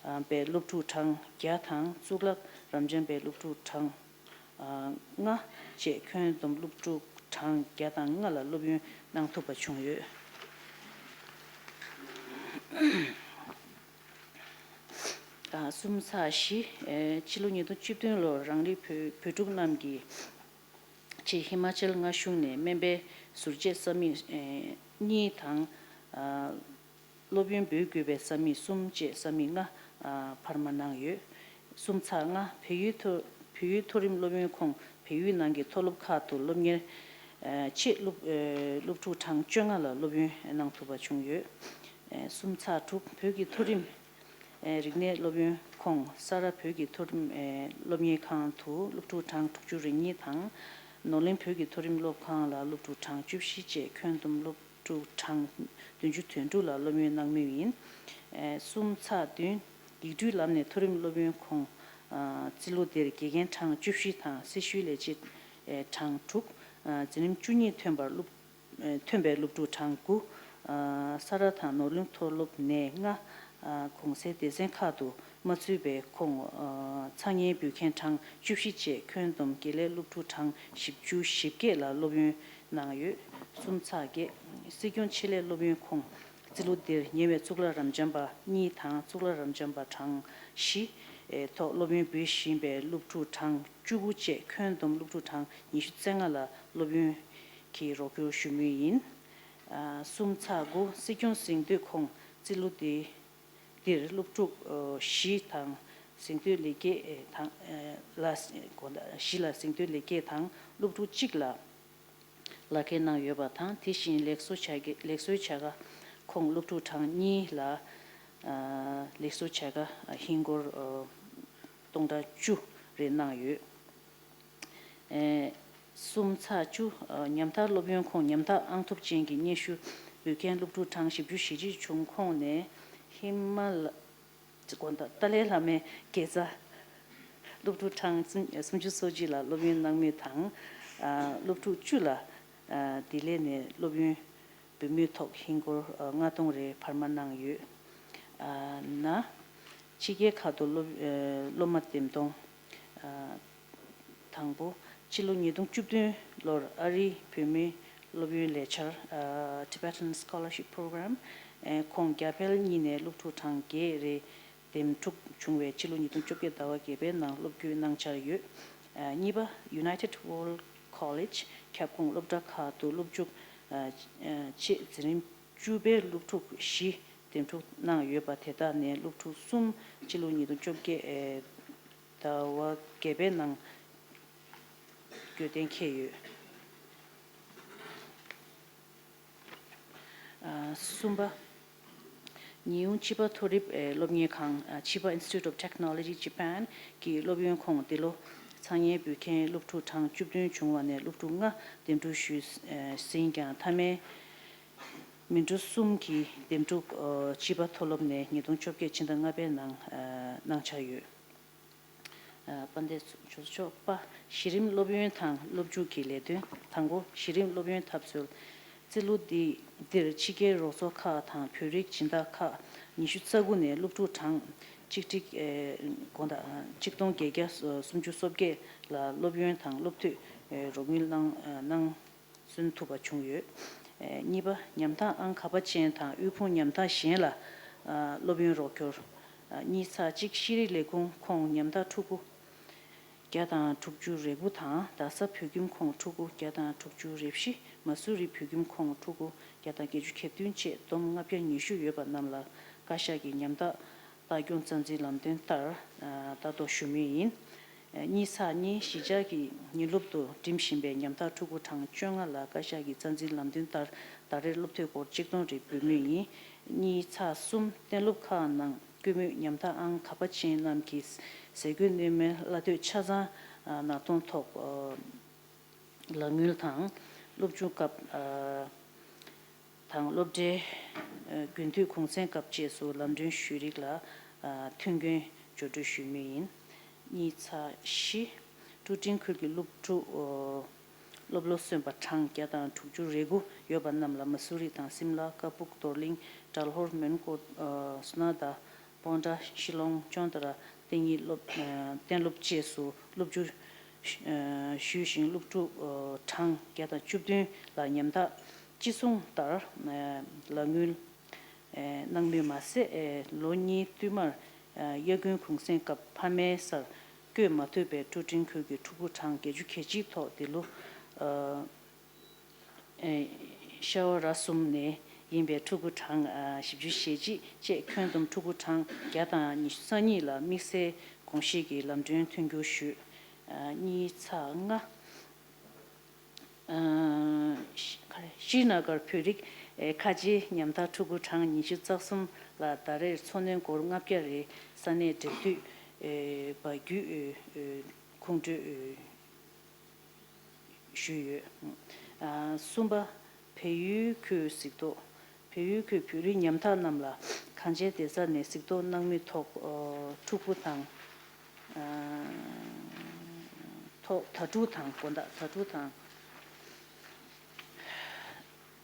ཨ་པའི་སློབ་ཕྲུག་གྲངས་བརྒྱ་དང་གཙུག་ལག་རབ་འབྱམས་པའི་སློབ་ཕྲུག་གྲངས་ཨ་ལྔ་བཅས་ཁྱོན་བསྡོམས་སློབ་ཕྲུག་གྲངས་བརྒྱ་དང་ལྔ་ལ་སློབ་ཡོན་གནང་ཐུབ་པ་བྱུང་ཡོད། ཨ་གསུམ་ཚེག་བཞི། ཨེ་ཕྱི་ལོ་ཉིས་སྟོང་བཅུ་བདུན་ལོར་རང་རེའི་བོད་བོད་ཕྲུག་རྣམས་ཀྱི་ཆེད་ཧི་མ་ཅལ་མངའ་གཞུང་ནས་སྨན་པའི་ཟུར་བཅད་ས་མིག་ཨེ་གཉིས་དང་ཨ་སློབ་ཡོན་འབུལ་དགོས་པའི་ས་མིག་གསུམ་བཅས་ས་མིག་ལྔ་ཨ་འཕར་མ་གནང་ཡོད། གསུམ་ཚེག་ལྔ། བལ་ཡུལ་མཐོ་བལ་ཡུལ་མཐོ་རིམ་སློབ་ཡོན་ཁོངས་བལ་ཡུལ་ནང་གི་མཐོ་སློབ་ཁག་ཏུ་སློབ་གཉེར་ཨ་ཆེད་སློབ་ཨ་སློབ་ཕྲུག་གྲངས་བཅོ་ལྔ་ལ་སློབ་ཡོན་གནང་ཐུབ་པ་བྱུང་ཡོད། ཨ་གསུམ་ཚེག་དྲུག། བོད་ཀྱི་མཐོ་རིམ་ཨ་རིག་གནས་སློབ་ཡོན་ཁོངས་ས་རཱ་བོད་ཀྱི་མཐོ་རིམ་ཨ་སློབ་གཉེར་ཁང་དུ་སློབ་ཕྲུག་གྲངས་དྲུག་ཅུ་རེ་གཉིས་དང་། ནོར་གླིང་བོད་ཀྱི་མཐོ་རིམ་སློབ་ཁང་ལ་སློབ་ཕྲུག་གྲངས་བཅུ་བཞི་བཅས་ཁྱོན་བསྡོམས་སློབ་ཕྲུག་གྲངས་བདུན་ཅུ་དོན་དྲུག་ལ་སློབ་ཡོན་གནང་མུས་ཡིན། ཨ་གསུམ་ཚེག་བདུན། ཡིག་འབྲུའི་ལམ་ནས་མཐོ་རིམ་སློབ་ཡོན་ཁོངས་ཨ་རྩིས་ལོ་འདིར་དགེ་རྒན་གྲངས་བཅུ་བཞི་དང་སྲི་ཞུའི་ལས་བྱེད་ གྲངས་དྲུག་འཛིན་རིམ་བཅུ་གཉིས་ཐོན་པར་སློབ། ཐོན་པའི་སློབ་ཕྲུག་གྲངས་དགུ། ས་ར་དང་ནོར་གླིང་མཐོ་སློབ་ནས་ལྔ། གོང་གསལ་སྡེ་ཚན་ཁག་ཏུ་མ་ཚུད་པའི་ཁོངས། འཚང་སྙན་འབུལ་མཁན་གྲངས་བཅུ་བཞི་བཅས་ཁྱོན་བསྡོམས་དགེ་ལས་སློབ་ཕྲུག་གྲངས་བཞི་བཅུ་ཞེ་བརྒྱད་ལ་སློབ་ཡོན་གནང་ཡོད། གསུམ་ཚེག་བརྒྱད། སྲིད་སྐྱོང་ཆེད་ལས་སློབ་ཡོན་ཁོངས། རྩིས་ལོ་འདིར་ཉེ་བའི་གཙུག་ལག་རབ་འབྱམས་པ་གཉིས་དང་གཙུག་ལག་རབ་འབྱམས་པ་གྲངས་བཞི། ཐོག་སློབ་ཡོན་འབུལ་བཞིན་པའི་སློབ་ཕྲུག་གྲངས་བཅུ་དགུ་བཅས་ཁྱོན་བསྡོམས་སློབ་ཕྲུག་གྲངས་ཉི་ཤུ་རྩ་ལྔ་ལ་སློབ་ཡོན་གྱི་རོགས་སྐྱོར་ཞུ་མུས་ཡིན། གསུམ་ཚེག་དགུ། སྲིད་སྐྱོང་གཟེངས་བསྟོད་ཁོངས་རྩིས་ལོ་འདི། འདིར་སློབ་ཕྲུག་བཞི་དང་གཟེངས་བསྟོད་ལེགས་སྐྱེས་དང་ལ་བཞི་ལ་གཟེངས་བསྟོད་ལེགས་སྐྱེས་དང་སློབ་ཕྲུག་གཅིག་ལ་ལག་འཁྱེར་གནང་ཡོད་པ་དང་། དེ་བཞིན་ལེགས་གསོ་བྱ་ལེགས་གསོའི་བྱ་དགའ་ཁོངས་སློབ་ཕྲུག་གྲངས་གཉིས་ལ་ལེགས་གསོའི་བྱ་དགའ་ཧིན་སྒོར་སྟོང་ཕྲག་བཅུ་རེ་གནང་ཡོད། གསུམ་ཚེག་བཅུ། ཉམ་ཐག་སློབ་ཡོན་ཁོངས་ཉམ་ཐག་ཨང་ཐོབ་ཅན་གྱི་སྙན་ཞུ་འབུལ་མཁན་སློབ་ཕྲུག་གྲངས་བཞི་བཅུ་ཞེ་གཅིག་བྱུང་ཁོངས་ནས་ཧི་མ་ལ། དགོན་བདག་ཏཱ་ལའི་བླ་མའི་དགེ་རྩ། སློབ་ཕྲུག་གྲངས་སུམ་ཅུ་སོ་གཅིག་ལ་སློབ་ཡོན་གནང་མུས་དང་། སློབ་ཕྲུག་བཅུ་ལ་ལྡི་ལི་ནས་སློབ་ཡོན་འབུལ་མུས་ཐོག་ཧིན་སྒོར་ལྔ་སྟོང་རེ་བར་མ་གནང་ཡོད། ན། ཕྱི་རྒྱལ་ཁག་ཏུ་སློབ་སློབ་མ་འདེམས་གཏོང་། དང་པོ། ཕྱི་ལོ་ཉིས་སྟོང་བཅུ་བདུན་ལོར་ཨ་རིའི་བོད་མིའི་སློབ་ཡོན་ལས་འཆར། Tibetan Scholarship Program ཁོངས་རྒྱ་བལ་གཉིས་ནས་སློབ་ཕྲུག་གྲངས་བརྒྱད་རེ་འདེམས་སྒྲུག་བྱུང་བའི་ཕྱི་ལོ་ཉིས་སྟོང་བཅོ་བརྒྱད་ཟླ་བ་བརྒྱད་པའི་ནང་སློབ་བསྐྱོད་གནང་འཆར་ཡོད། གཉིས་པ། United World College ཁྱབ་ཁོངས་སློབ་གྲྭ་ཁག་ཏུ་སློབ་འཇུག་ཆེད་འཛིན་རིམ་བཅུ་པའི་སློབ་ཕྲུག་བཞི་འདེམས་སྒྲུག་གནང་ཡོད་པ་དེ་དག་ནས་སློབ་ཕྲུག་གསུམ་ཕྱི་ལོ་ཉིས་སྟོང་བཅོ་བརྒྱད་ཟླ་བ་བརྒྱད་པའི་ནང་སྐྱོད་གཏན་འཁེལ་ཡོད། གསུམ་པ། ཉི་ཧོང་ཆིབ་པ་མཐོ་རིམ་སློབ་གཉེར་ཁང་། Chiba Institute of Technology, Japan གི་སློབ་ཡོན་ཁོངས་འདི་ལོ་འཚང་སྙན་འབུལ་མཁན་སློབ་ཕྲུག་གྲངས་བཅུ་བདུན་བྱུང་བ་ནས་སློབ་ཕྲུག་ལྔ་འདེམས་སྒྲུག་ཞུས་ཟིན་ཀྱང་མཐའ་མའི་མི་འགྲོ་གསུམ་གྱི་འདེམས་སྒྲུག་ཆིབ་པ་མཐོ་སློབ་ནས་ཉིས་སྟོང་བཅོ་བརྒྱད་ཕྱི་ཟླ་ལྔ་པའི་ནང་གནང་འཆར་ཡོད། དཔལ་ལྡན་ཇོ་ཇོ་པ། གཞི་རིམ་སློབ་ཡོན་དང་སློབ་འཇུག་གི་ལས་དོན། དང་པོ། གཞི་རིམ་སློབ་ཡོན་ཐབས་འཚོལ། རྩིས་ལོ་འདི་འདིར་ཕྱི་རྒྱལ་རོགས་ཚོགས་ཁག་དང་བོད་རིགས་སྦྱིན་བདག་ཁག་ཉི་ཤུ་རྩ་དགུ་ནས་སློབ་ཕྲུག་གྲངས་གཅིག་ཁྲི་དགོན་བདག་གཅིག་སྟོང་བརྒྱད་བརྒྱ་སུམ་ཅུ་སོ་བརྒྱད་ལ་སློབ་ཡོན་དང་སློབ་དུས་རོགས་དངུལ་གནང་གནང་སོན་ཐུབ་པ་བྱུང་ཡོད། གཉིས་པ། ཉམ་ཐག་ཨང་ག་པ་ཅན་དང་དབུལ་ཕོངས་ཉམ་ཐག་གཞན་ལ་སློབ་ཡོན་རོགས་སྐྱོར། གཉིས་ཚེག་གཅིག་ཤེས་རིག་ལས་ཁུངས་ཁོངས་ཉམ་ཐག་ཕྲུ་གུ་བརྒྱ་དང་དྲུག་ཅུ་རེ་དགུ་དང་རྡ་ས་བོད་ཁྱིམ་ཁོངས་ཕྲུ་གུ་བརྒྱ་དང་དྲུག་ཅུ་རེ་བཞི། མ་སུ་རི་བོད་ཁྱིམ་ཁོངས་ཕྲུ་གུ་བརྒྱ་དང་བརྒྱད་ཅུ་གྱ་བདུན་བཅས་བསྡོམས་ལྔ་བརྒྱ་ཉི་ཤུ་ཡོད་པ་རྣམས་ལ་བཀའ་ཤག་གི་ཉམ་ཐག་ལྟ་སྐྱོང་རྩ་འཛིན་ལམ་སྟོན་ལྟར་ལྟ་རྟོག་ཞུ་མུས་ཡིན། གཉིས་ཚེག་གཉིས། གཞིས་ཆགས་ཀྱི་ཉིན་སློབ་ཏུ་འགྲིམ་བཞིན་པའི་ཉམ་ཐག་ཕྲུ་གུ་གྲངས་བཅོ་ལྔ་ལ་བཀའ་ཤག་གི་རྩ་འཛིན་ལམ་སྟོན་ལྟར་ཟླ་རེར་སློབ་དེབ་སྒོར་གཅིག་སྟོང་རེ་འབུལ་མུས་ཡིན། གཉིས་ཚེག་གསུམ། གཏན་སློབ་ཁག་ནང་སྐུད་མོས་ཉམ་ཐག་ཨང་ག་པ་ཅན་རྣམས་ཀྱི་ཟས་གོས་སྣོན་མའི་གླ་དོད་ཆ་ཚང་ནག་ཐོང་ཐོག་ལག་དངུལ་དང་། སློབ་སྦྱོང་སྐབས་དང་སློབ་གྲྭའི་རྒྱུན་མཐུད་གུང་སེང་སྐབས་བཅས་སུ་ལམ་གྲོན་ཞུ་རིགས་ལ་མཐུན་རྐྱེན་སྦྱོར་སྤྲོད་ཞུ་མུས་ཡིན། གཉིས་ཚེག་བཞི། ཀྲུའུ་ཀྲིན་ཁུལ་གྱི་སློབ་ཕྲུག་སློབ་ལོ་སོན་པ་གྲངས་བརྒྱ་དང་དྲུག་ཅུ་རེ་དགུ་ཡོད་པ་རྣམས་ལ་མ་སུ་རི་དང་སིམ་ལ། ཀ་སྦུག། རྡོར་གླིང་། སྦྲ་ལྷོར། མོན་གྷོ། སོ་ན་དྷ། པོན་ཏྲ། ཤི་ལོང་། ཅོན་ཏ་ར། ཏིང་ཡི་སློབ་གཏན་སློབ་བཅས་སུ་སློབ་སྦྱོང་ཞུས་ཤིང་། སློབ་ཕྲུག་གྲངས་བརྒྱ་དང་བཅུ་བདུན་ལ་ཉམ་ཐག་ཅི་གསུང་ལྟར་ལག་དངུལ་གནང་མུས་མ་ཟད། ལོ་གཉིས་བསྟུད་མར་དབྱར་དགུན་གུང་སེང་སྐབས་ཕ་མའི་སར་བསྐྱོད་མ་ཐུབ་པའི་ཀྲུའུ་ཀྲིན་ཁུལ་གྱི་ཕྲུ་གུ་གྲངས་བརྒྱད་ཅུ་གྱ་གཅིག་ཐོག་འདི་ལོ་ཤ་བ་ར་གསུམ་ནས་ཡིན་པའི་ཕྲུ་གུ་གྲངས་བཞི་བཅུ་ཞེ་གཅིག་བཅས་ཁྱོན་བསྡོམས་ཕྲུ་གུ་གྲངས་བརྒྱ་དང་ཉི་ཤུ་རྩ་གཉིས་ལ་དམིགས་བསལ་དགོངས་བཞེས་ཀྱི་ལམ་གྲོན་མཐུན་འགྱུར་ཞུས། གཉིས་ཚེག་ལྔ། ཤྲི་ནཱ་གར་བོད་རིགས་ཁ་ཆེའི་ཉམ་ཐག་ཕྲུ་གུ་གྲངས་ཉི་ཤུ་རྩ་གསུམ་ལ་ཟླ་རེར་འཚོ་སྣོན་སྒོར་ལྔ་བརྒྱ་རེ་ས་གནས་འབྲེལ་མཐུད་པ་བརྒྱུད་ཁོང་ཁྲོ་ཞུས་ཡོད། གསུམ་པ། བལ་ཡུལ་ཁུལ་གཟིགས་རྟོག་བལ་ཡུལ་ཁུལ་བོད་རིགས་ཉམ་ཐག་རྣམས་ལ་གང་ཅིའི་བདེ་རྩ་ནས་གཟིགས་རྟོག་གནང་མུས་ཐོག་ཕྲུ་གུ་དང་། ཐོག་དྭ་ཕྲུག་དང་དགོན་བདག་དྭ་ཕྲུག་དང་།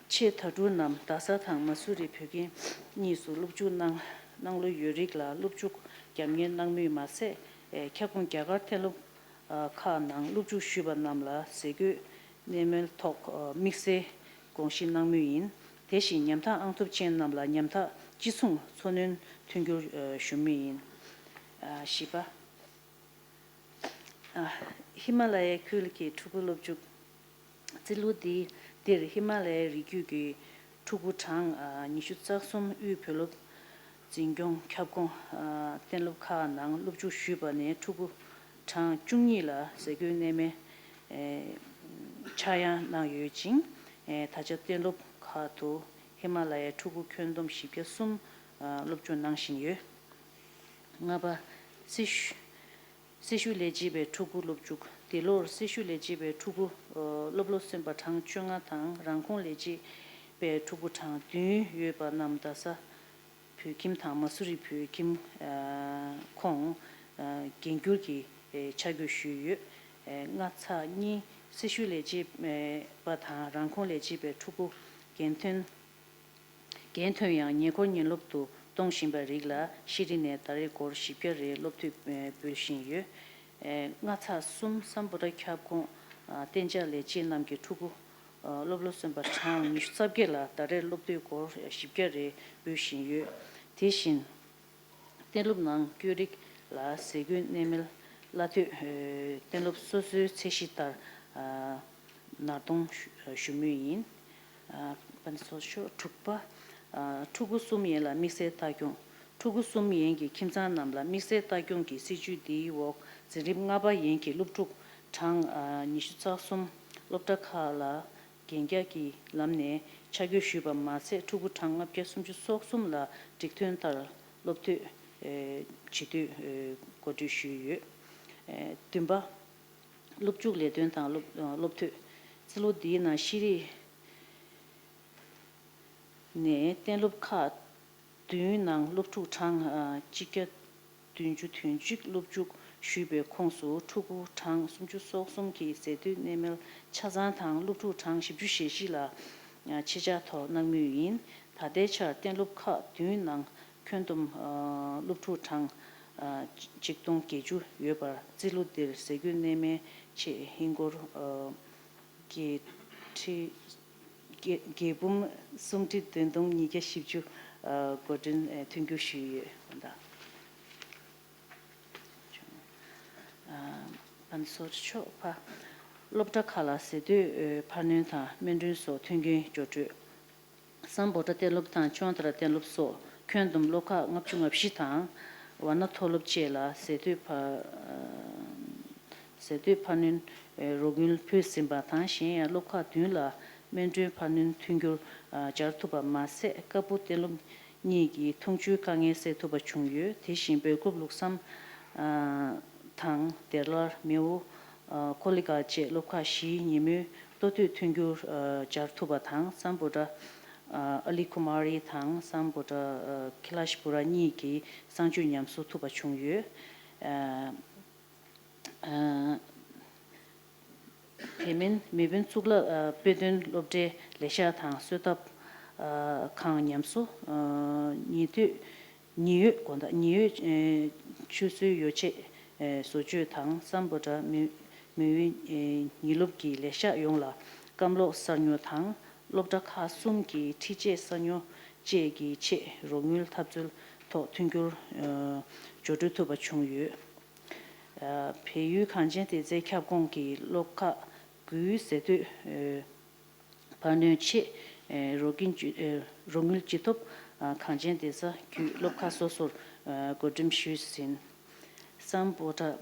ཆེས་དྭ་ཕྲུག་རྣམས་རྡ་ས་དང་མ་སུ་རི་བོད་ཁྱིམ་གཉིས་སུ་སློབ་འཇུག་གནང་གནང་ལུགས་ཡོད་རིགས་ལ་སློབ་འཇུག་རྒྱབ་གཉེར་གནང་མུས་མ་ཟད། ཁྱབ་ཁོངས་རྒྱ་གར་གཏན་སློབ་ཁག་ནང་སློབ་འཇུག་ཞུས་པ་རྣམས་ལ་ཟས་གོས་གནས་མལ་ཐོག་དམིགས་བསལ་དགོངས་བཞེས་གནང་མུས་ཡིན། དེ་བཞིན་ཉམ་ཐག་ཨང་ཐོབ་ཅན་རྣམས་ལ་ཉམ་ཐག་ཅི་གསུང་འཚོ་སྣོན་མཐུན་འགྱུར་ཞུ་མུས་ཡིན། བཞི་པ། ཧི་མ་ལ་ཡའི་ཁུལ་གྱི་ཕྲུ་གུ་སློབ་འཇུག་རྩིས་ལོ་འདི་འདིར་ཧི་མ་ལ་ཡའི་རི་རྒྱུད་ཀྱི་ཕྲུ་གུ་གྲངས་ཉི་ཤུ་རྩ་གསུམ་དབུས་བོད་སློབ་འཛིན་སྐྱོང་ཁྱབ་ཁོངས་གཏན་སློབ་ཁག་ནང་སློབ་འཇུག་ཞུས་པ་ནས་ཕྲུ་གུ་གྲངས་བཅུ་གཉིས་ལ་ཟས་གོས་གནས་མལ་ཆག་ཡང་གནང་ཡོད་ཅིང་། ད་ཆ་གཏན་སློབ་ཁག་ཏུ་ཧི་མ་ལ་ཡའི་ཕྲུ་གུ་ཁྱོན་བསྡོམས་བཞི་བརྒྱ་གསུམ་སློབ་སྦྱོང་གནང་བཞིན་ཡོད། ལྔ་པ། སྲི་ཞུ། སྲི་ཞུ་ལས་བྱེད་པའི་ཕྲུ་གུ་སློབ་འཇུག་འདི་ལོར་སྲི་ཞུ་ལས་བྱེད་པའི་ཕྲུ་གུ་སློབ་ལོ་སོན་པ་གྲངས་བཅོ་ལྔ་དང་རང་ཁོངས་ལས་བྱེད་པའི་ཕྲུ་གུ་གྲངས་བདུན་ཡོད་པ་རྣམས་རྡ་ས་བོད་ཁྱིམ་དང་མ་སུ་རི་བོད་ཁྱིམ་ཁོངས་འགན་འཁུར་གྱི་ཆ་བགོས་ཞུས་ཡོད། ལྔ་ཚེག་གཉིས། སྲི་ཞུ་ལས་བྱེད་པ་དང་རང་ཁོངས་ལས་བྱེད་པའི་ཕྲུ་གུ་འགན་ཐོན། འགན་ཐོན་ཡང་ཉེ་འཁོར་ཉིན་སློབ་ཏུ་གཏོང་བཞིན་པ་རིགས་ལ་ཤེས་རིག་ནས་ཟླ་རེར་སྒོར་བཞི་བརྒྱ་རེ་སློབ་ཐོབ་འབུལ་བཞིན་ཡོད། ལྔ་ཚེག་གསུམ། སམ་བྷོ་ཊ་ཁྱབ་ཁོངས་གཏན་འཇགས་ལས་བྱེད་རྣམས་ཀྱི་ཕྲུ་གུ་སློབ་ལོ་སོན་པ་གྲངས་ཉི་ཤུ་རྩ་བརྒྱད་ལ་ཟླ་རེར་སློབ་ཐོབ་སྒོར་བཞི་བརྒྱ་རེ་འབུལ་བཞིན་ཡོད། དེ་བཞིན། གཏན་སློབ་ནང་བསྐྱོད་རིགས་ལ་ཟས་གོས་གནས་མལ་གླ་ཐོག་གཏན་སློབ་སོ་སོའི་ཚད་གཞི་ལྟར་ནར་གཏོང་ཞུ་མུས་ཡིན། པན་སོ་ཤོ་དྲུག་པ། ཕྲུ་གུ་གསུམ་ཡན་ལ་དམིགས་བསལ་ལྟ་སྐྱོང་། ཕྲུ་གུ་གསུམ་ཡན་གྱི་ཁྱིམ་ཚང་རྣམས་ལ་དམིགས་བསལ་ལྟ་སྐྱོང་གི་སྲིད་ཇུས་འདིའི་འོག་འཛིན་རིམ་ལྔ་པ་ཡན་གྱི་སློབ་ཕྲུག་གྲངས་ཉི་ཤུ་རྩ་གསུམ་སློབ་གྲྭ་ཁག་ལ་རྒན་རྒྱ་གི་ལམ་ནས་ཆ་བགོས་ཞུས་པ་མ་ཟད། ཕྲུ་གུ་གྲངས་ལྔ་བརྒྱ་སུམ་ཅུ་སོ་གསུམ་ལ་སྒྲིག་ཐོན་ལྟར་སློབ་ཐོབ་བྱེད་དུས་གོ་སྒྲིག་ཞུས་ཡོད། བདུན་པ། སློབ་འཇུག་ལས་དོན་དང་སློབ་སློབ་ཐོབ། རྩིས་ལོ་འདིའི་ནང་ཤེས་རིག་ནས་གཏན་སློབ་ཁག་བདུན་ནང་སློབ་ཕྲུག་གྲངས་གཅིག་བརྒྱ་བདུན་ཅུ་དོན་གཅིག་སློབ་འཇུག་ཞུས་པའི་ཁོངས་སུ་ཕྲུ་གུ་གྲངས་སུམ་ཅུ་སོ་གསུམ་གྱི་ཟས་དུས་གནས་མལ་ཆ་ཚང་དང་སློབ་ཕྲུག་གྲངས་བཞི་བཅུ་ཞེ་བཞི་ལ་ཆེད་བཅར་ཐོག་གནང་མུས་ཡིན། ད་ལྟའི་ཆར་གཏན་སློབ་ཁག་བདུན་ནང་ཁྱོན་བསྡོམས་སློབ་ཕྲུག་གྲངས་ཆིག་སྟོང་བརྒྱད་ཅུ་ཡོད་པར་རྩིས་ལོ་འདིར་ཟས་གོས་གནས་མལ་ཆེད་ཧིན་སྒོར་བརྒྱད་ཁྲི་བརྒྱད་བརྒྱད་འབུམ་སུམ་ཁྲི་བདུན་སྟོང་ཉིས་བརྒྱ་བཞི་བཅུ་འགོ་འདྲེན་མཐུན་འགྱུར་ཞུས་ཡོད། ཨ་པན་སོར་ཕྱོགས་ཕ། སློབ་གྲྭ་ཁག་ལ་ཟས་དུས་འཕར་སྣོན་དང་སྨན་གྲོན་སོགས་མཐུན་རྐྱེན་སྦྱོར་སྤྲོད། སམ་བྷོ་ཊ་གཏན་སློབ་དང་ཅོན་ཏ་ར་གཏན་སློབ་སོགས་ཁྱོན་བསྡོམས་སློབ་ཁག་ལྔ་བཅུ་ང་བཞི་དང་། ཝ་ན་མཐོ་སློབ་བཅས་ལ་ཟས་དུས་འཕར་ཟས་དུས་འཕར་སྣོན་རོགས་དངུལ་ཕུལ་ཟིན་པ་དང་། གཞན་ཡང་སློབ་ཁག་བདུན་ལ་སྨན་གྲོན་འཕར་སྣོན་མཐུན་འགྱུར་སྦྱར་ཐུབ་པ་མ་ཟད། ཀ་སྦུག་གཏན་སློབ་གཉིས་ཀྱི་འཐུང་ཆུའི་དཀའ་ངལ་སེལ་ཐུབ་པ་བྱུང་ཡོད། དེ་བཞིན་བོད་ཁབ་ལུགས་བསམ་དང་བདེ་སླར་མེའོ། ཁོ་ལི་གྷལ་བཅས་སློབ་ཁག་བཞིའི་ཉིན་མོའི་ལྟོ་སྟོད་མཐུན་འགྱུར་སྦྱར་ཐུབ་པ་དང་། སམ་བྷོ་ཊ་ཨ་ལི་ཁུ་མ་རི་དང་སམ་བྷོ་ཊ་ཁི་ལ་ཤི་པུ་ར་གཉིས་ཀྱི་གསང་སྤྱོད་ཉམས་གསོ་ཐུབ་པ་བྱུང་ཡོད། དེ་མིན་མེ་དཔོན་གཙུག་ལག་དཔེ་སྟོན་སློབ་གྲྭའི་ལས་ཤག་དང་གསོལ་ཐབ་ཁང་ཉམས་གསོ། ཉི་སྟོད་ཉི་འོད་དགོན་བདག་ཉི་འོད་ཆོས་སྲོལ་ཡོ་བྱད་བཟོ་བཅོས་དང་། སམ་བྷོ་ཊ་མེ་མེ་འོད་ཉིན་སློབ་ཀྱི་ལས་ཤག་ཡོངས་ལ་སྐམ་ལོག་གསར་ཉོ་དང་། སློབ་གྲྭ་ཁག་གསུམ་གྱི་འཕྲུལ་ཆས་གསར་ཉོ་བཅས་ཀྱི་ཆེད་རོགས་དངུལ་ཐབས་འཚོལ་ཐོག་མཐུན་འགྱུར་སྦྱོར་སྤྲོད་ཐུབ་པ་བྱུང་ཡོད། བལ་ཡུལ་གངས་ཅན་བདེ་རྩའི་ཁྱབ་ཁོངས་ཀྱི་སློབ་ཁག་དགུའི་ཟས་དུས་འཕར་སྣོན་ཆེད་རོགས་ཀྱི་རོགས་དངུལ་ཅི་ཐོབ་གངས་ཅན་བདེ་རྩ་བརྒྱུད་སློབ་ཁག་སོ་སོར་བགོ་འགྲེམས་ཞུས་ཟིན། སམ་བྷོ་ཊ་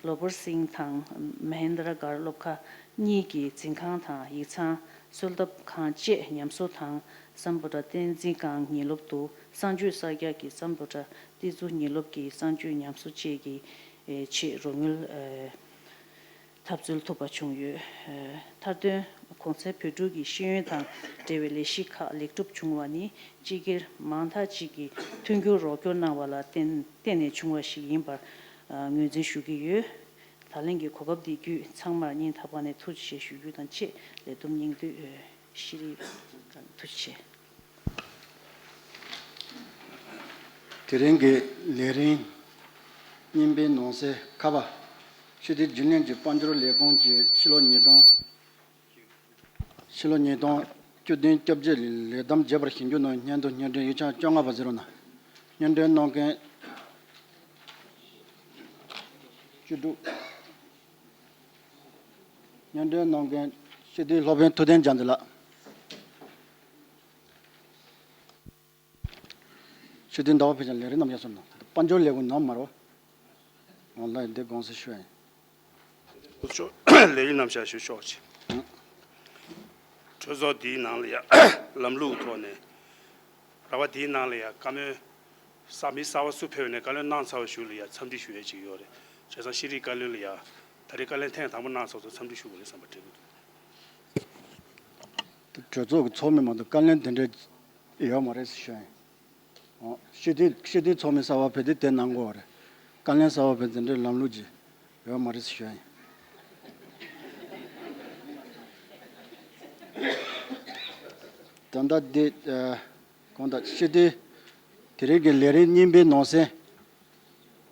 ལོ་བར་སིང་དང་མ་ཧིན་དྲ་གར་སློབ་ཁག་གཉིས་ཀྱི་འཛིན་ཁང་དང་ཡིག་ཚང་། གསོལ་ཐབ་ཁང་བཅས་ཉམས་གསོ་དང་། སམ་བྷོ་ཊ་བསྟན་འཛིན་སྒང་ཉིན་སློབ་ཏུ་གསང་སྤྱོད་གསར་རྒྱག་གི་སམ་བྷོ་ཊ་ཏི་ཙུ་ཉིན་སློབ་ཀྱི་གསང་སྤྱོད་ཉམས་གསོ་བཅས་ཀྱི་ཆེད་རོགས་དངུལ་ཐབས་འཚོལ་ཐུབ་པ་བྱུང་ཡོད། མཐར་དོན་གོང་གསལ་བོད་ཕྲུག་གི་ཤེས་ཡོན་དང་འབྲེལ་བའི་ལས་གཞི་ཁག་ལེགས་གྲུབ་བྱུང་བ་ནི་སྤྱི་སྒེར་མང་དག་ཅིག་གིས་མཐུན་འགྱུར་རོགས་སྐྱོར་གནང་བ་ལ་བརྟེན་བརྟེན་ནས་བྱུང་བ་ཞིག་ཡིན་པར་ངོས་འཛིན་ཞུ་གི་ཡོད། ད་ལན་གྱི་གོ་སྐབས་འདི་བརྒྱུད་ཚང་མར་སྙིང་ཐག་པ་ནས་ཐུགས་རྗེ་ཆེ་ཞུ་རྒྱུ་དང་བཅས་ལས་བསྡོམས་སྙིང་བསྡུས་ཨེ་ཤེས་རིག་ཐུགས་རྗེ་ཆེ། དེ་རིང་གི་ལས་རིམ་གཉིས་པའི་ནང་གསེས་ཁ་པ། སྤྱི་བདེ་རྒྱུན་ལས་ཀྱི་དཔལ་འབྱོར་ལས་ཁུངས་ཀྱི་ཕྱི་ལོ་ཉིས་སྟོང་། ཕྱི་ལོ་ཉིས་སྟོང་བཅུ་བདུན་བཅོ་བརྒྱད་ལས་བསྡོམས་རྒྱས་པར་ཞིབ་འཇུག་ནང་སྙན་ཐོ་སྙན་སྒྲོན་ཡིག་ཆ་བཅོ་ལྔ་པ་ཟེར་བ་ན། སྙན་སྒྲོན་གནང་མཁན་བཅུ་དྲུག་སྙན་སྒྲོན་གནང་མཁན་སྤྱི་བདེ་སློབ་དཔོན་ཐུབ་བསྟན་རྒྱ་མཚོ་ལགས། སྤྱི་བདེ་ཟླ་བ་ཕེབས་ཀྱང་ལས་རིམ་རྣམ་གཞག་སོང་ན་དཔལ་འབྱོར་ལས་ཁུངས་ནང་མ་རོ། ཨོན་ལ་ཡིན་འདི་དགོངས་སེལ་ཞུ་ཡ་ཡིན། ལས་རིམ་རྣམ་གཞག་ཞུ་ཆོག་ཅིང་། གྲོས་ཚོགས་འདིའི་ནང་ལ་ཡང་ལམ་ལུགས་ཐོག་ནས་ར་བ་འདིའི་ནང་ལ་ཡང་བཀའ་མོལ་ས་མི་གསར་པ་སུ་ཕེབས་ནས་བཀའ་མོལ་གནང་ཚར་བ་ཞུ་ལ་ཡང་འཚམས་འདྲི་ཞུ་ཡ་ཅིག་ཡོད་རེད། བྱས་ཙང་ཤེས་རིག་བཀའ་བློན་ལ་ཡང་ད་རེས་བཀའ་ལན་ཐེངས་དང་པོ་གནང་ཚར་ཚོ་འཚམས་འདྲི་ཞུ་དགོས་རེད་བསམ་པ་དྲན་གྱི་འདུག་གྲོས་ཚོགས་ཀྱི་ཚོགས་མི་མ་གཏོགས་བཀའ་ལན་དེ་འདྲ་ཡོད་མ་རེད་ཟེར་ཞུ་ཡ་ཡིན། ཨོ། སྤྱི་འཐུས་སྤྱི་འཐུས་ཚོགས་མི་གསར་པ་ཕེབས་དུས་དེ་གནང་དགོས་པ་རེད། བཀའ་ལན་གསར་པ་ཕེབས་དེ་འདྲའི་ལམ་ལུགས་ཅིག་ཡོད་མ་རེད་ཟེར་ཞུ་ཡ་ཡིན། ད་ལྟ་འདི་ཨ་གང་ལྟར་སྤྱི་འཐུས་དེ་རིང་གི་ལས་རིམ་གཉིས་པའི་ནང་གསེས་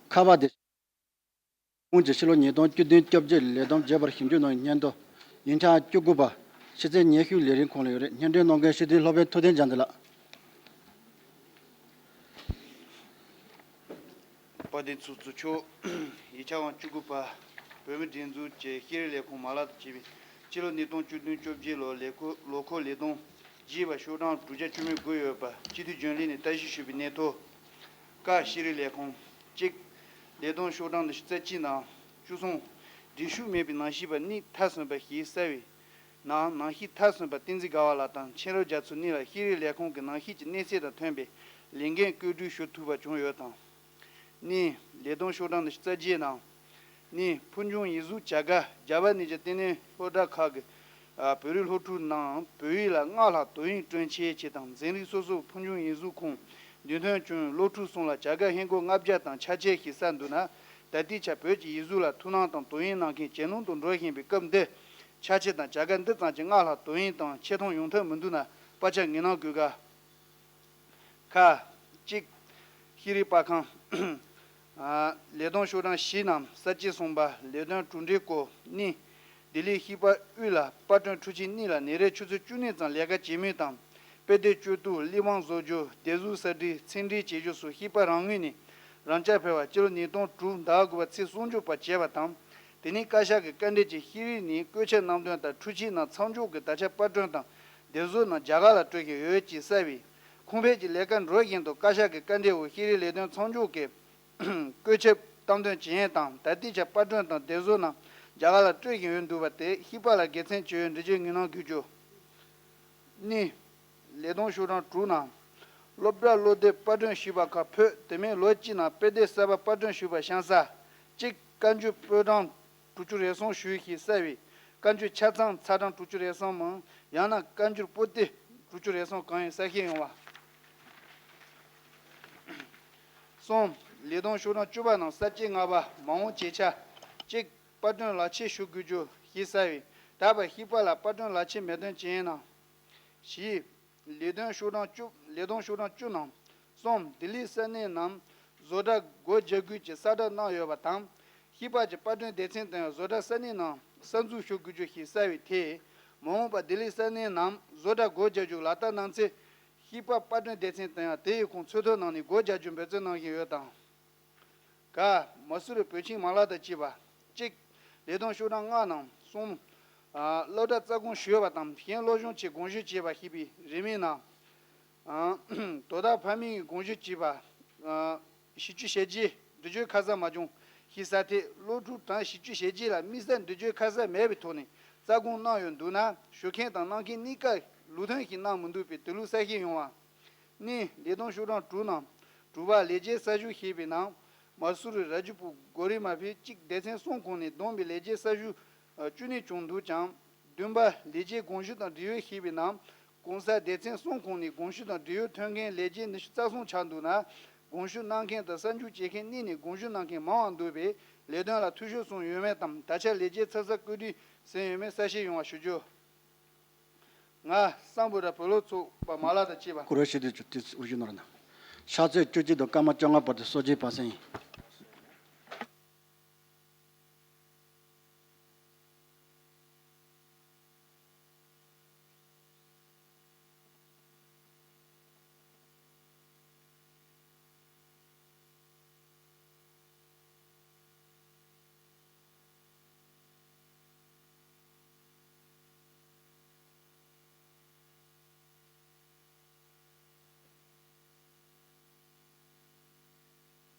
ཁ་པ་དེ། ཁོང་གིས་ཕྱི་ལོ་ཉིས་སྟོང་བཅུ་བདུན་བཅོ་བརྒྱད་ལས་བསྡོམས་རྒྱས་པར་ཞིབ་འཇུག་གནང་བའི་སྙན་ཐོ་ཡིག་ཆ་བཅུ་དགུ་པ་ཕྱི་ཚེས་ཉི་ཤུ་ལས་རིམ་ཁོངས་ལ་ཡོད་རེད། སྙན་སྒྲོན་གནང་མཁན་སྤྱི་འཐུས་སློབ་དཔོན་ཐུབ་བསྟན་རྒྱ་མཚོ་ལགས། དཔལ་ལྡན་ཚོགས་གཙོ་མཆོག་ཡིག་ཆ་དབང་བཅུ་དགུ་པ། བོད་མིའི་སྒྲིག་འཛུགས་ཀྱི་ཤེས་རིག་ལས་ཁུངས་མ་ལག་དང་བཅས་པའི་ཕྱི་ལོ་ཉིས་སྟོང་བཅུ་བདུན་བཅོ་བརྒྱད་ལོ་ལས་འཁོར་ལོ་འཁོར་ལས་བསྡོམས་རྒྱས་པ་ཤོག་གྲངས་དྲུག་བརྒྱ་བཅུ་མེད་དགུ་ཡོད་པ་སྤྱི་འཐུས་རྒྱུན་ལས་ནས་བརྟག་ཞིབ་ཞུས་པའི་གནས་ཐོ། ཀ་ཤེས་རིག་ལས་ཁུངས། གཅིག་ལས་བསྡོམས་ཤོག་གྲངས་ཉི་ཤུ་རྩ་གཅིག་ནང་བཅུ་གསུམ། སྒྲིག་ཤུགས་མེད་པའི་ནང་བཞིན་པ་གཉིས་མཐའ་སོན་པ་ཞེས་གསལ་བའི་ནང་ནང་བཞིན་མཐའ་སོན་པ་བསྟན་འཛིན་དགའ་བ་ལགས་དང་མཁྱེན་རབ་རྒྱ་མཚོ་གཉིས་ལ་ཤེས་རིག་ལས་ཁུངས་ཀྱི་ནང་བཞིན་གྱི་གནས་ཚད་དང་མཐུན་པའི་ལས་འགན་བཀོད་སྒྲིག་ཞུ་ཐུབ་པ་བྱུང་ཡོད་དང་། གཉིས། ལས་བསྡོམས་ཤོག་གྲངས་ཉི་ཤུ་རྩ་བརྒྱད་ནང་། གཉིས། ཕུལ་བྱུང་ཡིག་གཟུགས་བྱ་དགའ་རྒྱ་བལ་ནས་ཀྱི་ལྟེ་གནས་སློབ་གྲྭ་ཁག་གི་ཨ་བོད་རིགས་སློབ་ཕྲུག་རྣམས་བོད་ཡིག་ལ་སྔགས་ལྷག་དོ་དབྱིངས་སྤྲོད་ཆེད་ཆེད་དང་འཛིན་རིམ་སོ་སོའི་ཕུལ་བྱུང་ཡིག་གཟུགས་ཁོངས་འདུས་ཐོན་བྱུང་བའི་སློབ་ཕྲུག་གསུམ་ལ་བྱ་དགའ་ཧིན་སྒོར་ལྔ་བརྒྱ་དང་ཆ་ཆེ་ཞིག་བསགས་འདུག་ན། ད་ལྟའི་ཆར་བོད་ཀྱི་ཡིག་གཟུགས་ལ་ཐུགས་སྣང་དང་དོ་དབྱིངས་གནང་མཁན་ཇེ་ཉུང་དུ་འགྲོ་བཞིན་པའི་སྐབས་འདིར། ཆ་ཆེ་དང་བྱ་དགའ་འདི་ཙམ་གྱིས་སྔགས་ལྷག་དོ་དབྱིངས་དང་ཆེ་མཐོང་ཡོང་ཐབས་མི་འདུག་ན་སྤར་ཆ་ངེས་གནང་དགོས་ག་ཁ། གཅིག་ཤེས་རིག་པར་ཁང་། ལས་བསྡོམས་ཤོག་གྲངས་བཞི་ནང་ས་བཅད་གསུམ་པ་ལས་དོན་གྲུབ་འབྲས་སྐོར། གཉིས། ལྡི་ལི་ཤེས་དཔལ་དབུས་ལ་པར་སྐྲུན་འཕྲུལ་ཆས་གཉིས་ལ་ཉིན་རེར་ཆུ་ཚོད་བཅུ་གཉིས་ཙམ་ལས་ཀ་བྱེད་མུས་དང་། དཔེ་དེབ་སྤྱོད་དུས་གླེགས་བམ་བཟོ་རྒྱུ་བསྡད་གཟུགས་ཟ་འབྲས་ཚན་རིག་བྱེད་རྒྱུ་སོགས་ཤེས་དཔལ་རང་ངོས་ནས་རང་འཇགས་འཕེར་བ་སྤྱི་ལོ་ཉིས་སྟོང་དྲུག་ཟླ་དགུ་པ་ཚེས་སུམ་ཅུ་བར་བྱས་པ་དང་། དེ་ནས་བཀའ་ཤག་གི་བཀའ་འགྲེལ་གྱི་ཤེས་རིག་ནས་བཀོད་ཁྱབ་རྣམས་དོན་དང་འཕྲུལ་ཆས་རྣམས་མཚམས་འཇོག་གི་དར་ཆ་པར་སྐྲུན་དང་སྡེབ་བཟོ་རྣམས་རྒྱ་གར་ལ་སྤྲོད་བཞིན་ཡོད་ཅེས་གསལ་བས། ཁོང་ཕེབས་ཀྱི་ལས་ཀ་འགྲོ་བཞིན་དུ་བཀའ་ཤག་གི་བཀའ་འགྲེལ་འོག་ཤེས་རིག་ལས་དོན་མཚམས་འཇོག་གི་བཀོད་ཁྱབ་གཏམ་དོན་ཇི་ཡིན་དང་ད་ལྟའི་ཆར་པར་སྐྲུན་དང་སྡེབ་བཟོ་རྣམས་རྒྱ་གར་ལ་སྤྲོད་བཞིན་ཡོད་འདུག་པ་དེ་ཤེས་དཔལ་ལ་དགེ་མཚན་ཅི་ཡོད་འགྲེལ་བརྗོད་ངེས་གནང་དགོས་རྒྱུ། གཉིས། ལས་བསྡོམས་ཤོག་གྲངས་དྲུག་ནང་། སློབ་གྲྭ་སློབ་དེབ་པར་སྐྲུན་ཞུས་པ་ཁག་ཕུད་དེ་མིན་ལོ་གཅིག་ནང་དཔེ་དེབ་གསར་པ་པར་སྐྲུན་ཞུས་པ་བྱང་ས། གཅིག་བཀའ་འགྱུར་པོད་གྲངས་དྲུག་ཅུ་རེ་གསུམ་ཞུས་ཞེས་གསལ་བས། བཀའ་འགྱུར་ཆ་ཚང་ཚར་གྲངས་དྲུག་ཅུ་རེ་གསུམ་མམ་ཡང་ན་བཀའ་འགྱུར་པོ་ཏི་དྲུག་ཅུ་རེ་གསུམ་གང་ཡིན་གསལ་བཤད་ཡོང་བ། གསུམ། ལས་བསྡོམས་ཤོག་གྲངས་བཅུ་པ་ནང་ས་བཅད་ལྔ་པ་མ་འོངས་བྱེད་འཆར། གཅིག་པར་སྐྲུན་ལག་ཁྱེར་ཞུ་དགོས་རྒྱུ་ཞེས་གསལ་བས། ད་བར་ཤེས་དཔལ་ལ་པར་སྐྲུན་ལག་ཁྱེར་མེད་དོན་ཅི་ཡིན་ནམ། བཞི། ལས་དོན་ཤོག་གྲངས་བཅུ། ལས་དོན་ཤོག་གྲངས་བཅུ་ནང་། གསུམ། ལྡི་ལིའི་ས་གནས་རྣམས་བཟོ་གྲྭ་སྒོ་རྒྱག་དགོས་ཀྱི་གསལ་བསྒྲགས་གནང་ཡོད་པ་དང་། ཤེས་དཔལ་གྱི་པར་སྐྲུན་སྡེ་ཚན་དུ་ཡང་བཟོ་གྲྭ་ས་གནས་རྣམས་གསར་འཛུགས་ཞུ་དགོས་རྒྱུ་ཞེས་གསལ་བའི་ཐད། མ་འོངས་པར་ལྡི་ལིའི་ས་གནས་རྣམས་བཟོ་གྲྭ་སྒོ་རྒྱག་རྒྱུ་ལག་བསྟར་གནང་ཚེ། ཤེས་དཔལ་པར་སྐྲུན་སྡེ་ཚན་དུ་ཡང་དེ་ཡི་ཁོངས་འཚོལ་ཐོ་གནང་ནས་སྒོ་རྒྱག་རྒྱུ་འབད་བརྩོན་གནང་བཞིན་ཡོད་དང་། ག་མ་སུ་རི་བོད་ཁྱིམ་མ་ལག་དང་བཅས་པ། གཅིག་ལས་དོན་ཤོག་གྲངས་ལྔ་ནང་གསུམ། ཨ་སློབ་གྲྭ་རྩ་དགོངས་ཞུས་པ་དང་གཞན་སློབ་སྦྱོང་ཆེད་དགོངས་ཞུ་བྱས་པ་ཞེས་པའི་རིན་མེད་ནང་། ཨ་དོ་བདག་ཕ་མིས་དགོངས་ཞུ་བྱས་པ། ཨ་བཞི་བཅུ་ཞེ་བརྒྱད་འབྲི་རྒྱུའི་ཁ་གསབ་མ་བྱུང་ཞེས་གསལ་ཐད་སློབ་ཕྲུག་གྲངས་བཞི་བཅུ་ཞེ་བརྒྱད་ལ་དམིགས་བསལ་འབྲི་རྒྱུའི་ཁ་གསབ་མེད་པའི་ཐོག་ནས་རྩ་དགོངས་གནང་ཡོད་འདུག་ན་ཞུ་མཁན་དང་གནང་མཁན་གཉིས་ཀ་ལུགས་མཐུན་ཞིག་གནང་མི་འདུག་པས་དེ་ལུགས་གསལ་བཤད་ཡོང་བ། གཉིས། ལས་དོན་ཤོག་གྲངས་དྲུག་ནང་། དྲུག་པ་ལས་བྱེད་གསར་ཞུགས་ཞེས་པའི་ནང་། མ་སུ་རི་ར་ཇུ་པུར་གོ་རི་མ་ཕི་གཅིག་སྡེ་ཚན་གསུམ་ཁོངས་ནས་བསྡོམས་པའི་ལས་བྱེད་གསར་ཞུགས་བཅུ་གཉིས་བྱུང་འདུག་ཀྱང་། བདུན་པ་ལས་བྱེད་དགོངས་ཞུ་དང་འབྲེལ་ཡོད་ཞེས་པའི་ནང་། གོང་གསལ་སྡེ་ཚན་གསུམ་ཁོངས་ནས་དགོངས་ཞུ་དང་འབྲེལ་ཡོད་ཐོན་མཁན་ལས་བྱེད་ཉི་ཤུ་རྩ་གསུམ་ཆགས་འདུག་ན། དགོངས་ཞུ་གནང་མཁན་དང་གསར་འཇུག་བྱེད་མཁན་གཉིས་ནས་དགོངས་ཞུ་གནང་མཁན་མང་བ་འདུག་པས། ལས་དོན་ལ་འཐུས་ཤོར་སོང་ཡོད་མེད་དམ། ད་ཆ་ལས་བྱེད་ཚ་ཚ་བཀོད་སྒྲིག་ཟིན་ཡོད་མེད་གསལ་བཤད་ཡོང་བ་ཞུ་རྒྱུ། ང་སམ་བྷོ་ཊ་བོད་སློབ་ཚོགས་པ་མ་ལག་དང་བཅས་པ། སྐོར་བ་ཤེས་དུས་ཅུ་ཏིས་དབུ་བཞུགས་ནོར་ན། ཕྱག་ཚོད་བཅུ་གཅིག་དང་སྐར་མ་བཅོ་ལྔ་བར་དུ་གསོལ་ཇའི་བར་གསེང་ཡིན།